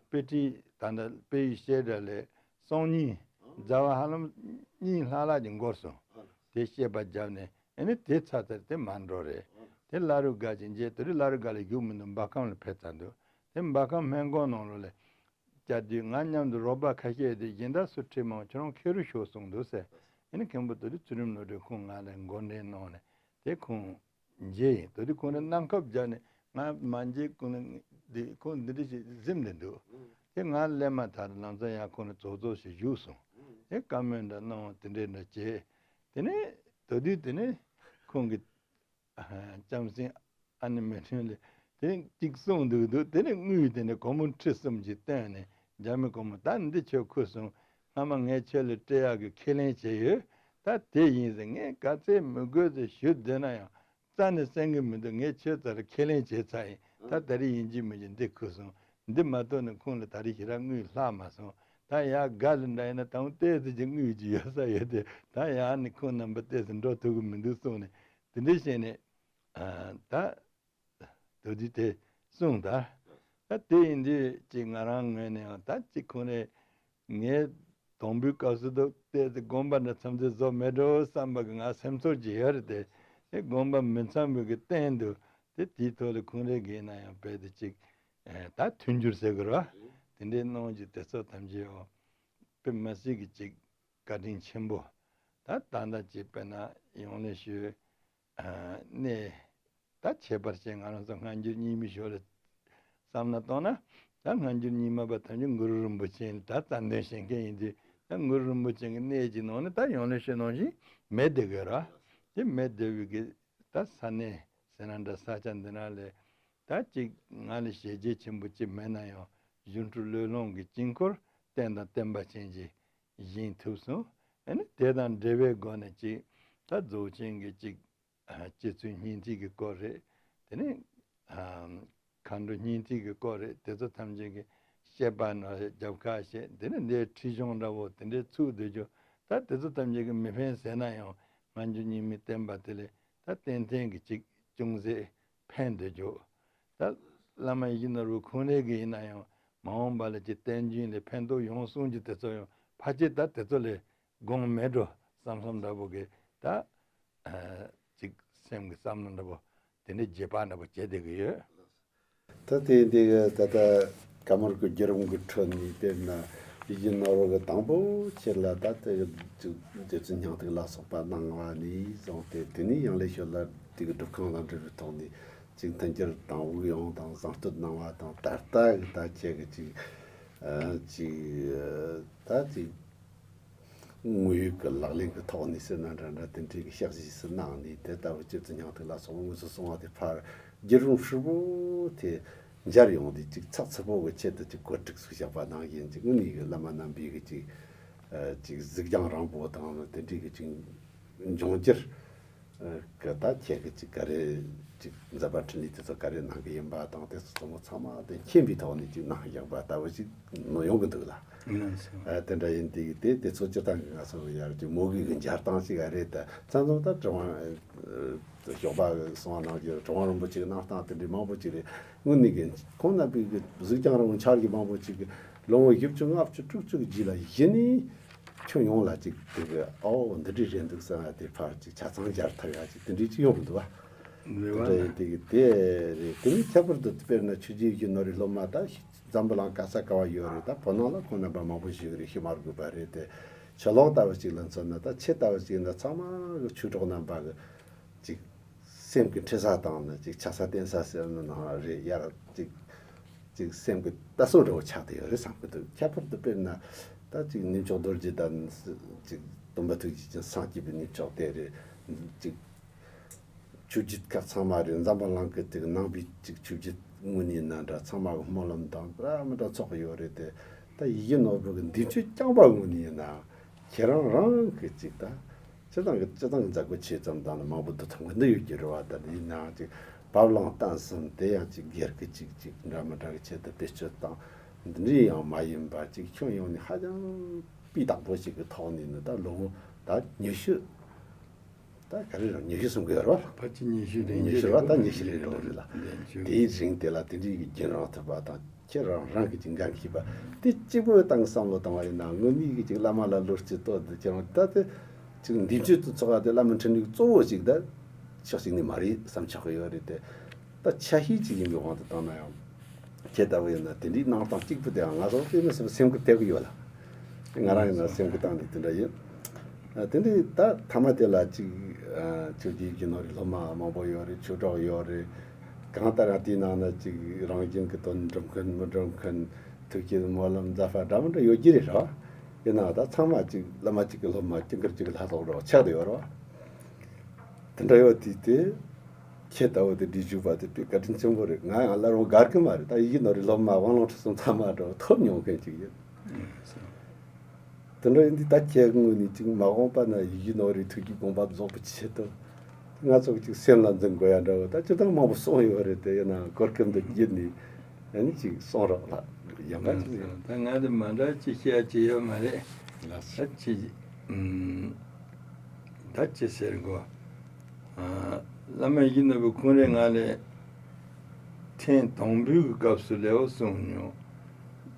དཔེ་ཁྲིད་ད་ལྟ་དཔལ་ཡུལ་བཤད་གྲྭ་ལས་སང་ཉིན་ཟླ་བ་ཧ་ལམ་གཉིས་ལྷག་ལྷག་ཅིག་འགོར་སོང་། དེ་བཤད་པ་བརྒྱབ་ནས་ཨ་ནི་དེ་ཚར་ཚར་དེ་མར་འགྲོ་རེད། དེ་བླ་རུང་དགའ་ཅིག་མཇལ་དེ་རིང་བླ་རུང་དགའ་ལ་བཞུགས་མི་འདུག་འབར་ཁམས་ལ་ཕེབས་ཚར་འདུག་དེ་འབར་ཁམས་སྨན་ཁང་ནང་ལོགས་ལ། བཅར་དུས་ང་མཉམ་དུ་རོགས་པ་ཁ་ཤས་དེ་གཞན་དག་སུ་ཁྲིད་མང་ཁྱོད་རང་ཁེ་རུ་ཤོག་གསུངས་འདུག་ཟེར། ཨ་ནི་མཁན་པོ་དེ་དུས་ཚུལ་ཁྲིམས་བློ་གྲོས་ཁོང་ང་ལ་འགོ་འདྲེན་གནང་ནས་དེ་ཁོང་མཇལ་ཡིན། དེ་དུས་ཁོང་ནས་གནམ་ཁབ་བརྒྱབ་ནས་ང་མ་མཇལ་ཁོང་ནས་འདི་ཁོང་འདི་འདྲ་ཞིག་གཟིམ་བསྡད་འདུག་དེ་ང་སླེབས་མ་ཐག་ལམ་སང་ཡང་ཁོང་ནས་ཚོགས་གཙོ་ཞིག་བཞུགས་སོང་། དེ་བཀའ་མོལ་འདྲ་གནང་བ་དེ་འདྲས་འདྲ་བྱས། དེ་ནས་དེ་དུས་དེ་ནས་ཁོང་གིས། ལྕམ་སྲིང་ཨ་ནེ་མེ་ཁྲིན་ལས་དེ་གཅིག་གསུངས་འདུག་འདུག་དེ་ནས་དངུལ་དེ་ནས་སྒོར་མོ་ཁྲི་གསུམ་གྱིས་བཏོན་ནས་རྒྱ་མི་སྒོར་མོ་ད་འདི་ཁྱོད་ཁུར་སོང་། སྔ་མ་ངས་ཁྱོད་ལ་སྤྲད་ཡག་གི་ཁས་ལེན་བྱས་ཡོད། ད་དེ་ཡིན་ཟེར། ངས་ག་ཚད་མི་དགོས་ཟེར་ཞུས་བསྡད་ན་ཡང་རྩ་ནས་གསན་གི་མི་འདུག་ངས་ཁྱོད་རྩ་ལ་ཁས་ལེན་བྱས་ཚར་ཡིན། ད་ད་རེས་ཡིན་གཅིག་མིན་གཅིག་འདི་ཁུར་སོང་། འདི་མ་གཏོགས་ནས་ཁོང་ལ་ད་རེས་ཞེ་དྲག་དངུལ་ལྷག་མ་སོང་། ད་ཡར་སྒར་ལ་འདྲ་ཡིན་ན་ད་འོང་ཏོག་ཙམ་ཅིག་དངུལ་ཅིག་ཡོད་ས་ཡོད་དེ། ད་ཡར་ནས་ཁོང་རྣམ་པ་ཏོག་ཙམ་འགྲོ་ཐུབ་ཀྱི་མི་འདུག་གསུངས་ནས། དེ་འདྲ་བྱས་ནས་ཨ་ད་དོ་དུས་དེ་གསུངས། ད་ད་དེ་ཡིན་དུས་ཅིག་ང་རང་ངོས་ནས་ཡང་ད་ཅིག་ཁོང་རེ་ངས་དང་པོའི་སྐབས་སུ་ཏོག་ཙམ་དགོངས་པ་འདྲ་ཚམ་ཚེ་བཟོ་མེད་འགྲོ་བསམ་པ་གི་ང་སེམས་ཚོར་ཅིག་ཡོད་རེད་དེ། དེ་དགོངས་པ་མི་ཚམ་པའི་གི་སྟེང་དུ་དེ་དེའི་ཐོག་ལ་ཁོང་རེ་གིས་ན་ཡང་རྦད་དེ་ཅིག་ཨ་ད་མཐུན་འགྱུར་ཟེར་དགོས་རེད་བ། དེ་འདྲའི་གནང་རྒྱུ་དེ་ཚོ་ཐམས་ཅད་ཡང་དཔེ་མ་སྲིད་ཀྱི་ཅིག་བཀའ་དྲིན་ཆེན་པོ། ད་ད་ལྟ་ཅིག་དཔེར་ན་ཡོང་ལེ་ཞུ་ཨ་གནས་ད་ཁྱད་པར་ཅན་ང་རང་ཚོ་སྔ་འགྱུར་རྙིང་མའི་ཞོར་ལ་བསམ་བློ་བཏང་ན། ད་སྔ་འགྱུར་རྙིང་མ་པ་ཐམས་ཅད་གུ་རུ་རིན་པོ་ཆེ་ད་རྩ་འདོན་བྱེད་མཁན་ཡིན་དུས། ད་གུ་རུ་རིན་པོ་ཆེ་གི་གནས་ཀྱི་ནང་ནས་ད་ཡོང་ལེ་ཞུ་ནང་བཞིན་མེད་བསྡད་དགོས་ར། དེ་མེད་བསྡད་པའི་གི་ད་ས་གནས་ཟེར་ན་འདྲ་ས་ཆ་འདི་ན་ལས་ད་ཅིག་ང་ལ་ཞལ་རྒྱས་ཆེན་པོ་ཅིག་མེད་ན་ཡང་སྒྱུ་འཕྲུལ་བློས་བསླངས་ཀྱི་དཀྱིལ་འཁོར་རྟེན་དང་བརྟེན་པ་ཅན་གྱི་བཞེངས་ཐུབ་སོང་། ཨ་ནི་དེ་དང་འབྲེལ་བའི་སྒོ་ནས་ཅིག་ད་རྫོགས་ཆེན་གྱི་ཅིག་ཨ་སྤྱི་གཙུག་སྙིང་ཐིག་གི་སྐོར་རེད། དེ་ནས་ཨ་མཁའ་འགྲོ་སྙིང་ཐིག་གི་སྐོར་རེད། དེ་ཚོ་ཐམས་ཅད་ཀྱི་བཤད་པ་ནང་རྒྱབ་ཁ་བཤད། དེ་ནས་འདིའི་ཁྲིད་གཞུང་འདྲ་བོ་དེ་འདྲའི་ཚུགས་སྡོད་རྒྱུ། ད་དེ་ཚོ་ཐམས་ཅད་ཀྱི་མི་ཕན་ཟེར་ན་ཡང་སྔ་འགྱུར་རྙིང་མའི་བསྟན་པ་དེ་ལས་ད་ཏན་ཏན་གྱི་ཅིག་ཅུང་ཟད་ཕན་སྡོད་རྒྱུ། ད་བླ་མ་ཡིད་བཞིན་ནོར་བུ་ཁོང་རང་གི་ཡིན་ན་ཡང་མ་འོངས་པ་ལ་ཅིག་བསྟན་རྒྱུན་ལ་ཕན་ཐོགས་ཡོང་གསུང་རྒྱུ་དེ་ཚོ་ཡང་ཕལ་ཆེར་ད་དེ་ཚོ་ལས་དགོངས་མེད་འགྲོ་བསམ་བསམ་འདྲ་པོ་གི་ད་ཨ་ཅིག་སེམས་ཀྱི་བསམ་བློ་འདྲ་པོ་དེ་འདྲའི་རྗེས་དཔག་འདྲ་པོ་བྱེད་བསྡད་ཀྱི་ཡོད། ད་དེ་འདི་གི་ད་ལྟ་ཀ་མར་གི་བརྒྱུད་རིམ་གྱི་ཁྲོད་ནས་དཔེར་ན་ཡིད་བཞིན་ནོར་བུ་གི་དང་པོ་ཁྱེད་ལ་ད་ལྟ་གི་རྗེ་བཙུན་སྙིང་ཐིག་ལ་སོགས་པ་གནང་བ་ནས་བཟུང་སྟེ། དེ་ནས་ཡང་ལེ་ཤོད་ལ་དེ་གི་སྒྲུབ་ཁང་ལ་འབྲེལ་བའི་ཐོག་ནས་ཅིག་མཐུན་འགྱུར་དང་དབུགས་དབྱུང་དང་གཟེངས་བསྟོད་གནང་བ་དང་། ད་ལྟ་གི་ད་ཁྱེད་ཀྱི་ཅིག་ཨ་ཅིག་ད་ཅིག་དངོས་ཡོད་ཀྱི་ལག་ལེན་གྱི་ཐོག་ནས་ཟེར་ན་འདྲ་འདྲ། དེ་འདྲའི་གི་ཕྱག་བཞེས་སུ་གནང་ནས། དེ་ལྟ་བུ་རྗེ་བཙུན་སྙིང་ཐིག་ལ་སོགས་པ་དངོས་སུ་གསུང་བ་དེ་ཕར་བརྒྱུད་རིམ་ཧྲིལ་པོ་དེ་མཇལ་ཡོང་དུས་ཅིག་ཚགས་ཚུད་པོ་གི་ཆེད་དུ་ཅིག་བཀོད་སྒྲིག་ཚུགས་བཞག་པ་ནང་བཞིན་ཅིག་དངོས་གནས་ཀྱི་བླ་མ་རྣམ་པའི་གི་ཅིག་ཨ་ཅིག་གཟིགས་རྒྱང་རིང་པོ་དང་དེ་འདྲའི་གི་ཅིག་འབྱུང་འགྱུར་གི་ད་ཁྱེད་ཀྱི་ཅིག་ག་རེ་ཅིག་མཛད་པ་འཕྲིན་ལས་དེ་ཚོ་ག་རེ་གནང་གི་ཡིན་པ་དང་། དེ་ཚོ་ཚང་མ་དེ་མཁྱེན་པའི་ཐོག་ནས་ཅིག་གནང་བཞག་པ་ལྟ་བུ་ཅིག་ནོར་ཡོང་གི་འདུག་ལ། ཨ་དེ་འདྲ་ཡིན་དུས་དེ་དེ་ཚོ་སྤྱིར་བཏང་གི་ང་ཚོ་ཡར་གྱི་མོ་གི་གི་མཇལ་སྟངས་ཤིག་ཨ་རེད། ད་མཚན་ཚོགས་ད་གྲུབ་དབང་ཞོགས་པ་གསུང་བ་ནང་གི་གྲུབ་དབང་རིན་པོ་ཆེ་གི་གནང་སྟངས་དེ་འདྲའི་མང་པོ་ཅིག་རེད། དངོས་གནས་ཀྱི་ཁོང་རྣམ་པའི་གི་གཟིགས་རྒྱང་རིང་པོ་འཆར་གི་མང་པོ་ཅིག་གི་ལོ་ངོ་བཞི་བཅུ་ལྔ་བཅུ་དྲུག་ཅུ་གི་རྗེས་ལ་གཞི་ནས་ཁྱོན་ཡོངས་ལ་ཅིག་དེ་གི་ཨོ་འདི་འདྲའི་རེད་འདུག་ཟེར་བ་དེ་ཕར་ཅིག་ཆ་ཚང་སྦྱར་ཐུབ་ཡ་ཅིག་དེ་འདྲའི་ཅིག་ཡོང་གི་འདུག་བ། རེད་བ། དེ་འདྲ་ཡིན་དེ་གི་དེ་རེད། དེ་ནི་ཁྱད་པར་དུ་དཔེར་ན་ཆོས་རྗེ་ཡིད་བཞིན་ནོར་བུའི་སློབ་མ་ད་འཛམ་བུ་གླིང་ག་ས་ག་བ་ཡོད་རེད། ད་བོད་ནང་ལ་ཁོང་རྣམ་པ་མང་པོ་ཞིག་རེད། ཞུ་མ་དགོས་པ་རེད་དེ། ཕྱི་ལོགས་ལྟ་བུ་ཅིག་ལ་མཚོན་ན་ད་ཁྱེད་ལྟ་བུ་ཅིག་ན་ཚང་མ་གི་ཆོས་གྲོགས་རྣམ་པ་གི་ཅིག་སེམས་ཀྱི་འཁྲི་ས་དང་ནི་ཅིག་ཆགས་ས་བརྟེན་ས་ཟེར་ན་ནང་རེད། ཡར་ཅིག་ཅིག་སེམས་ཀྱི་ལྟ་ཚུལ་འདྲ་བོ་ཆགས་བསྡད་ཡོད་རེད་བསམ་གྱི་འདུག། ཁྱད་པར་དུ་དཔེར་ན་ད་ཅིག་གནས་མཆོག་རྡོ་རྗེ་དང་ཅིག་སྟོན་པ་ཐུགས་རྗེ་ཅན་སངས་རྒྱས་པའི་གནས་མཆོག་དེ་རེད། ཅིག་ཆོས་བརྒྱུད་ཁག་ཚང་མ་རེད། འཛམ་བུ་གླིང་གི་ཅིག་ནང་པའི་ཅིག་ཆོས་བརྒྱུད་དངོས་གནས་ན་འདྲ་ཚང་མ་གི་སྨོན་ལམ་དང་འདྲ་མི་འདྲ་ཚོགས་ཡོད་རེད་དེ། ད་ཡིད་བཞིན་ནོར་བུ་གི་མདུན་ཅོག་རྐྱང་པ་དངོས་གནས་ཡིན་ན་ཁྱེད་རང་རང་གི་ཅིག་ད་སྤྱིར་བཏང་གི་སྤྱིར་བཏང་གི་མཛད་སྒོ་ཆེ་ཙམ་དང་ནི་མང་པོ་འདུ་ཐུབ་གི་འདི་ཡོད་ཀྱི་རེད་བ། ད་ཡིན་ནའང་ཅིག་བབ་བརླིང་བརྟན་གསུམ་དེ་ཡང་ཅིག་སྒེར་གྱི་ཅིག་ཅིག་འདྲ་མི་འདྲ་གི་ཆེད་དུ་བེད་སྤྱོད་བཏང་འདི་འདྲའི་ཡང་མ་ཡིན་པ། ཅིག་ཁྱོན་ཡོངས་ནས་ཧ་ཅང་སྤུས་དག་པོ་ཞིག་གི་ཐོག་ནས་ནི་ད་ལོ་ངོ་ད་ཉི་ཤུ། ད་ག་རེ་རང་ཉི་ཤུ་གསུང་གི་ཡོད་རེད་བ། ཕལ་ཆེར་ཉི་ཤུ་རེ་ཉི་ཤུ་རེད་བ། ད་ཉི་ཤུ་རེ་འགྲོ་གི་རེད་ལ། ཉི་ཤུ་རེད། དེའི་རིང་དེ་ལ་དེ་འདྲའི་གི་རྒྱུན་རིང་ཐུབ་པ་དང་ཁྱེད་རང་རང་གི་ཅིག་འགན་འཁྱེར་པ་དེ་གཅིག་པོའི་སྟེང་བསམ་བློ་བཏང་བ་ཡིན་ན་དངོས་གནས་གི་ཅིག་བླ་མ་ལ་བློ་གཅིག་གཏོད་དེ་ཁྱེད་རང་ད་དེ་ཅིག་འདི་མཆོད་དུ་ཚོགས་པ་དེ་བླ་མའི་འཕྲིན་ལས་གཙོ་བོ་ཞིག་ད་ཕྱོགས་གཅིག་ནས་མ་རེད་བསམ་ཆོག་གི་ཡོད་རེད་དེ། ད་ཆ་ཤས་ཅིག་ཡིན་པའི་དབང་དུ་བཏང་ན་ཡང་། ཁྱེད་ལྟ་བུ་ཡིན་ན་དེ་འདྲའི་གནང་སྟངས་གཅིག་པུ་དེའང་ང་ཚོ་དཔེ་མི་སྲིད་པ་སེམས་ཁུར་ཐེབས་ཀྱི་ཡོད་ལ། ང་རང་ཡིན་ན་སེམས་ཁུར་བཏང་ནས་དེ་འདྲ་ཡིན། ཨ་དེ་འདྲའི་ད་མཐའ་མ་དེ་ལ་ཅིག་ཨ་ཆོས་རྗེ་ཡིད་བཞིན་ནོར་བུའི་སློབ་མ་མང་པོ་ཡོད་རེད། ཆོས་གྲོགས་ཡོད་རེད། གང་ལྟར་ཡང་དེའི་ནང་ན་ཅིག་རང་བཞིན་གྱི་དོན་སྒྲུབ་མཁན་མི་སྒྲུབ་མཁན། ཐུགས་བསྐྱེད་སྨོན་ལམ་མཛད་པ་འདྲ་མི་འདྲ་ཡོད་ཀྱི་རེད་ར། ཡིན་ནའང་ད་ཚང་མ་ཅིག་བླ་མ་གཅིག་གི་སློབ་མ་དཀྱིལ་འཁོར་གཅིག་གི་ལྷ་ཚོགས་འདྲ་བ་ཆགས་བསྡད་ཡོད་ར། དེ་འདྲ་ཡོད་དུས་དེ། ཁྱེད་ལྟ་བུ་དེ་འདྲའི་བཞུགས་པ་དེ་དཔེ་བཀའ་དྲིན་ཆེན་པོ་རེད། ང་ཡང་སླར་ཡང་དགའ་གི་མ་རེད། ད་ཡིད་བཞིན་ནོར་བུའི་སློབ་མ་དབང་ལུང་ཁྲིད་གསུམ་ཚང་མ་འགྲོ་ཐོབ་མྱོང་མཁན་ཅིག་ཡིན། དེ་འདྲ་ཡིན་དུས་ད་ཁྱེད་དངོས་ནས་ཅིག་མ་འོངས་པ་ན་ཡིད་བཞིན་ནོར་བུའི་ཐུགས་ཀྱི་དགོངས་པ་རྫོགས་པའི་ཆེད་དུ། ང་ཚོ་ཅིག་སེམས་ལ་འཛིན་དགོས་ཡ་འདྲ་བོ་ད་སྤྱིར་བཏང་མང་པོ་གསུངས་ཡོད་རེད་དེ། ཡིན་ནའང་གོ་སྐབས་འདི་བརྒྱུད་ནས་ཨ་ནི་ཅིག་གསུང་རོགས་ལ། ཡང་ཁ་ཅིག་རེད། ད་ང་དེ་མ་འདྲ་ཅི་བཤད་ཅི་ཡོད་མ་རེད། ལགས་སོ། ད་ཅི་ཨུམ། ད་ཅི་ཟེར་དགོས། ཨ། བླ་མ་ཡིད་བཞིན་ནོར་བུ་ཁོང་རེ་ང་ལས་ཐེངས་དང་པོའི་གི་སྐབས་སུ་ལེའོ་གསུངས་མྱོང་།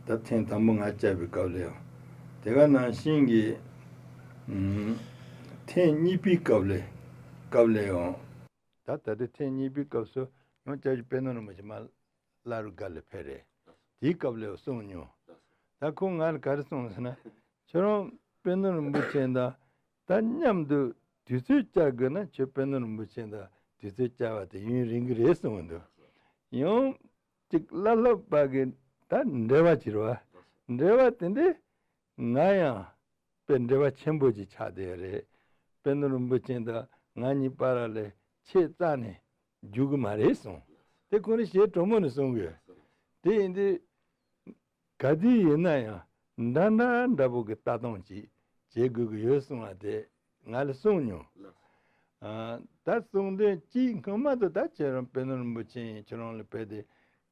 ད་ཐེངས་དང་པོ་ང་བཅར་བའི་སྐབས་ལེའོ། དེ་ག་ནང་བཞིན་གྱི་ཨུམ། ཐེངས་གཉིས་པའི་སྐབས་ལས་སྐབས་ལེའོ། ད་ད་ལྟ་ཐེངས་གཉིས་པའི་སྐབས་སུ་ཡང་བཅར་རྒྱུ་དཔལ་ནོར་རིན་པོ་ཆེ་མར་བླ་རུང་སྒར་ལ་ཕེབས་རེད། དེའི་སྐབས་ལ་གསུངས་མྱོང་། ད་ཁོང་ང་ལ་ག་རེ་གསུངས་ཟེར་ན། ཁྱོད་རང་དཔལ་ནོར་རིན་པོ་ཆེ་དང་ད་མཉམ་དུ་དུས་ཚོད་བཅར་དགོས་ན་ཁྱོད་དཔལ་ནོར་རིན་པོ་ཆེ་དང་དུས་ཚོད་བཅར་བ་དེ་ཡུན་རིང་གི་རེད་གསུངས་འདུག། ཡང་ཅིག་བླ་སློབ་བར་གྱི་ད་འབྲེལ་བ་བྱེད་རོགས། འབྲེལ་བ་དེ་འདྲས་ང་ཡང་དཔེ་འབྲེལ་བ་ཆེན་པོ་ཅིག་ཆགས་བསྡད་ཡོད་རེད། དཔལ་ནོར་རིན་པོ་ཆེ་དང་ང་གཉིས་བར་ལ་ཆེས་རྩ་ནས་རྒྱུག་གི་མ་རེད་གསུངས། དེ་ཁོང་རང་ཞེ་དྲོན་མོ་ནས་གསུང་གི་ཡོད། དེ་ཡིན་དུས་ག་དུས་ཡིན་ན་ཡང་འདྲ་འདྲ་འདྲ་པོ་གི་ལྟ་སྟངས་ཅིག་བྱེད་དགོས་ཀྱི་ཡོད་གསུངས་པ་དེ་ང་ལ་གསུངས་མྱོང་། ཨ། ད་གསུང་དོན་གཅིག་སྔོན་མ་དུ་ད་ཁྱེད་རང་དཔལ་ནོར་རིན་པོ་ཆེ་ཡིན་ཁྱེད་རང་ལ་དཔེ་དེ་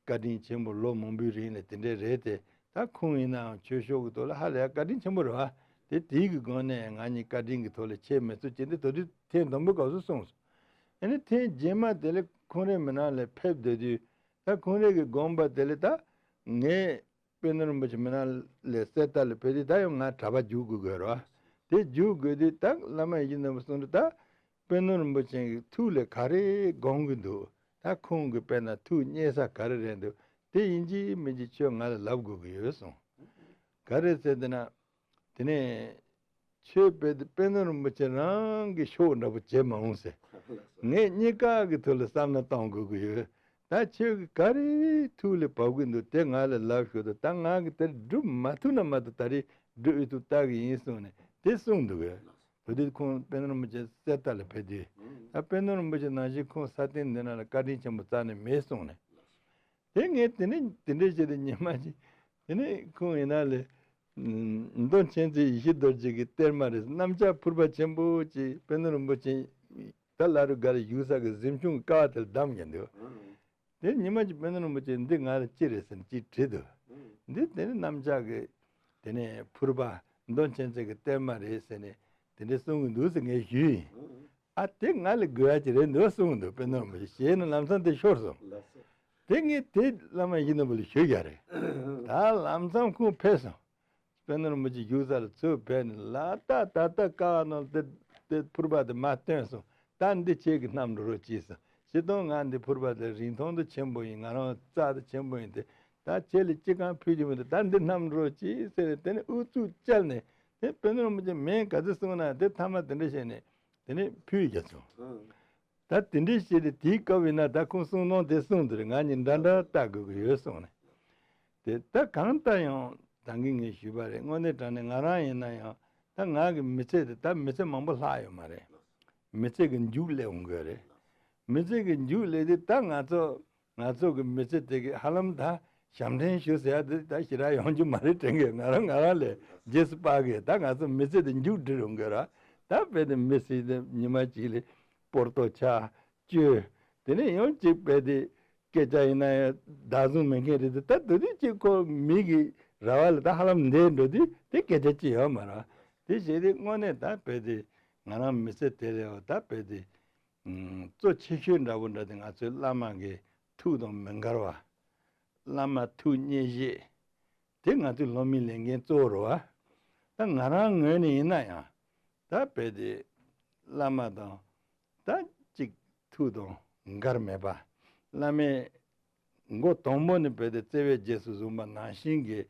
བཀའ་དྲིན་ཆེན་པོ་ལོ་མང་པོའི་རིང་ལ་དེ་འདྲས་རེད་དེ། ད་ཁོང་ཡིན་ནའང་ཆོས་ཕྱོགས་ཀྱི་ཐོག་ལ་ཧ་ལས་ཡ་བཀའ་དྲིན་ཆེན་པོ་རེད་བ། དེ་དེའི་གི་སྒོ་ནས་ང་གཉིས་བཀའ་དྲིན་གྱི་ཐོག་ལ་ཆེས་མི་ཚོ་བྱས་འདི་དོ་དུས་ཐེངས་དང་པོའི་སྐབས་སུ་གསུངས་སོང་། ཨ་ནི་ཐེངས་རྗེས་མ་དེ་ལ་ཁོང་རའི་མི་ནང་ལ་ཕེབས་སྡོད་དུས་ད་ཁོང་རའི་གི་དགོངས་པ་དེ་ལ་ད་ངས་དཔལ་ནོར་རིན་པོ་ཆེ་མི་ནང་ལ་གསེར་རྟ་ལ་ཕེབས་དུས་ད་ཡང་ང་གྲྭ་པ་རྒྱུགས་དགོས་དགོས་རེད་བ། དེ་རྒྱུགས་དགོས་དུས་ད་བླ་མ་ཡིད་བཞིན་ནོར་བུ་གསུང་དུས་ད། དཔལ་ནོར་རིན་པོ་ཆེ་གི་ཐུགས་ལ་ག་རེ་དགོངས་ཀྱི་འདུག། ད་ཁོང་གི་དཔེར་ན་ཐུགས་མཉེས་ས་ག་རེ་རེད་འདུག། དེ་ཡིན་གཅིག་མིན་གཅིག་ཁྱོད་ང་ལ་ལབ་དགོས་ཀྱི་ཡོད་གསུངས། ག་རེ་ཟེར་དེ་ན། དེ་ནས་ཁྱོད་དཔེ་དེ་དཔལ་ནོར་རིན་པོ་ཆེ་རང་གི་ཕྱོགས་འདྲ་པོ་བྱེད་མ་འོང་ཟེར། ངས་གཉིས་ཀ་གི་ཐོག་ལ་བསམ་བློ་གཏོང་དགོས་ཀྱི་ཡོད། ད་ཁྱོད་ཀྱི་ག་རེ་ཐུགས་ལ་བབས་ཀྱི་འདུག་དེ་ང་ལ་ལབ་ཤོག་དང་ད་ང་གི་དེར་སྒྲུབ་མ་ཐུབ་ན་མ་གཏོགས་ད་རེས་སྒྲུབ་ཨེ་ཐུབ་ལྟ་གི་ཡིན་གསུངས་ནས་དེ་གསུངས་འདུག་གས། བུ་དེ་ཁོང་དཔལ་ནོར་རིན་པོ་ཆེ་གསེར་རྟ་ལ་ཕེབས་དུས། ད་དཔལ་ནོར་རིན་པོ་ཆེ་ནང་བཞིན་ཁོང་ས་སྟེང་འདི་ན་ལ་བཀའ་དྲིན་ཆེན་པོ་རྩ་ནས་མེད་གསུངས་ནས། དེ་ངས་དེ་ནས་དེ་འདྲས་བྱས་ཏེ་ཉི་མ་གཅིག་དེ་ནས་ཁོང་ཡིན་ན་ལས། མདོ་མཁྱེན་བརྩེ་ཡེ་ཤེས་རྡོ་རྗེ་གི་གཏེར་མ་རེད་གནམ་ལྕགས་ཕུར་པ་ཆེན་པོ་ཅིག་དཔལ་ནོར་རིན་པོ་ཆེ་ད་བླ་རུང་སྒར་ལ་བཞུགས་ས་གི་གཟིམ་ཆུང་གི་ཀ་བ་དེར་བསྡམས་ཀྱང་འདུག། དེ་ཉི་མ་གཅིག་དཔལ་ནོར་རིན་པོ་ཆེ་འདི་ང་ལ་ཅི་རེད་ཟེར་ནས་ཅིག་དྲིས་འདུག། འདི་དེ་ནི་གནམ་ལྕགས་ཀྱི་དེ་ནས་ཕུར་པ་མདོ་མཁྱེན་བརྩེ་གི་གཏེར་མ་རེད་ཟེར་ནས་དེ་འདྲས་གསུང་གི་འདུག་ཟེར་ངས་ཞུས་ཡིན། ཨ་དེ་ང་ལ་དགོས་ཡ་ཅིག་རེད་འདུག་གསུང་གི་འདུག། དཔལ་ནོར་རིན་པོ་ཆེ་ཞེས་ནས་ལམ་སང་དེ་ཤོར་སོང་། དེ་ངས་དེ་བླ་མ་ཡིད་བཞིན་ནོར་བུ་ལ་ཞུས་ཡ་རེད། ད་ལམ་སང་ཁོང་ཕེབས་སོང་། དཔལ་ནོར་རིན་པོ་ཆེ་བཞུགས་ས་ལ་ཚུར་ཕེབས་ནས་ལ་ད་ད་ལྟ་ཀ་བ་ནང་དེ་དེ་ཕུར་པ་དེ་མར་བཏོན་སོང་། ད་འདི་ཁྱེད་ཀྱིས་བསྣམས་འགྲོ་རོགས་གྱིས་ཟེར། སྤྱིར་བཏང་ང་འདི་ཕུར་པ་དེ་རིན་ཐང་དུ་ཆེན་པོ་ཡིན། ང་རང་རྩ་དུ་ཆེན་པོ་ཡིན་ཏེ། ད་ཁྱེད་ལ་ཅི་གང་ཕུལ་རྒྱུ་མི་འདུག། ད་འདི་བསྣམས་འགྲོ་རོགས་གྱིས་ཟེར་ནས་དེ་ནས་ཨུ་ཚུགས་བཅག་ནས་དེ་དཔལ་ནོར་རིན་པོ་ཆེ་མིང་ག་ཚོད་གསུངས་ན་དེ་ཐ་མ་དེ་འདྲ་བྱས་ནས་དེ་ནས་ཕུལ་རྒྱུ་བྱུང་། ད་དེ་འདྲའི་ཞིག་རེད། དེའི་སྐབས་ཡིན་ན་ད་ཁོང་གསུང་ནོ་དེ་གསུང་དུ་རེད། ང་གཉིས་འདྲ་འདྲ་ལྟ་དགོས་ཀྱི་ཡོད་གསུངས་ནས། དེ་ད་གང་ལྟར་ཡང་ད་གིན་ངས་ཞུས་པ་རེད། དངོས་གནས་དྲང་གནས་ང་རང་ཡིན་ན་ཡང་ད་ང་གི་མི་ཚེ་དེ་ད་མི་ཚེ་མང་པོ་ལྷག་ཡོད་མ་རེད། མི་ཚེ་གི་མཇུག་སླེབས་འོང་གི་རེད། མི་ཚེ་གི་མཇུག་སླེབས་དུས་ད་ང་ཚོ་ང་ཚོ་གི་མི་ཚེ་དེ་གི་ཧ་ལམ་ད་ཞབས་འདྲེན་ཞུ་ཟེར་ཡ་དེ་ད་ཞེ་དྲག་ཡོང་རྒྱུ་མ་རེད་དྲན་གི། ང་རང་ང་རང་ལས་རྗེས་སུ་དཔག་གི། ད་ང་ཚོ་མི་ཚེ་དེ་མཇུག་སྒྲིལ་འོང་གི་ར། ད་དཔེ་དེ་མི་སྲིད་དེ་ཉི་མ་གཅིག་ལས་སྤོར་ཏོ་ཆགས། བཅོས། དེ་ནས་ཡང་གཅིག་དཔེ་དེ་སྐད་ཆ་ཡིན་ན་ཡང་བདག་བཟུང་མེད་མཁན་རེད་དེ། ད་དེ་དུས་གཅིག་ཁོ་མི་གི་ར་བ་ལ་ད་ཧ་ལམ་འདས་འགྲོ་དུས་དེ་སྐད་ཆ་ཅི་ཡོད་མ་རེད། དེ་བྱས་དེ་དངོས་གནས་ད་དཔེ་དེ་ང་རང་མི་ཚེ་དེ་ལས་ད་དཔེ་དེ་གཙོ་ཆེ་ཤོས་འདྲ་པོ་འདྲ་དེ་ང་ཚོའི་བླ་མ་གི་ཐུགས་དང་མི་འགལ་བ། བླ་མ་ཐུགས་མཉེས་བཞེས། དེ་ང་ཚོའི་སློབ་མའི་ལས་འགན་གཙོ་བོ་རེད་བ། ད་ང་རང་ངོས་ནས་ཡིན་ན་ཡང་ད་དཔེ་དེ་བླ་མ་དང་ད་ཅིག་ཐུགས་དང་འགལ་མེད་པ། བླ་མས་མགོ་དང་པོ་ནས་དཔེ་དེ་བརྩེ་བའི་རྗེས་སུ་བཟུང་བ་ནང་བཞིན་གྱི་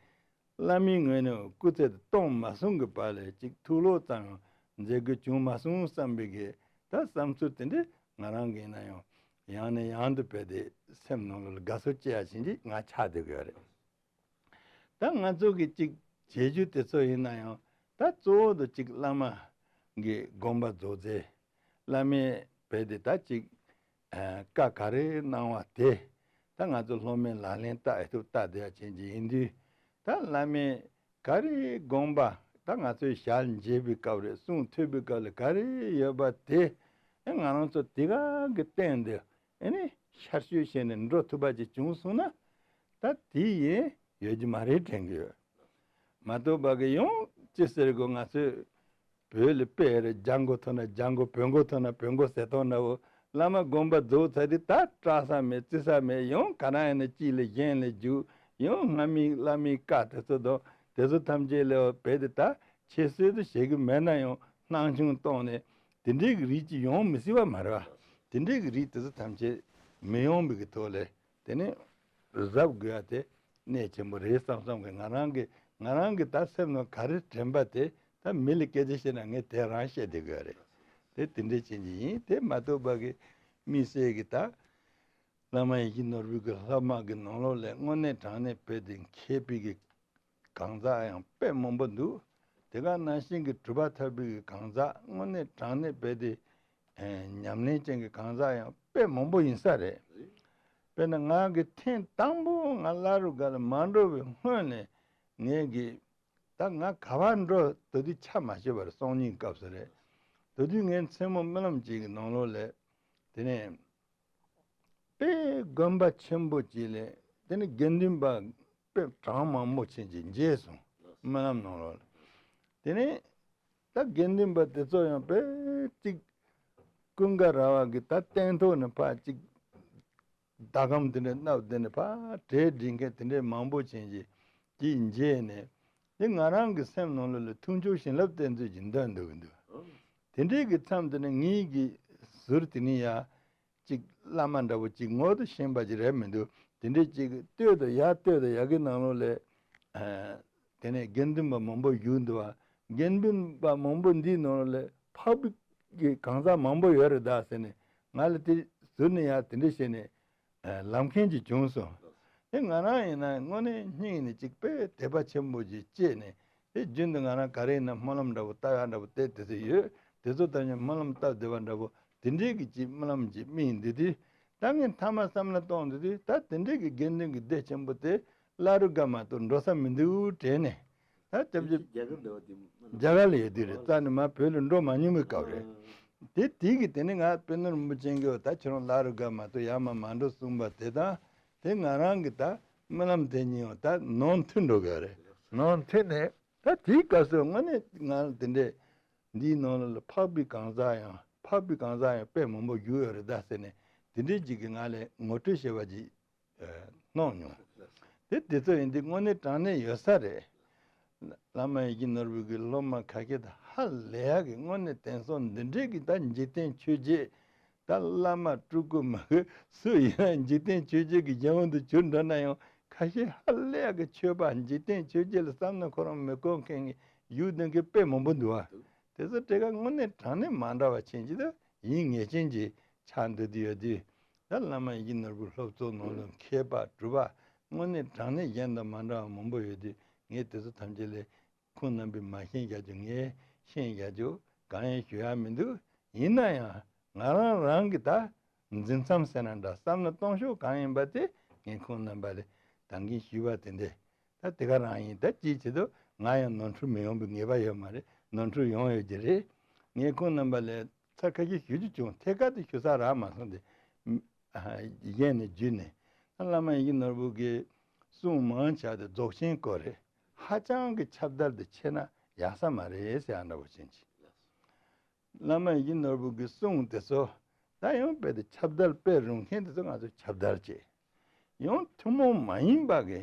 བླ་མའི་ངོས་ནས་སྐུ་ཚེ་དེ་གཏོང་མ་སོང་གི་བར་ལ་ཅིག་ཐུགས་ལོག་ཙམ་ཡང་མཛད་དགོས་བྱུང་མ་སོང་བསམ་པའི་གི་ད་བསམ་ཚུལ་དེ་འདྲས་ང་རང་གི་ཡིན་ན་ཡང་ཡང་ནས་ཡང་དུ་དཔེ་དེ་སེམས་ནང་ལ་དགའ་ཚོར་སྐྱེ་ཡ་བྱེད་ཀྱི་ང་ཆགས་བསྡད་ཀྱི་ཡོད་རེད། ད་ང་ཚོ་གི་ཅིག་བྱེད་རྒྱུ་དེ་ཚོ་ཡིན་ན་ཡང་ད་གཙོ་བོ་དུ་ཅིག་བླ་མ་གི་དགོངས་པ་རྫོགས་ཚེ་བླ་མས་བོད་དེ་ད་ཅིག་བཀའ་ག་རེ་གནང་བ་དེ་ད་ང་ཚོ་སློབ་མའི་ལག་ལེན་བསྟར་ཐུབ་བསྟར་བསྡད་ཡ་ཅན་ཅིག་ཡིན་དུས། ད་བླ་མས་ག་རེ་དགོངས་པ་ད་ང་ཚོའི་ཞལ་མཇལ་བའི་སྐབས་རེད། གསུང་ཐོས་པའི་སྐབས་ལ་ག་རེ་ཡོད་པ་དེ་ཨེ་ང་རང་ཚོ་དེ་ག་གི་སྟེང་དུ་ཨེ་ནི་ཤར་བསྐྱོད་བྱས་ནས་འགྲོ་ཐུབ་པ་ཅིག་བྱུང་སོང་ན་ད་དེ་ཡིན། ཡོད་ཀྱི་མ་རེད་དྲན་གྱི་ཡོད། མ་གཏོགས་པ་གི་ཡང་ཅི་ཟེར་དགོས། ང་ཚོས་བོད་ལ་དཔེ་རེད། རྒྱ་མགོ་ཐོན་ན་རྒྱ་མགོ། བོད་མགོ་ཐོན་ན་བོད་མགོ་ཟེར་སྟངས་འདྲ་བོ། བླ་མ་དགོངས་པ་རྫོགས་ཚར་དུས་ད་སྐྲག་ས་མེད། བརྩི་ས་མེད། ཡང་ག་རང་ཡིན་ན་གཅིག་ལས་གཞན་ལ་རྒྱུག། ཡང་སྔ་མའི་བླ་མའི་བཀའ་དེ་ཚོ་དང་དེ་ཚོ་ཐམས་ཅད་ལ་བོད་དེ་ད་ཁྱད་གསོད་དུ་བྱེད་ཀྱི་མེད་ན་ཡང་སྣང་ཆུང་བཏང་ནས་དེ་འདྲའི་གི་རིགས་ཅིག་ཡོང་མི་སྲིད་པ་མ་རེད་བ། དེ་འདྲའི་གི་རིགས་དེ་ཚོ་ཐམས་ཅད་མི་ཡོང་བའི་གི་ཐོག་ལ། དེ་ནས་གཟབ་དགོས་ཡ་དེ་གནད་ཆེན་པོ་རེད་བསམ་བསམ་གི། ང་རང་གི་ང་རང་གི་ད་སེམས་ནང་ག་རེ་དྲན་པ་དེ་ད་མི་ལ་སྐད་ཆ་བཤད་ན་ངས་དེ་རང་བཤད་བསྡད་དགོས་རེད། དེ་དེ་འདྲའི་ཆེན་གྱི་ཡིན། དེ་མ་གཏོགས་པ་གི་དམིགས་བསལ་གྱི་ད་བླ་མ་ཡིད་བཞིན་ནོར་བུ་གི་སློབ་མ་གི་ནང་ལོགས་ལ་དངོས་གནས་དྲང་གནས་བོད་དེ་མཁས་པའི་གི་གང་ཟག་ཡང་དཔེ་མང་པོ་འདུག། དེ་ག་ནང་བཞིན་གྱི་གྲུབ་པ་ཐར་པའི་གི་གང་ཟག་དངོས་གནས་དྲང་གནས་བོད་དེ་ཨེ་ཉམས་ལེན་ཅན་གྱི་གང་ཟག་ཡང་དཔེ་མང་པོ་ཡིན་ས་རེད། དཔེར་ན་ང་གི་ཐེངས་དང་པོ་ང་བླ་རུང་སྒར་ལ་མ་འགྲོ་བའི་སྔོན་ནས་ངས་གི་ད་ང་ག་པར་འགྲོ་དེ་དུས་ཆ་མ་ཤེས་པ་རེད། སང་ཉིན་སྐབས་སུ་རེད། དེ་དུས་ངའི་མཚན་མོ་རྨི་ལམ་ཅིག་གི་ནང་ལོགས་ལ་དེ་ནས་དཔེ་དགོན་པ་ཆེན་པོ་ཅིག་ལས་དེ་ནི་དགེ་འདུན་པ་དཔེ་གྲངས་མང་པོ་ཕྱིན་ཅིག་མཇལ་སོང་། རྨི་ལམ་ནང་ལོགས་ལ། དེ་ནས་ད་དགེ་འདུན་པ་དེ་ཚོ་ཡང་དཔེ་གཅིག་ཀུན་དགའ་ར་བ་གི་ད་སྟེང་ཐོག་ནས་ཕར་གཅིག་ཟླ་གམ་དེ་འདྲ་མནབས་དེ་ནས་ཕར་གྲལ་སྒྲིག་མཁན་དེ་འདྲའི་མང་པོ་ཕྱིན་ཅིག་ཅིག་མཇལ་ནས། དེ་ང་རང་གི་སེམས་ནང་ལོགས་ལ་མཐུན་ཕྱོགས་བྱིན་རླབས་བསྟན་ཚུལ་གྱི་འདོན་འདུག་གི་འདུག། དེ་འདྲའི་གི་མཚམས་དེ་ནས་ངའི་གི་ཟུར་དེ་ནས་ཡ། གཅིག་བླ་མ་འདྲ་བོ་གཅིག་ངོ་དུ་ཤེས་པ་ཅིག་རེད་མི་འདུག། དེ་འདྲའི་གཅིག་ལྟོས་དང་ཡར་ལྟོས་དང་ཡ་གི་ནང་ལོགས་ལ། ཨ། དེ་ནས་དགེ་འདུན་པ་མང་པོ་བཞུགས་འདུག་བ། དགེ་འདུན་པ་མང་པོ་འདིའི་ནང་ལོགས་ལ་འཕགས་པའི་གི་གང་ཟག་མང་པོ་ཡོད་རེད་ད་ཟེར་ནས་ང་ལ་དེ་ཟུར་ནས་ཡར་དེ་འདྲ་བྱས་ནས་ཨ་ལབ་མཁན་ཅིག་བྱུང་སོང་། དེ་ང་རང་ཡིན་ན་དངོས་གནས་སྙིང་ནས་གཅིག་དཔེ་དད་པ་ཆེན་པོ་ཅིག་སྐྱེས་ནས། དེ་རྒྱུན་དུ་ང་རང་ག་རེ་ཡིན་ན་སྨོན་ལམ་འདྲ་བོ་བཏབ་ཡག་འདྲ་བོ་དེ་དེ་ཚོ་ཡོད། དེ་ཚོ་ལྟ་ཉན་སྨོན་ལམ་བཏབ་བསྡད་པ་འདྲ་བོ་དེ་འདྲའི་གི་ཅིག་སྨོན་ལམ་ཅིག་སྨིན་འདི་དུས། ད་ངས་མཐའ་མ་བསམ་བློ་གཏོང་འདི་དུས་ད་དེ་འདྲའི་གི་དགེ་འདུན་གི་སྡེ་ཆེན་པོ་དེ་བླ་རུང་སྒར་མ་གཏོགས་འགྲོ་ས་མི་འདུག་དྲན་ནས། ད་སྐྱབས་རྗེ་རྒྱ་གར་ལ་ཡོད་དུས་རེད། རྩ་ནས་མ་བོད་ལ་འགྲོ་མ་མྱོང་བའི་སྐབས་རེད། དེ་དེ་གི་དེ་ནས་ང་པད་ནོར་རིན་པོ་ཆེ་གིས་ད་ཁྱེད་རང་བླ་རུང་སྒར་མ་གཏོགས་ཡར་མར་མ་འགྲོ་གསུངས་པ་དེ་དང་། དེ་ང་རང་གི་ད་སྨོན་ལམ་དེ་གཉིས་ད་ནང་མཐུན་འགྲོ་གི་རེད། ནང་མཐུན་ནས་ད་དེའི་སྐབས་སུ་དངོས་གནས་ང་དེ་འདྲས་འདིའི་ནང་ལ་འཕགས་པའི་གང་ཟག་ཡང་འཕགས་པའི་གང་ཟག་ཡང་དཔེ་མང་པོ་བཞུགས་ཡོད་རེད་ད་ཟེར་ནས་དེ་འདྲས་ཅིག་གིས་ང་ལ་ངོ་སྤྲོད་བྱས་པ་ཅིག་གནང་མྱོང་། དེ་དེ་ཚོ་ཡིན་དུས་དངོས་གནས་དྲང་གནས་ཡོད་ས་རེད། བླ་མ་ཡིད་བཞིན་ནོར་བུ་གི་སློབ་མ་ཁ་ཤས་དང་ཧ་ལས་ཡག་གི་དངོས་གནས་དེང་སང་འདི་འདྲས་ཀྱི་ད་འཇིག་རྟེན་ཆོས་བརྒྱད། ད་བླ་མ་སྤྲུལ་སྐུ་མི་དགོས་སུ་ཡིན་ན་འཇིག་རྟེན་ཆོས་བརྒྱད་ཀྱི་གཞན་དབང་དུ་གྱུར་འགྲོ་ན་ཡང་ཁ་ཤས་ཧ་ལས་ཡག་གི་ཆོས་པ་འཇིག་རྟེན་ཆོས་བརྒྱད་ལ་བསམ་ན་ཁོ་རང་མི་གོ་མཁན་གྱི་བཞུགས་སྡོད་མཁན་དཔེ་མང་པོ་འདུག་བ། དེ་ཚོ་དེ་ག་དངོས་གནས་དྲང་གནས་མ་འདྲ་བ་ཕྱིན་ཅི་ད་ཡིན་ངེས་ཅན་གྱི་ཆགས་འདུག་དེ་ཡོད་དུས། ད་བླ་མ་ཡིད་བཞིན་ནོར་བུའི་སློབ་གཙོ་ནང་ལ་མཁས་པ་གྲུབ་པ་དངོས་གནས་དྲང་གནས་གཞན་དང་མ་འདྲ་བ་མང་པོ་ཡོད་དུས་ངས་དེ་ཚོ་ཐམས་ཅད་ལས་ཁོང་རྣམ་པས་མ་ཤེས་བཞག་རྒྱུ་ངས་ཤེས་བཞག་རྒྱུ་གང་ཡང་ཞུ་ཡག་མི་འདུག། ཡིན་ན་ཡང་ང་རང་རང་གི་ད་འཛིན་མཚམས་ཟེར་ན་འདྲ་བསམ་བློ་གཏོང་ཕྱོགས་གང་ཡིན་པ་དེ་ངས་ཁོང་རྣམ་པ་ལ་ད་གིན་ཞུས་པ་དེ་འདྲས། ད་དེ་ག་རང་ཡིན། ད་ཅིའི་ཆེད་དུ་ང་ཡང་ནོར་འཁྲུལ་མི་ཡོང་བའི་ངེས་པ་ཡོད་མ་རེད། ནོར་འཁྲུལ་ཡོང་ཡོད་ཀྱི་རེད། ངས་ཁོང་རྣམ་པ་ལ་ཚར་ཁ་ཤས་ཞུ་རྒྱུ་བྱུང་། ཐད་ཀར་དུ་ཞུ་ས་རག་མ་སོང་སྟེ། ཨ། གཞན་ནས་བརྒྱུད་ནས་ད་བླ་མ་ཡིད་བཞིན་ནོར་བུ་གི་གསུང་མང་ཆེ་བ་དེ་རྫོགས་ཆེན་སྐོར་རེད། ཧ་ཅང་གི་ཁྱབ་བརྡལ་དུ་ཕྱེ་ན་ཡག་ས་མ་རེད་ཟེར་ཡག་འདྲ་བོ་ཕྱིན་ཅི། བླ་མ་ཡིད་བཞིན་ནོར་བུ་གི་གསུང་དེ་ཚོ་ད་ཡང་རྦད་དེ་ཁྱབ་བརྡལ་སྤེལ་རུང་མཁན་དེ་ཚོ་ང་ཚོ་ཁྱབ་བརྡལ་བྱས། ཡང་ཐུན་མོང་མ་ཡིན་པ་གི་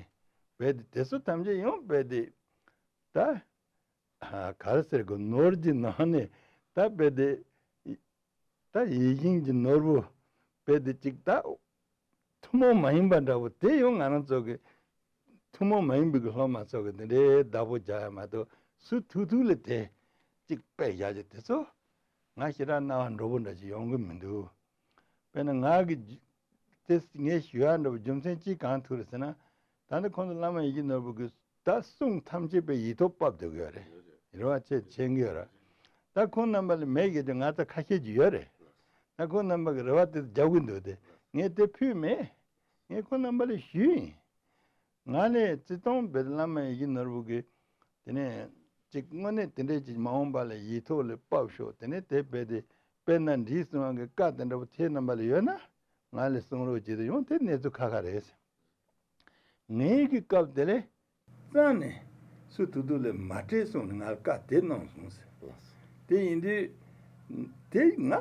རྦད་དེ་དེ་ཚོ་ཐམས་ཅད་ཡང་རྦད་དེ་ད་ཨ་ག་རེ་ཟེར་དགོས། ནོར་གྱི་ནང་ནས་ད་རྦད་དེ་ད་ཡིད་བཞིན་གྱི་ནོར་བུ་རྦད་དེ་ཅིག་ད་ཐུན་མོང་མ་ཡིན་པ་འདྲ་བོ་དེ་ཡང་ང་རང་ཚོ་གི་ཐུན་མོང་མ་ཡིན་པའི་གི་སློབ་མ་ཚོ་གི་དེ་འདྲའི་བདག་པོ་རྒྱག་ཡ་མ་གཏོགས་སུ་ཐུག་ཐུག་ལ་དེ་གཅིག་སྤེལ་བཞག་རྒྱུ་དེ་ཚོ་ང་ཞེ་དྲག་སྣང་བ་འགྲོ་པོ་འདྲ་ཞིག་ཡོང་གི་མི་འདུག། དཔེར་ན་ང་གི་རྒྱུ་དེ་ངས་ཞུ་ཡ་འདྲ་བོ་རྒྱུ་མཚན་ཅི་གང་ཐུག་རེད་ཟེར་ན། ད་ནི་ཁོང་ཚོ་བླ་མ་ཡིད་བཞིན་ནོར་བུ་གི་ད་གསུང་ཐམས་ཅད་པའི་ཡིག་ཐོག་ཕབ་སྡོད་ཀྱི་ཡོད་རེད། རེ་བ་ཆེ་མཁྱེན་གྱི་ཡོད་རེད། ད་ཁོང་རྣམ་པ་ལ་མེད་ཀྱི་ང་ཚོ་ཁ་ཤས་ཀྱི་ཡོད་རེད། ད་ཁོང་རྣམ་པ་གི་རེ་བ་དེ་རྒྱག་གི་འདུག་སྟེ། ངས་དེ་ཕུལ་མེད། ངས་ཁོང་རྣམ་པ་ལ་ཞུས་ཡིན། ང་ལས་བརྩི་མཐོང་བེད་བླ་མ་ཡིད་བཞིན་ནོར་བུ་གི་དེ་ནས་ཅིག་དངོས་གནས་དེ་འདྲས་ཅིག་མ་འོངས་པ་ལ་ཡིག་ཐོག་ལ་ཕབ་ཤོག། དེ་ནས་དེ་བེད་དེ་དཔེར་ན་འདྲིས་གསུང་བ་གི་བཀའ་དེ་འདྲ་བོ་ཁྱེད་རྣམ་པ་ལ་ཡོད་ན་ང་ལ་གསུང་རོགས་བྱེད་དུ་ཡོང་། དེ་གནས་ཚུལ་ཁ་ཁ་རེད། ངའི་གི་སྐབས་དེ་ལས་རྩ་ནས་སུ་ཐུག་ཐུག་ལས་མ་སྤྲད་གསུངས་ནས་ང་ལ་བཀའ་དེ་གནང་སོང་ཟེར། དེ་ཡིན་དུས་དེ་ང་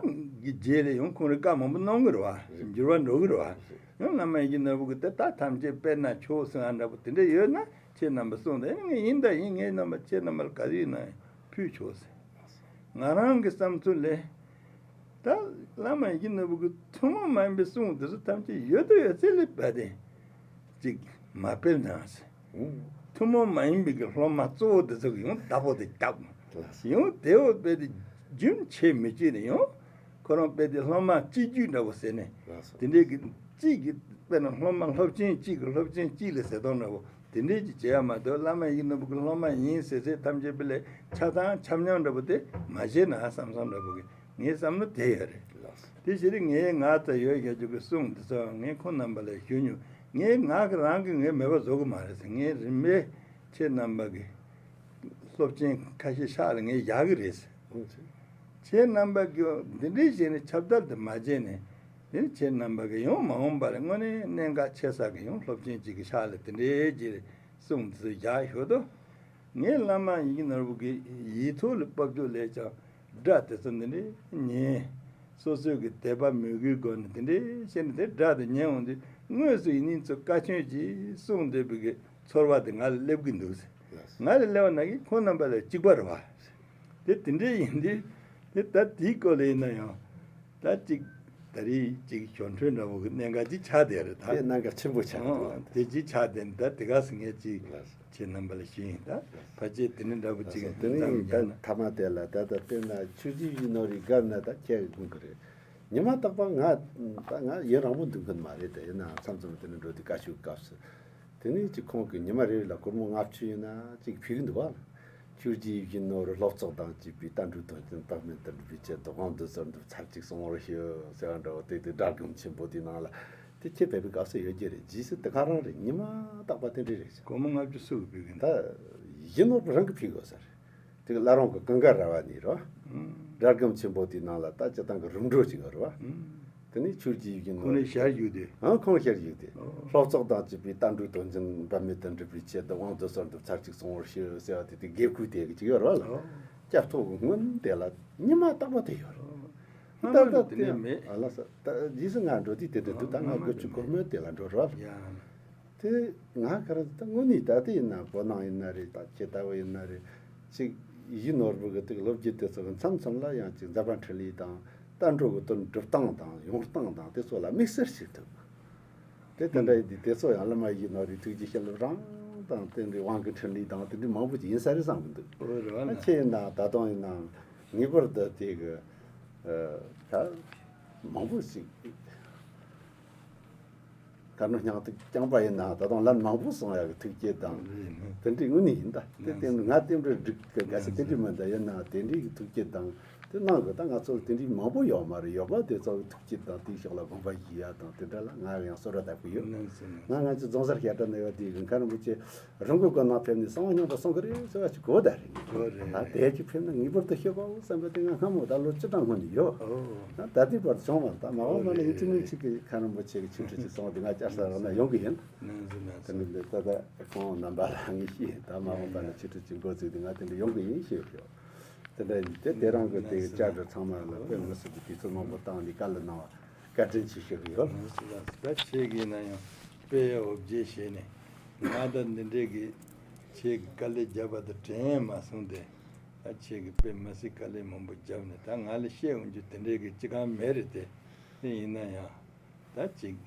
གི་རྗེས་ལས་ཡང་ཁོང་རང་བཀའ་མང་པོ་གནང་གི་རེད་བ། འགྱུར་བ་འགྲོ་གི་རེད་བ། ཡང་བླ་མ་ཡིད་བཞིན་ནོར་བུ་གི་དེ་ད་ཐམས་ཅད་སྤེལ་ན་ཆོག་ཟེར་བ་འདྲ་པོ་དེ་འདྲ་ཡོད་ན་ཁྱེད་རྣམ་པ་གསུངས་ཏེ་ངས་ཡིན་ད་ཡིན། ངའི་རྣམ་པ་ཁྱེད་རྣམ་པ་ལ་ག་རེ་ཡིན་ན་ཡང་ཕུལ་ཆོག་ཟེར། ང་རང་གི་བསམ་ཚུལ་ལས། ད་བླ་མ་ཡིད་བཞིན་ནོར་བུ་གི་ཐུན་མོང་མ་ཡིན་པའི་གསུང་དེ་ཚོ་ཐམས་ཅད་ཡོད་དོ་ཡོད་ཚད་ལས་བརྒལ་ཏེ་ཅིག་མ་སྤེལ་ན་ཟེར། ཐུན་མོང་མ་ཡིན་པའི་གི་སློབ་མ་གཙོ་བོ་དེ་ཚོ་གི་ཡང་བདག་པོ་དེ་བརྒྱབ། ཡང་དེ་བོ་སྤེལ་ཏེ་རྒྱུན་ཆད་མི་བཅད་ནས་ཡང་ཁོ་རང་སྤེལ་ཏེ་སློབ་མ་གཅིག་བརྒྱུད་འདྲ་བོ་ཟེར་ནས་དེ་འདྲའི་གི་གཅིག་གི་དཔེར་ན་སློབ་མ་སློབ་ཆེན་གཅིག་གི་སློབ་ཆེན་གཅིག་ལ་ཟེར་སྟངས་འདྲ་བོ། དེ་འདྲས་ཀྱི་བྱེད་ཡ་མ་གཏོགས་བླ་མ་ཡིད་བཞིན་ནོར་བུ་གི་སློབ་མ་ཡིན་ཟེར་ཚད་ཐམས་ཅད་པོ་ལས་ཆ་ཚང་ཆ་མཉམ་འདྲ་པོ་དེ་མ་བྱས་ན་བསམ་བསམ་འདྲ་པོ་གི་ངའི་བསམ་བློ་དེ་ཡོད་རེད། དེ་བྱས་ཏེ་ངས་ང་ཚོ་ཡོད་རྒྱ་ཆོ་གི་གསུང་འདི་ཚོ་ངས་ཁོང་རྣམ་པ་ལ་ཞུ་མྱོང་། ངས་ང་གི་རང་གི་ངའི་མོས་པ་བཟོ་གི་མ་རེད་ཟེར། ངས་རིམ་པས་ཁྱེད་རྣམ་པ་གི་སློབ་ཆེན་ཁ་ཤས་ཤག་ལ་ངས་བཞག་གི་རེད་ཟེར། ཁྱེད་རྣམ་པ་གི་འདི་འདྲས་བྱས་ནས་ཁྱབ་བརྡལ་དུ་མ་བྱས་ནས་དེ་ནི་ཁྱེད་རྣམ་པ་གི་ཡང་མ་འོངས་པ་ལ་དངོས་གནས་གནད་འགག་ཆེ་ས་གི་ཡང་སློབ་ཆེན་གཅིག་གི་ཤག་ལ་དེ་འདྲའི་གི་གསུང་དེ་ཚོ་བཞག་ཞོར་དུ། ངས་བླ་མ་ཡིད་བཞིན་ནོར་བུ་གི་ཡིག་ཐོག་ལ་ཕབ་རྒྱུ་ལས་ཀྱང་སྒྲ་དེ་ཚོ་འདི་འདྲའི་ཉན། སོ་སོའི་གི་དད་པ་མོས་གུས་སྒོ་ནས་དེ་འདྲའི་བྱས་ནས་དེ་སྒྲ་དེ་ཉན་འོང་དུས་དངོས་སུ་ཡིན་ནི་ཚོ་བཀའ་བཀྱོན་གྱིས་གསུང་འདོད་པའི་གི་ཚོར་བ་དེ་ང་ལ་སླེབས་ཀྱི་འདུག་ཟེར། ང་ལ་སླེབས་པ་ན་གི་ཁོང་རྣམ་པ་ལ་གཅིག་པ་རེད་བ། དེ་དེ་འདྲའི་ཡིན་དུས་དེ་ད་དེའི་སྐོར་ལ་ཡིན་ན་ཡང་ད་གཅིག་ད་རེས་གཅིག་གཞོན་འཕྲོས་འདྲ་བོ་གི་གནད་འགག་ཅིག་ཆགས་བསྡད་རེད་ད། དེ་གནད་འགག་ཆེན་པོ་ཆགས་འདུག་ཨང་། དེ་གཅིག་ཆགས་བསྡད་ནས་ད་དེ་ག་སེ་ངས་གཅིག་ཁྱེད་རྣམ་པ་ལ་ཞུས་ཡིན་ད། ཕལ་ཆེར་དེ་འདྲ་འདྲ་བོ་གཅིག་དེ་འཛམ་ནས་ད་ཐ་མ་དེ་ལ་ད་ད་དཔེར་ན་ཆོས་རྗེ་ཡིད་བཞིན་ནོར་བུའི་སྐབས་ན་ད་ཁྱེད་དགོངས་གི་རེད། ཉི་མ་རྟག་པར་ང་ད་ང་ཡུན་རིང་པོ་འདུག་གི་མ་རེད་དེ། ཡིན་ནའང་མཚམས་མཚམས་དེ་འདྲ་འགྲོ་དུས་བཀའ་ཤོག་སྐབས་སུ། དེ་ནས་ཅིག་ཁོང་གིས་ཉི་མ་རེ་རེ་ལ་སྒོར་མོ་ལྔ་བཅུ་ཡིན་ན་ཅིག་ཕུལ་གི་འདུག་བ། ཆོས་རྗེ་ཡིད་བཞིན་ནོར་བུ་སློབ་ཚོགས་དང་བཅས་པའི་བསྟན་འགྲོའི་དོན་རྐྱེན་རྟག་མིན་དུ་འགྲུབ་པའི་ཆེད་དུ་དབང་འདུས་ཚོར་འདུ་ཚར་གཅིག་གསུང་བར་ཞུ་ཟེར་བ་འདྲ་བོ་དེ་དེ་སྒྲ་སྒམ་ཆེན་པོ་དེའི་ནང་ལ་དེ་ཁྱེད་བོད་པའི་སྐབས་སུ་ཡོད་རྒྱུ་རེད། རྗེས་སུ་དེ་ག་རང་རེད། ཉི་མ་རྟག་པ་དེ་འདྲ་རེད་ཤག་སྒོར་མོ་ལྔ་བཅུ་སུ་གིས་ཕུལ་གི་འདུག་ད་ཡིད་བཞིན་ནོར་བུ་རང་གིས་ཕུལ་དགོས་ས་རེད། དེ་གི་བླ་རུང་གི་ཀུན་དགའ་ར་བ་ནས་རེད་བ། སྒྲ་སྒམ་ཆེན་པོ་དེའི་ནང་ལ་ད་སྤྱིར་བཏང་གི་རིམ་གྲོ་ཅིག་ཡོད་རེད་བ། དེ་ནས་ཆོས་རྗེ་ཡིད་བཞིན་ཁོང་ནས་ནོར་བུ་ཞལ་བཞུགས་ཏེ། ཨང་ཁོང་ཞལ་བཞུགས་ཏེ། ཨོ། སློབ་ཚོགས་དང་བཅས་པའི་བསྟན་འགྲོའི་དོན་རྐྱེན་འབད་མེད་དུ་འགྲུབ་པའི་ཆེད་དུ་དབང་འདུས་ཚོར་འདུ་ཚར་གཅིག་གསུང་བར་ཞུ་ཟེར་བ་དེ་དེ་དགེ་བསྐུལ་དེ་གི་ཅིག་ཡོད་རེད་བ་ལ། ཨོ། སྐྱབས་ཐོག་གི་སྔོན་དེ་ལ་ཉི་མ་རྟག་པ་དེ་ཡོད་རེད། སྔ་མ་ལ་དེ་ནས་མེད། ཨ་ལ་ས་ད་རྗེས་སུ་ང་འགྲོ་དུས་དེ་དེ་འདུག་ད་ང་སྔ་མ་དགུ་བཅུ་གོ་མེད་དེ་ལ་འགྲོ་རེད་བ། ཡ། དེ་ང་ག་རེ་ད་དངོས་གནས་ད་ལྟ་ཡིན་ན་བོད་ནང་ཡིན་ན་རེད། ད་ཁྱེད་ལྟ་བུ་ཡིན་ན་རེད། ཅིག་ཡིད་བཞིན་ནོར་བུ་གི་དེ་ལོ་རྒྱུས་དེ་ཚོ་གི་མཚམས་མཚམས་ལ་ཡང་ཅིག་མཛད་པ་འཕྲིན་ལས་དང་བསྟན་འགྲོ་གི་དོན་སྒྲུབ་སྟངས་དང་ཡོང་སྟངས་དང་དེ་ཚོ་ལ་དམིགས་བསལ་ཞིག་འདུག་དེ་དེ་འདྲ་ཡིན་དུས་དེ་ཚོ་ཡང་བླ་མ་ཡིད་བཞིན་ནོར་བུའི་ཐུགས་རྗེ་བྱིན་རླབས་རང་དང་དེ་འདྲའི་དབང་གི་འཕྲིན་ལས་དང་དེ་འདྲའི་མང་པོ་ཅིག་ཡིན་ས་རེད་བསམ་གི་འདུག་ཨོ་རེད་བ་ན། ཁྱེད་ཡིན་ན་ད་དུང་ཡིན་ན་ངེས་པར་དུ་དེ་གི་ད་མང་པོ་ཞིག་ད་ནི་སྙིང་ཐིག་རྐྱང་པ་ཡིན་ན་ད་དུང་ལན་མང་པོ་གསུང་ཡག་གི་ཐུགས་བསྐྱེད་དང་། རེད་ནི། དེ་འདྲའི་དངོས་གནས་ཡིན་ད། དེ་ནི་སྟེང་ང་རྟེན་འབྲེལ་སྒྲིག་གི་དགའ་ས་དེ་འདྲའི་མི་འདྲ་ཡིན་ན་དེ་འདྲའི་གི་ཐུགས་བསྐྱེད་དང་དེ་གནང་གི་ད་ང་ཚོ་ལ་དེ་འདྲའི་མང་པོ་ཡོད་མ་རེད། ཡོད་པ་དེ་ཚོ་གི་ཐུགས་བསྐྱེད་དང་དེའི་ཕྱོགས་ལ་དགོངས་པ་བཞེས་ཡ་དང་དེ་འདྲ་ལ་ང་ཡང་གསོལ་ར་བཏབ་གི་ཡོད། ང་ང་ཚོ་རྫོང་སར་བཤད་གྲྭ་ནས་ཡོད་དེ་གི་མཁན་རིན་པོ་ཆེ། རང་གི་སྒོ་ནང་ཕེབས་ནས་གསང་བ་སྙོམས་པར་གསུང་གི་རེད་ཟེར་བ་ཞིག་གོ་བརྡ་རེད། གོ་རེད། ད་དེ་ཅིག་ཕེབས་ན་ངེས་པར་དུ་ཤེས་དགོས་བསམ་པ་དེ་ང་སྔ་མོ་ད་ལོ་བཅུ་གྲངས་སྔོན་ནས་ཡོད། ཨོ། ད་ད་ལྟའི་བར་བྱུང་བ་ད་མ་འོངས་པ་ལ་ཡིན་གཅིག་མིན་གཅིག་གི་མཁན་རིན་པོ་ཆེ་གི་ཆོས་ཁྲིད་ཅིག་གསུང་བ་དེ་ང་བསྐྱར་གསོ་རོགས་གནང་ཡོང་གི་ཡིན། ནང་ཟིན་ནང་དེ་ཟིན། འདི་ད་ལྟ་ཁོང་རྣམ་པ་ལ་ངས་ཤེས། ད་མ་འོངས་པ་ལ་ཆོས་ཁྲིད་ཅིག་འགོ་བཙུགས་དུས་ང་དེ་འདྲ་ཡོང་གི་ཡིན་ཞེས་ཡོད། དེ་འདྲ་ཡིན་དེ་དེ་རང་གི་དེ་གི་བཅར་འདྲི་ཚང་མ་ལ་དཔེ་མི་སྲིད་པའི་དུས་ཚོད་མང་པོ་བཏང་ནས་བཀའ་སློབ་གནང་བ། བཀའ་དྲིན་ཆེ་ཞུ་གི་ཡོད། ད་ཁྱེད་ཀྱིས་ན་ཡང་དཔེ་འོ་བརྒྱལ་བྱས་ནས་ང་ད་འདི་འདྲའི་གི་ཁྱེད་ཀྱི་དཀའ་ལས་བརྒྱབ་པ་དང་དྲན་མ་སོང་སྟེ། ད་ཁྱེད་ཀྱིས་དཔེ་མི་སྲིད་དཀའ་ལས་མང་པོ་བརྒྱབ་ནས་ད་ང་ལ་བཤད་འོང་རྒྱུ་དེ་འདྲའི་གི་ཅི་གང་མེད་རེད་དེ། དེ་ཡིན་ན་ཡང་ད་ཅིག་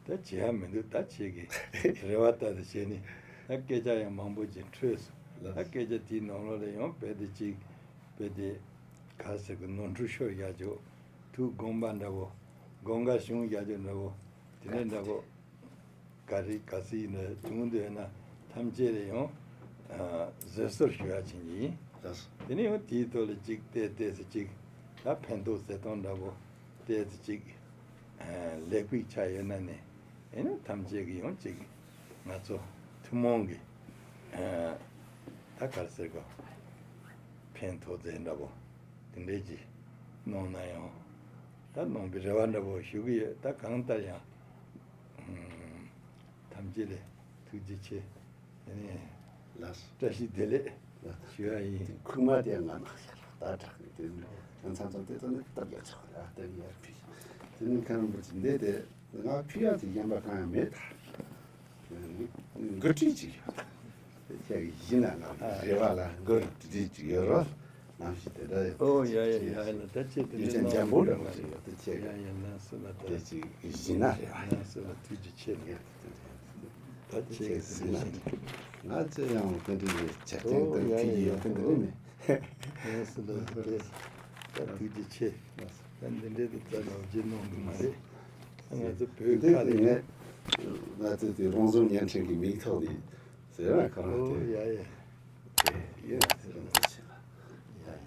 ད་བྱེད་ཡ་མི་འདུག་ད་ཁྱེད་ཀྱིས་རེ་བ་ལྟར་དུ་བྱས་ནས་ད་སྐད་ཆ་ཡང་མང་པོ་ཅིག་འཕྲོས་སོང་། ད་སྐད་ཆ་དེའི་ནང་ལོགས་ལ་ཡང་དཔེ་དེ་ཅིག་དཔེ་དེ་ག་ཟེར་གི་ནོར་འཁྲུལ་ཤོར་བཞག་རྒྱུ། ཐུགས་དགོངས་པ་འདྲ་བོ། དགོངས་ཀ་ཞུང་བཞག་རྒྱུ་འདྲ་བོ། དེ་འདྲ་འདྲ་བོ། ག་རེ་ག་སྲིད་ཡིན་ན་བྱུང་འདོད་ན་ཐམས་ཅད་ལ་ཡང་བཟོད་གསོལ་ཞུ་ཡ་བྱེད་ཀྱི་ཡིན། ལགས་སོ། དེ་ནས་ཡང་དེའི་ཐོག་ལ་ཅིག་ཏོག་ཙམ་ཅིག་ད་ཕན་ཐོགས་ཟེར་སྟངས་འདྲ་བོ་ཏོག་ཙམ་ཅིག་ལེགས་པའི་ཆ་ཡོད་ན་ནས་ཨེ་ནི་ཐམས་ཅད་ཀྱི་ཡང་ཅིག་ང་ཚོ་ཐུན་མོང་གི་ད་ག་རེ་ཟེར་དགོས། ཕན་ཐོགས་ཟེར་འདྲ་བོ་དེ་འདྲས་ཀྱི་གནང་ན་ཡང་ད་གནང་བའི་རེ་བ་འདྲ་བོ་ཞུ་གི་ཡོད། ད་གང་ལྟར་ཡང་ཐམས་ཅད་ལས་ ཐུགས་རྗེ་ཆེ། ཨ་ནི། ལགས། བཀྲ་ཤིས་བདེ་ལེགས་ཞུ་ཡ་ཡིན། ཁུག་མ་དེ་ང་མ་ཤར་ད་དྲག་གི་དེ་ནི་ང་ཚང་ཚང་དེ་ཚོ་ནི་སྟབས་ཡག་ཆགས་ར་དེ་ནི་ཡར་ཕུལ། དེ་ནི་ཁ་རམ་པོ་ཆེ་འདི་དེ་ང་ཕུལ་ཡག་དེ་གཞན་པ་གང་ཡང་མེད་ད། འགོ་ཁྲིད་ཅིག་ཡོད། དེ་ཁྱེད་ཀྱི་གཞི་ན་ང་རེ་བ་ལ་འགོ་ཁྲིད་ཅིག་ཡོད་རོགས། ནམ་ཞིག་དེ་འདྲ་ཡོད། ཨོ་ཡ་ཡ་ཡ་ཡ་ད་ཅི་དེ་འདྲ་ཡོད་ཅན་འཇམ་པོ་འདྲ་མ་ཞིག་ཡོད་དེ་ཁྱེད་ཡ་ཡ་ན་སུ་ལ་ད་དེ་ཅིག་གཞི་ན་རེ་བ་ཡ། ན་སུ་ལ་ཐུགས་རྗེ་ཆེ་ལ། ད་ཁྱེད་ཀྱི་གཞི་ན་ང་ཚོ་ཡང་དེ་འདྲ་ཡོད་ཆ་ཅན་ཨོ་དང་ཡ་ཡ་ཕི་ཡི་ཡ་ཡོད་དེ་འདྲ་ཨོ་མེད། ན་སུ་ལ་དེ་ད་ཐུགས་རྗེ་ཆེ། ད་འདི་འདྲའི་དེ་ད་ལ་རྗེས་གནང་གི་མ་རེད། ང་ཚོ་བོད་འདི་ཁ་དེ་ནས་ང་ཚོ་དེ་རོང་ཟོམ་བརྙན་འཕྲིན་གྱི་མིང་ཐོག་ནས། ཟེར་བ་གང་ལྟར་ཨོ་ཡ་ཡ། དེ་ཡིན་ཟེར་བ་ཞིག་ལ། ཡ་ཡ།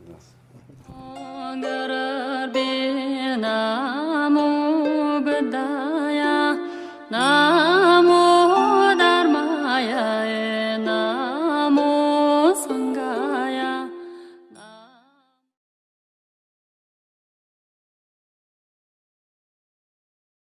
ལགས་སོ། ཨོ་ག་ར་བི་ན་མོ་བུདྡྷ་ཡ་ན།